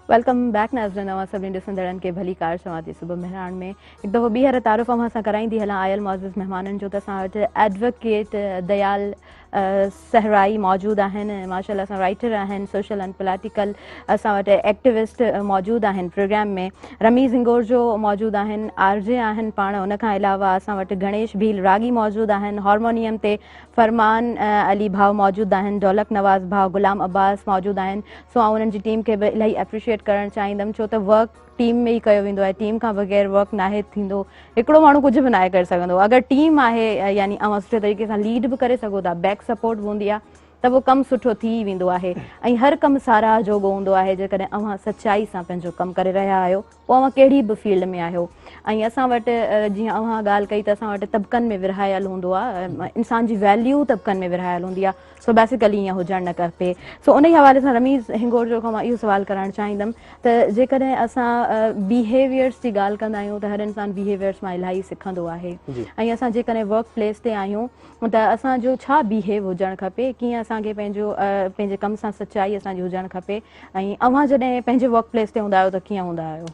Welcome back ناظرين اوهان سڀني ڏسندڙن کي ڀليڪار چوان ٿي صبح مهراڻ ۾ هڪ دفعو ٻيهر تعارف اوهان سان ڪرائيندي هلان آيل معزز مهمانن جو ته اسان وٽ ايڊووڪيٽ ديال صحرائي موجود آهن ماشاء الله اسان رائٽر آهن سوشل اينڊ پوليٽيڪل اسان وٽ ايڪٽيوسٽ موجود آهن پروگرام ۾ رميز هنگورجو موجود آهن آر جي آهن پاڻ ان کان علاوه اسان وٽ گڻيش ڀيل راڳي موجود آهن هارمونيم تي فرمان علي ڀاء موجود آهن ڍولڪ نواز ڀاء غلام عباس موجود آهن سو آئون انهن جي ٽيم کي به الاهي اپريشيئيٽ ڪرڻ چاهيندم ڇو ته ورڪ ٽيم ۾ ئي ڪيو ويندو آهي ٽيم کان بغير ورڪ ناهي ٿيندو هڪڙو ماڻهو ڪجهه به ناهي ڪري سگهندو اگر ٽيم آهي يعني اوهان سٺي طريقي سان ليڊ به ڪري سگهو ٿا بيڪ سپورٽ به هوندي آهي ته اهو ڪم سٺو ٿي ئي ويندو آهي ۽ هر ڪم ساراهه جوڳو هوندو آهي جيڪڏهن اوهان سچائي سان پنهنجو ڪم ڪري رهيا آهيو پوء اوهان ڪهڙي به فيلڊ ۾ آهيو ۽ اسان وٽ جيئن اوهان ڳالهه ڪئي ته اسان وٽ طبقن ۾ ورهايل هوندو آهي انسان جي ويليو طبقن ۾ ورهايل هوندي آهي سو بيسيڪلي ائين هجڻ نه کپي سو انهي حوالي سان رميز هنگورجو کان مان اهو سوال ڪرڻ چاهيندم ته جيڪڏهن اسان بيهيويئرس جي ڳالهه ڪندا آهيون ته هر انسان بيهيويئرس مان الاهي سکندو آهي ۽ اسان جيڪڏهن ورڪ پليس تي آهيون ته اسان جو ڇا بيهيو هجڻ کپي ڪيئن اسان کي پنهنجو پنهنجي ڪم سان سچائي اسان جي هجڻ کپي ۽ اوهان جڏهن پنهنجي ورڪ پليس تي هوندا آهيو ته ڪيئن هوندا آهيو؟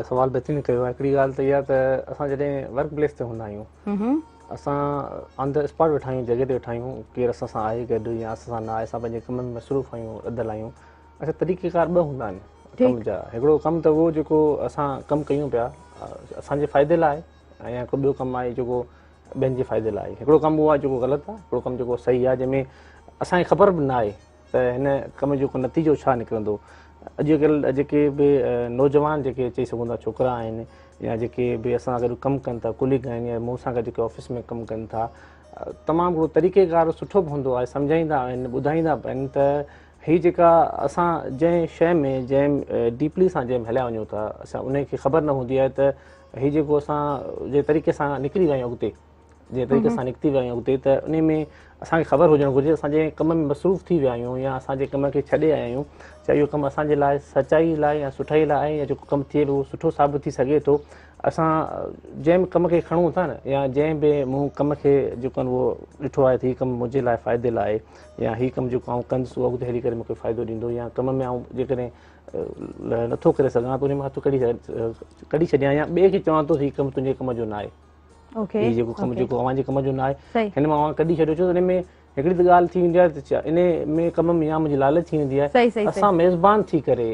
سوال بهترين ڪيو آهي. هڪڙي ڳالهه ته اها ته اسان جڏهن ورڪ پليس تي هوندا آهيون اسان آن the spot ويٺا آهيون جڳهه تي ويٺا آهيون ڪير اسان سان آهي گڏ يا اسان سان نه آهي اسان پنهنجي ڪم ۾ مصروف آهيون رڌل آهيون اڇا طريقي ڪار ٻه هوندا آهن ڪم جا هڪڙو ڪم ته اهو جيڪو اسان ڪم ڪيون پيا اسان جي فائدي لاء آهي يا ڪو ٻيو ڪم آهي جيڪو ٻين جي فائدي لاء آهي هڪڙو ڪم اهو آهي جيڪو غلط آهي هڪڙو ڪم جيڪو صحيح آهي جنهن ۾ اسان کي خبر به نه آهي ته هن ڪم جو نتيجو ڇا نڪرندو. اڄڪلهه جيڪي به نوجوان جيڪي چئي سگهون ٿا ڇوڪرا آهن يا جيڪي به اسان سان گڏ ڪم ڪن ٿا ڪليگ آهن يا مون سان گڏ جيڪي آفيس ۾ ڪم ڪن ٿا تمام گهڻو طريقي ڪار سٺو به هوندو آهي سمجهائيندا آهن ٻڌائيندا به آهن ته هي جيڪا اسان جنهن شيء ۾ جنهن ڊيپلي سان جنهن ۾ هليا وڃون ٿا اسان ان کي خبر نه هوندي آهي ته هي جيڪو اسان جنهن طريقي سان نڪري ويا آهيون اڳتي جنهن طريقي سان نڪتي ويا آهيون اڳتي ته انهي ۾ اسان کي خبر هجڻ گهرجي اسان جنهن ڪم ۾ مصروف ٿي ويا آهيون يا اسان جنهن ڪم کي ڇڏي آيا آهيون چاهي اهو ڪم اسان جي لاء سچائي لاء يا سٺائي لاء آهي يا جيڪو ڪم ٿئي پيو اهو سٺو ثابت ٿي سگهي ٿو اسان جنهن به ڪم کي کڻون ٿا نه يا جنهن به مون ڪم کي جيڪو اهو ڏٺو آهي ته هي ڪم منهنجي لاء فائدي لاء آهي يا هي ڪم جيڪو آئون ڪندس اهو اڳتي هلي ڪري مون کي فائدو ڏيندو يا ڪم ۾ آئون جيڪڏهن نٿو ڪري سگهان ته ان مان هٿ ڪڍي ڇڏيان يا ٻئي کي چوان ٿو هي ڪم تنهنجي ڪم جو نه آهي هي جيڪو ڪم جيڪو اوهان جي ڪم جو نه آهي هن مان اوهان ڪڍي ڇڏيو ڇو ته ان ۾ هڪڙي ته ڳالهه ٿي ويندي آهي ته ان ۾ ڪم ۾ يا منهنجي لالچ ٿي ويندي آهي اسان ميزبان ٿي ڪري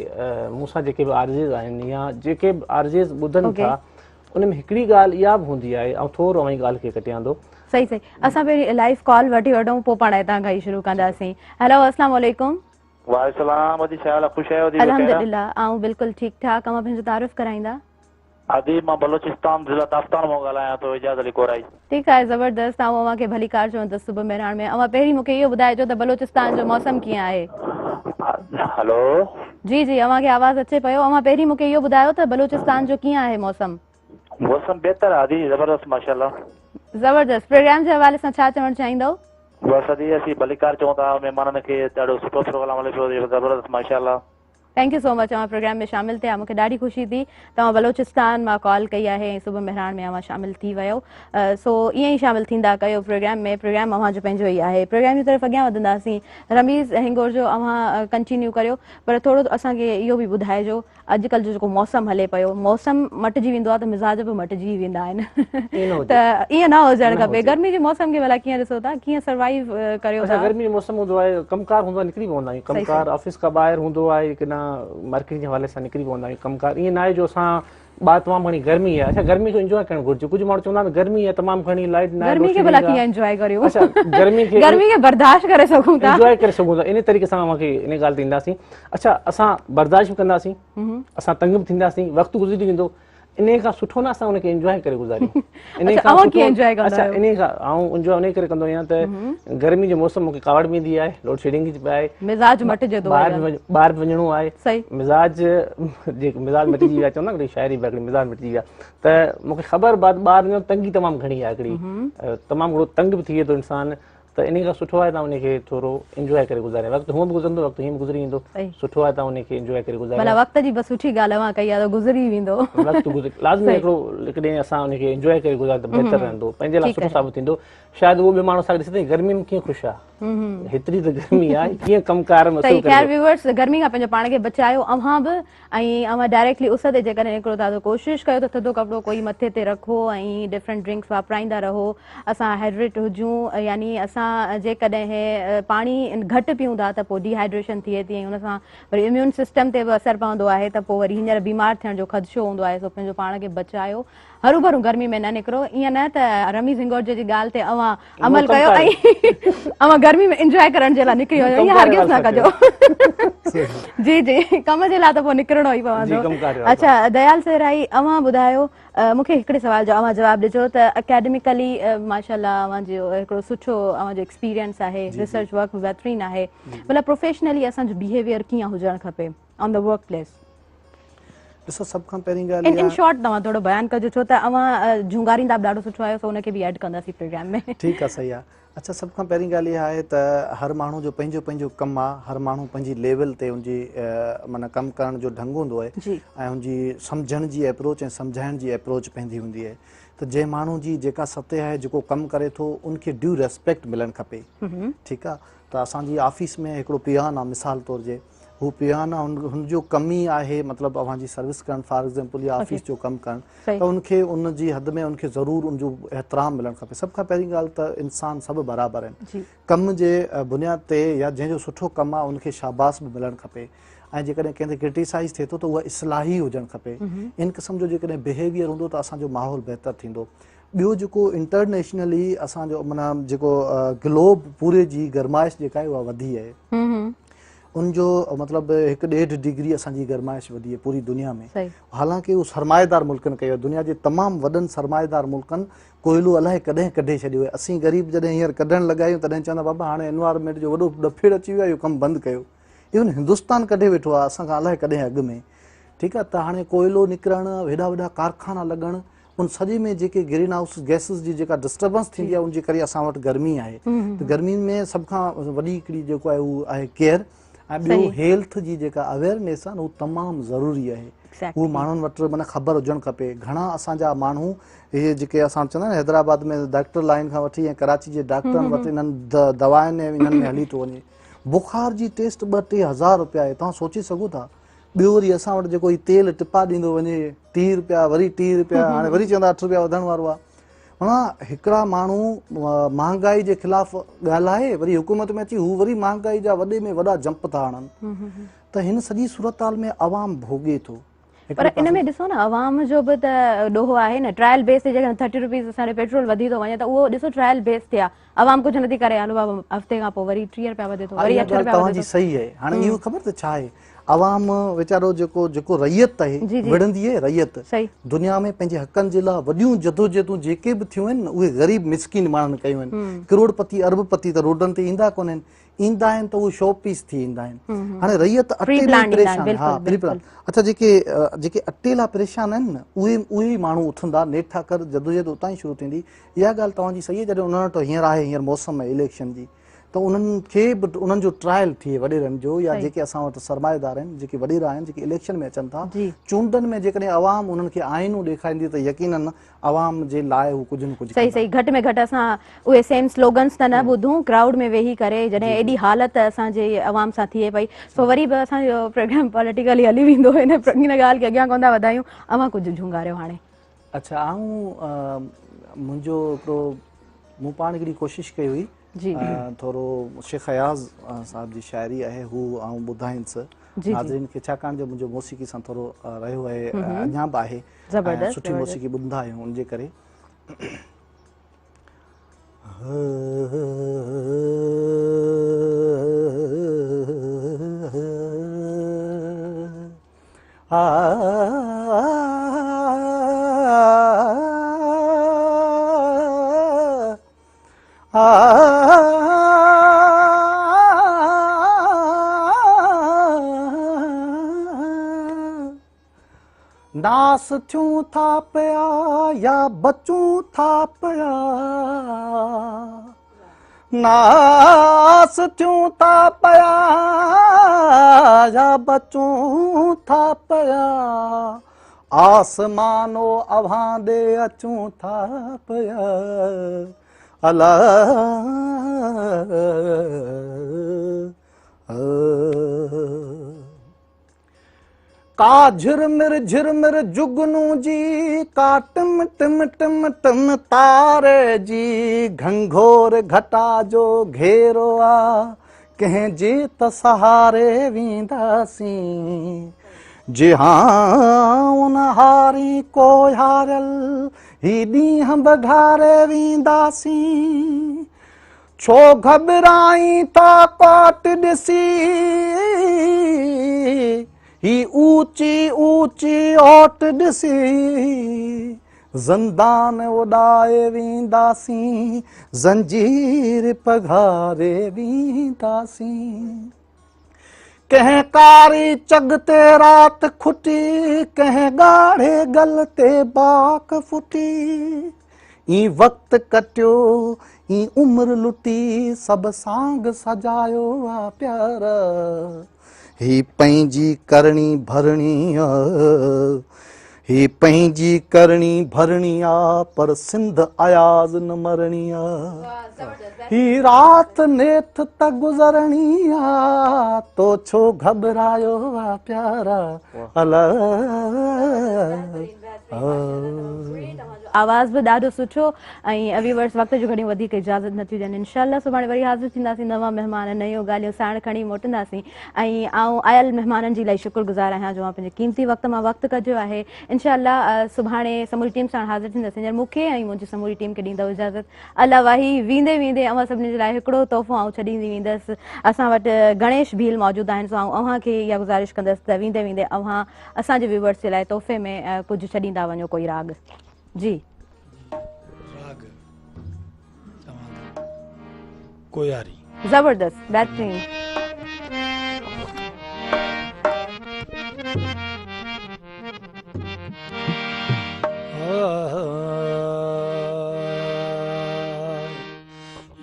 مون سان جيڪي به آرجيز آهن يا جيڪي به آرجيز ٻڌن ٿا ان ۾ هڪڙي ڳالهه اها به هوندي آهي آئون ٿورو اوهان جي ڳالهه کي ڪٽيان ٿو. صحيح صحيح اسان پهرين لائيو ڪال وٺي وٺون پوء پاڻ هتان کان ئي شروع ڪنداسين. هيلو السلام عليڪم. وعليڪم السلام ادي ڇا حال آ خوش آهيو ادي الحمدلله آئون بلڪل ٺيڪ ٺاڪ اوهان پنهنجو تعارف ڪرائيندا. ادي مان بلوچستان ضلع تفتان مان ڳالهايان ٿو اعجاز علي ڪورائي. ٺيڪ آهي زبردست آئون اوهان کي ڀليڪار چوندس صبح مهراڻ ۾ اوهان پهرين مون کي اهو ٻڌائجو ته بلوچستان جو موسم ڪيئن آهي. هلو. جي جي اوهان کي آواز اچي پيو اوهان پهرين مون کي اهو ٻڌايو ته بلوچستان جو ڪيئن آهي موسم. موسم بهتر آهي ادي زبردست ماشاءالله. زبردست پروگرام جي حوالي سان ڇا چوڻ چاهيندؤ. بس ادي اسين ڀليڪار چئون ٿا مهمانن کي ڏاڍو سٺو پروگرام هلي پيو زبردست ماشاءالله. Thank you so much اوهان پروگرام ۾ شامل ٿيا مونکي ڏاڍي خوشي ٿي توهان بلوچستان مان ڪال ڪئي آهي ۽ صبح مهراڻ ۾ اوهان شامل ٿي ويو سو ائين ئي شامل ٿيندا ڪيو پروگرام ۾ پروگرام اوهان جو پنهنجو ئي آهي پروگرام جي طرف اڳيان وڌنداسين رميز هنگورجو اوهان ڪنٽينيو ڪريو پر ٿورو اسان کي اهو به ٻڌائجو اڄڪلهه جو جيڪو موسم هلي پيو موسم مٽجي ويندو آهي ته مزاج به مٽجي ويندا آهن ته ائين نه هجڻ کپي گرمي جي موسم کي ڀلا ڪيئن ڏسو ٿا ڪيئن سروائيو ڪريو ٿا؟ گرمي جو موسم هوندو آهي ڪم ڪار هوندو آهي نڪري پوندا آهيون ڪم ڪار آفيس کان ٻاهر هوندو آهي ڪنا مارڪيٽ جي حوالي سان نڪري پوندا آهيون ڪم ڪار ائين نه آهي جو اسان ٻاهر تمام گهڻي گرمي آهي اڇا گرمي کي انجواء ڪرڻ گهرجي ڪجهه ماڻهو چوندا آهن گرمي آهي تمام گهڻي لائٽ نه گرمي کي ڀلا ڪيئن انجواء ڪريون اڇا گرمي کي گرمي کي برداشت ڪري سگهون ٿا انجواء ڪري سگهون ٿا ان طريقي سان اوهان کي ان ڳالهه تي اينداسين اڇا اسان برداشت به ڪنداسين اسان تنگ به ٿينداسين وقت گذري ويندو انهي کان سٺو نه اسان ان کي انجواء ڪري گذاريون انهي کان سٺو انجواء ڪندا اڇا انهي کان آئون انجواء انهي ڪري ڪندو آهيان ته گرمي جو موسم مونکي ڪاوڙ به ايندي آهي لوڊ شيڊنگ به آهي مزاج مٽجي ٿو ٻاهر ٻاهر به وڃڻو آهي صحيح مزاج جي مزاج مٽجي ويا چوندا هڪڙي شاعري به هڪڙي مزاج مٽجي ويا ته مونکي خبر بعد ٻاهر وڃڻ تنگي تمام گهڻي آهي هڪڙي تمام گهڻو تنگ به ٿي ويندو انسان ته انهي کان سٺو آهي ته ان کي ٿورو انجواء ڪري گذاريان وقت هونء به گذرندو وقت هيئن به گذري ويندو سٺو آهي ته ان کي انجواء ڪري گذاريان ڀلا وقت جي بس سٺي ڳالهه اوهان ڪئي آهي ته گذري ويندو وقت گذري لازمي هڪڙو هڪ ڏينهن اسان ان کي انجواء ڪري گذاريون ته بهتر رهندو پنهنجي لاء سٺو ثابت ٿيندو شايد اهو ٻيو ماڻهو اسان کي ڏسي ته گرمي ۾ ڪيئن خوش آهي هيتري ته گرمي آهي ڪيئن ڪم ڪار ۾ صحيح خير ويورز گرمي کان پنهنجو پاڻ کي بچايو اوهان به ۽ اوهان ڊائريڪٽلي اس تي جيڪڏهن نڪرو ٿا ته ڪوشش ڪيو ته ٿڌو ڪپڙو ڪوئي مٿي تي رکو ۽ ڊفرنٽ ڊرنڪس واپرائيندا رهو اسان هائڊريٽ هجون يعني اسان جيڪڏهن پاڻي گهٽ پيون ٿا ته پوء ڊي هائڊريشن ٿئي ٿي ۽ ان سان وري اميون سسٽم تي به اثر پوندو آهي ته پوء وري هينئر بيمار ٿيڻ جو خدشو هوندو آهي سو پنهنجو پاڻ کي بچايو هروڀرو گرمي ۾ نه نڪرو ائين نه ته رميز هنگورجي جي ڳالهه تي اوهان عمل ڪيو ۽ اوهان گرمي ۾ انجواء ڪرڻ جي لاء نڪري وڃو ائين هرگز نه ڪجو جي جي ڪم جي لاء ته پوء نڪرڻو ئي پوندو اڇا ديال صحرائي اوهان ٻڌايو مون کي هڪڙي سوال جو اوهان جواب ڏجو ته اڪيڊميڪلي ماشاءالله اوهان جو هڪڙو سٺو اوهان جو ايڪسپيرينس آهي ريسرچ ورڪ به بهترين آهي مطلب پروفيشنلي اسان جو بيهيويئر ڪيئن هجڻ کپي آن the work place ڏسو سڀ کان پهرين ڳالهه ان شارٽ توهان ٿورو بيان ڪجو ڇو ته اوهان جهونگاريندا به ڏاڍو سٺو آهيو سو ان کي به ايڊ ڪنداسين پروگرام ۾ ٺيڪ آهي صحيح آهي اڇا سڀ کان پهرين ڳالهه اها آهي ته هر ماڻهو جو پنهنجو پنهنجو ڪم آهي هر ماڻهو پنهنجي ليول تي ان جي معنيٰ ڪم ڪرڻ جو ڍنگ هوندو آهي ۽ ان جي سمجهڻ جي اپروچ ۽ سمجهائڻ جي اپروچ پنهنجي هوندي آهي ته جنهن ماڻهو جي جيڪا سطح آهي جيڪو ڪم ڪري ٿو ان کي ڊيو ريسپيڪٽ ملڻ کپي ٺيڪ آهي ته اسان جي آفيس ۾ هڪڙو پيان آهي مثال طور جي هو پيان آ هن جو ڪم ئي آهي مطلب اوهان جي سروس ڪرڻ فار ايگزامپل يا آفيس جو ڪم ڪرڻ ته ان کي ان جي حد ۾ ان کي ضرور ان جو احترام ملڻ کپي سڀ کان پهرين ڳالهه ته انسان سڀ برابر آهن ڪم جي بنياد تي يا جنهن جو سٺو ڪم آ ان کي شاباس به ملڻ کپي ۽ جيڪڏهن ڪنهن تي ڪرٽيسائز ٿئي ٿو ته اها اصلاحي هجڻ کپي ان قسم جو جيڪڏهن بهيويئر هوندو ته اسان جو ماحول بهتر ٿيندو ٻيو جيڪو انٽرنيشنلي اسان جو معنيٰ جيڪو گلوب پوري جي گرمائش جيڪا آهي اها وڌي آهي ان جو مطلب هڪ ڏيڍ ڊگري اسان جي گرمائش وڌي آهي پوري دنيا ۾ حالانڪه اهو سرمائيدار ملڪن ڪيو آهي دنيا جي تمام وڏن سرمائيدار ملڪن ڪوئلو الائي ڪڏهن ڪڍي ڇڏيو آهي اسين غريب جڏهن هينئر ڪڍڻ لڳا آهيون تڏهن چوندا بابا هاڻي انوائرمينٽ جو وڏو ڏڦيڙ اچي ويو آهي اهو ڪم بند ڪيو ايون هندستان ڪڍي ويٺو آهي اسان کان الائي ڪڏهن اڳ ۾ ٺيڪ آهي ته هاڻي ڪوئلو نڪرڻ هيڏا وڏا ڪارخانا لڳڻ ان سڄي ۾ جيڪي گرين هائوس گيسز جي جيڪا ڊسٽربنس ٿيندي آهي ان جي ڪري اسان وٽ گرمي آهي ته گرمين ۾ سڀ کان وڏي هڪڙي جيڪو آهي اهو آهي ڪيئر ۽ ٻيو هيلٿ جي جيڪا اويئرنيس آهي اهو تمام ضروري آهي اهو ماڻهن وٽ معنيٰ خبر هجڻ کپي گهڻا اسان جا ماڻهو اهي جيڪي اسان چوندا آهن حيدرآباد ۾ ڊاڪٽر لائن کان وٺي ۽ ڪراچي جي ڊاڪٽرن وٽ انهن دوائن ۽ انهن ۾ هلي ٿو وڃي بخار جي ٽيسٽ 2 3 هزار روپيا آهي توهان سوچي سگهو ٿا ٻيو وري اسان وٽ جيڪو هي تيل ٽپا ڏيندو وڃي 30 روپيا وري 30 روپيا هاڻي وري چوندا 8 روپيا وڌڻ وارو آهي معنيٰ هڪڙا ماڻهو مهانگائي جي خلاف ڳالهائي وري حڪومت ۾ اچي هو وري مهانگائي جا وڏي ۾ وڏا جمپ ٿا هڻن ته هن سڄي صورتحال ۾ عوام ڀوڳي ٿو. پر ان ۾ ڏسو نه عوام جو به ته ڏوهه آهي نه ٽرائل بيس تي جيڪڏهن 30 روپيز اسان جو پيٽرول وڌي ٿو وڃي ته اهو ڏسو ٽرائل بيس تي آهي عوام ڪجهه نٿي ڪري هلو بابا هفتي کان پوء وري 30 روپيا وڌي ٿو وري 8 روپيا توهان جي صحيح آهي هاڻي اهو خبر ته ڇا آهي عوام ويچارو جيڪو جيڪو رعيت آهي وڙهندي آهي رعيت دنيا ۾ پنهنجي حقن جي لاء وڏيون جدوجهدون جيڪي به ٿيون آهن اهي غريب مسڪين ماڻهن ڪيون آهن ڪروڙ پتي ارب پتي ته روڊن تي ايندا ڪونهن ايندا آهن ته اهي شو پيس ٿي ايندا آهن هاڻي رعيت اٽي لاء پريشان ها پري پلان اڇا جيڪي جيڪي اٽي لاء پريشان آهن نه اهي اهي ئي ماڻهو اٿندا نيٺ آخر جدوجهد اتان ئي شروع ٿيندي اها ڳالهه توهان جي صحيح آهي جڏهن انهن وٽ هينئر آهي هينئر موسم آهي اليڪشن جي. ته انهن کي به انهن جو ٽرائل ٿئي وڏيرن جو يا جيڪي اسان وٽ سرمائيدار آهن جيڪي وڏيرا آهن جيڪي اليڪشن ۾ اچن ٿا چونڊن ۾ جيڪڏهن عوام انهن کي آئينو ڏيکاريندي ته يقينن عوام جي لاء هو ڪجهه نه ڪجهه صحيح صحيح گهٽ ۾ گهٽ اسان اهي سيم سلوگنس ته نه ٻڌون ڪرائوڊ ۾ ويهي ڪري جڏهن ايڏي حالت اسان جي عوام سان ٿئي پئي سو وري به اسان جو پروگرام پوليٽيڪلي هلي ويندو هن ڳالهه کي اڳيان ڪونه ٿا وڌايون اوهان ڪجهه جهونگاريو هاڻي. اڇا آئون منهنجو هڪڙو مون پاڻ هڪڙي ڪوشش ڪئي هئي جي ٿورو شيخ اياز صاحب جي شاعري آهي هو آئون ٻڌائينس ناظرين کي ڇاڪاڻ جو منهنجو موسيقي سان ٿورو رهيو آهي اڃا به آهي سٺي موسيقي ٻڌندا آهيون ان جي ڪري ناس ٿيون ٿا پيا يا بچون ٿا پيا ناس ٿيون ٿا پيا يا بچون ٿا پيا آسمانو اوهان ڏي اچون ٿا پيا الا ڪا جھرمر جھرمر جگنو جي ڪا ٽم ٽم ٽم ٽم تاري جي گھنگھور گھٽا جو گھيرو آ ڪنهن جي ته سهاري وينداسين جي هان هاري ڪو هاريل هي ڏينهن به گھاري وينداسين ڇو گهٻرائين ٿا ڪاٽ ڏسي هي اوچي اوچي اوٽ ڏسي زندان اڏائي وينداسين زنجير پگهاري وينداسين ڪنهن ڪاري چڳ تي رات کٽي ڪنهن ڳاڙهي گل تي باک ڦٽي اين وقت ڪٽيو اين عمر لٽي سڀ سانگ سجايو آ پيارا هي پنهنجي ڪرڻي ڀرڻي آ هي پنهنجي ڪرڻي ڀرڻي آ پر سنڌ اياز نه مرڻي آ هي رات نيٺ ته گذرڻي آ تو ڇو گهٻرايو آ پيارا الا آواز به ڏاڍو سٺو ۽ ويورس وقت جو گهڻيون وڌيڪ اجازت نٿيون ڏين انشاء الله سڀاڻي وري حاضر ٿينداسين نوان مهمان نيون ڳالهيون ساڻ کڻي موٽنداسين ۽ آئون آيل مهمانن جي الاهي شڪر گذار آهيان جو اوهان پنهنجي قيمتي وقت مان وقت ڪڍيو آهي انشاء الله سڀاڻي سموري ٽيم ساڻ حاضر ٿيندس هينئر مون کي ۽ منهنجي سموري ٽيم کي ڏيندؤ اجازت الله واهي ويندي ويندي اوهان سڀني جي لاء هڪڙو تحفو آئون ڇڏيندي ويندس اسان وٽ گڻيش ڀيل موجود آهن سو آئون اوهان کي اها گذارش ڪندس ته ويندي ويندي اوهان اسان جي ويورس جي لاء تحفي ۾ ڪجهه ڇڏيندا وڃو ڪوئي راڳ جي راڳ چوان ٿو ڪوياري. زبردست بهترين.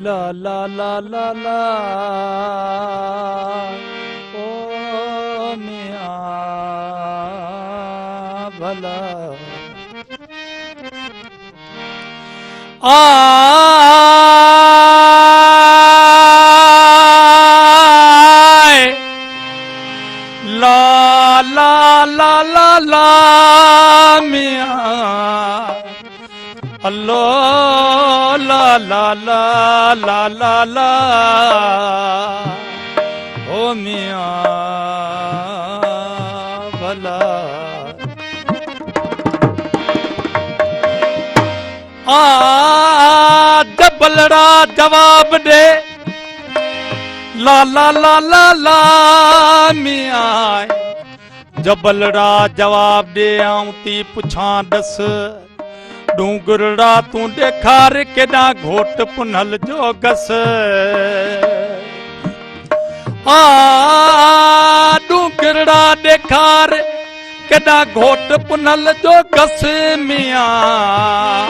لا لا لا لا لا او ميان ڀلا آء لا لا لا لا لا ميان الله لا لا لا لا لا لا او ميان ڀلا آ جبلڙا جواب ڏي لا لا لا لا لا ميان جبلڙا جواب ڏي آئون ٿي پڇان ڏس ڏونگرڙا تون ڏيکار ڪيڏانهن گهوٽ پنهل جو گس آ ڏونگرڙا ڏيکار ڪيڏانهن گهوٽ پنهل جو گس ميان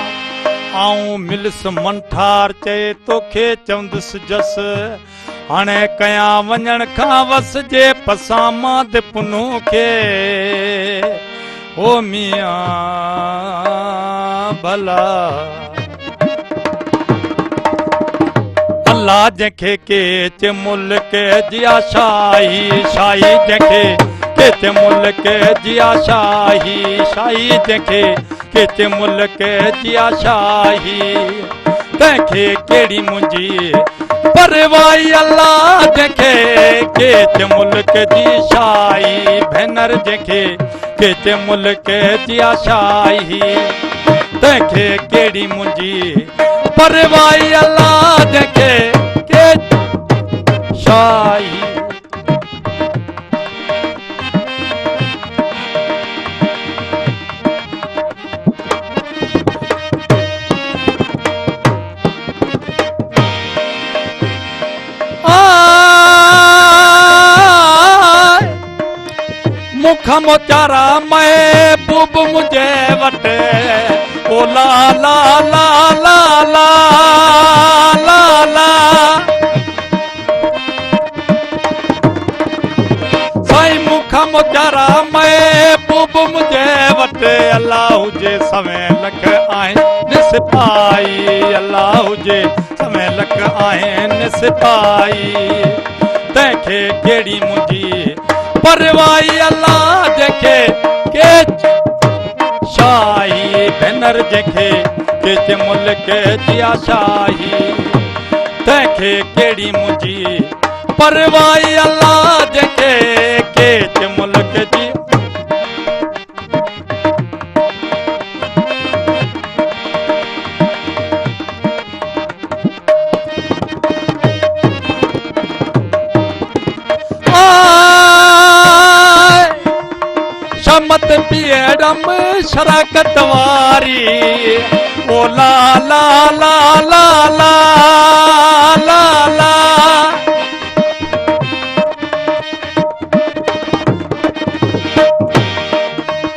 آئون آئون ملس منٺار چئي توکي چوندس جس. هاڻي ڪيان وڃڻ کان وس جي پسان ماند پنهون کي. او ميان ڀلا. الله جنهن کي ڪيچ ملڪ جي آ شاهي، شاهي جنهن کي ڪيچ ملڪ جي آ شاهي، شاهي جنهن کي ڪيچ ملڪ جي آ شاهي، تنهن کي ڪهڙي منهنجي پرواهي. الله جنهن کي ڪيچ ملڪ جي شاهي، ڀينر جنهن کي ڪيچ ملڪ جي آ شاهي، تنهن کي ڪهڙي منهنجي پرواهي. الله جنهن کي ڪيچ شاهي. مون کان موچارا محبوب منهنجي وٽ، او لا لا لا لا لا لا لا. سائين مون کان موچارا محبوب منهنجي وٽ، الله هجي سوين لک آهن سپاهي، الله هجي سوين لک آهن سپاهي، تنهن کي ڪهڙي منهنجي پرواهي. الله جنهن کي ڪيچ شاهي، ڀينر جنهن کي ڪيچ ملڪ جي آ شاهي، تنهن کي ڪهڙي منهنجي پرواهي. الله جنهن کي ڪيچ ملڪ جي. شمت پيئڙم شراڪت واري، او لا لا لا لا لا لا لا.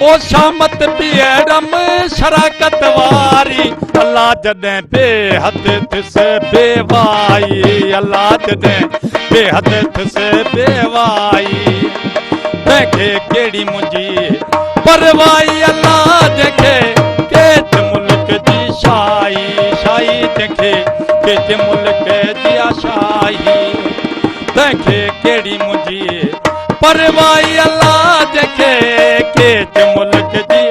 او شامت پيئڙم شراڪت واري، الله جڏهن بي حد ٿس بي وائي، الله جڏهن بي حد ٿس بي وائي، تنهن کي ڪهڙي منهنجي پرواهي. الله جنهن کي ڪيچ ملڪ جي شاهي، شاهي جنهن کي ڪيچ ملڪ جي آ شاهي، تنهن کي ڪهڙي منهنجي پرواهي. الله جنهن کي ڪيچ ملڪ جي.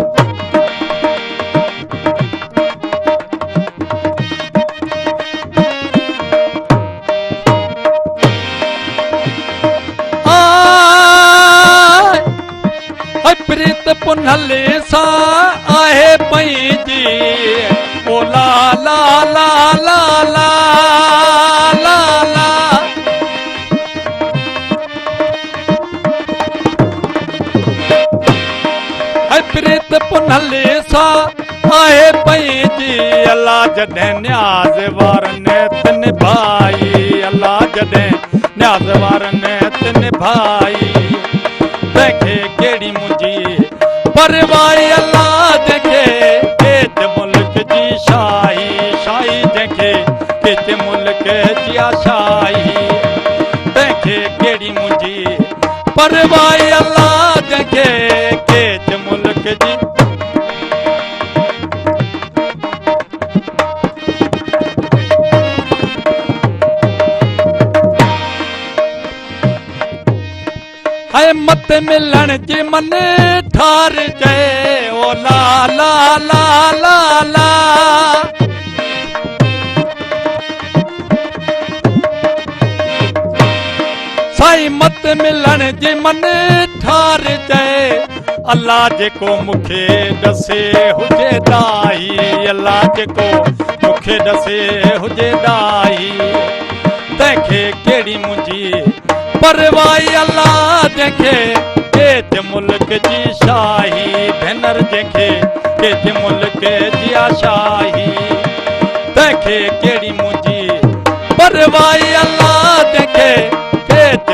پريت پنهل سان آهي پنهنجي، او لا لا لا لا لا لا لا. پريت پنهل سان آهي پنهنجي، الله جڏهن نياز وارن تن نڀائي، الله جڏهن نياز وارن تن نڀائي، تنهن کي ڪهڙي منهنجي پرواهي. الله جنهن کي ڪيچ ملڪ جي شاهي، شاهي جنهن کي ڪيچ ملڪ جي آ شاهي، تنهن کي ڪهڙي منهنجي پرواهي. الله جنهن کي ڪيچ ملڪ جي. ۽ مت ملڻ جي من ٺار چئي، او لا لا لا لا لا. سائين مت ملڻ جي من ٺار چئي، الله جيڪو مونکي ڏسي هجي ڏاهي، الله جيڪو مونکي ڏسي هجي ڏاهي، تنهن کي ڪهڙي منهنجي پرواهي. الله جنهن کي ڪيچ ملڪ جي شاهي، ڀينر جنهن کي ڪيچ ملڪ جي آ شاهي، تنهن کي ڪهڙي منهنجي پرواهي. الله جنهن کي ڪيچ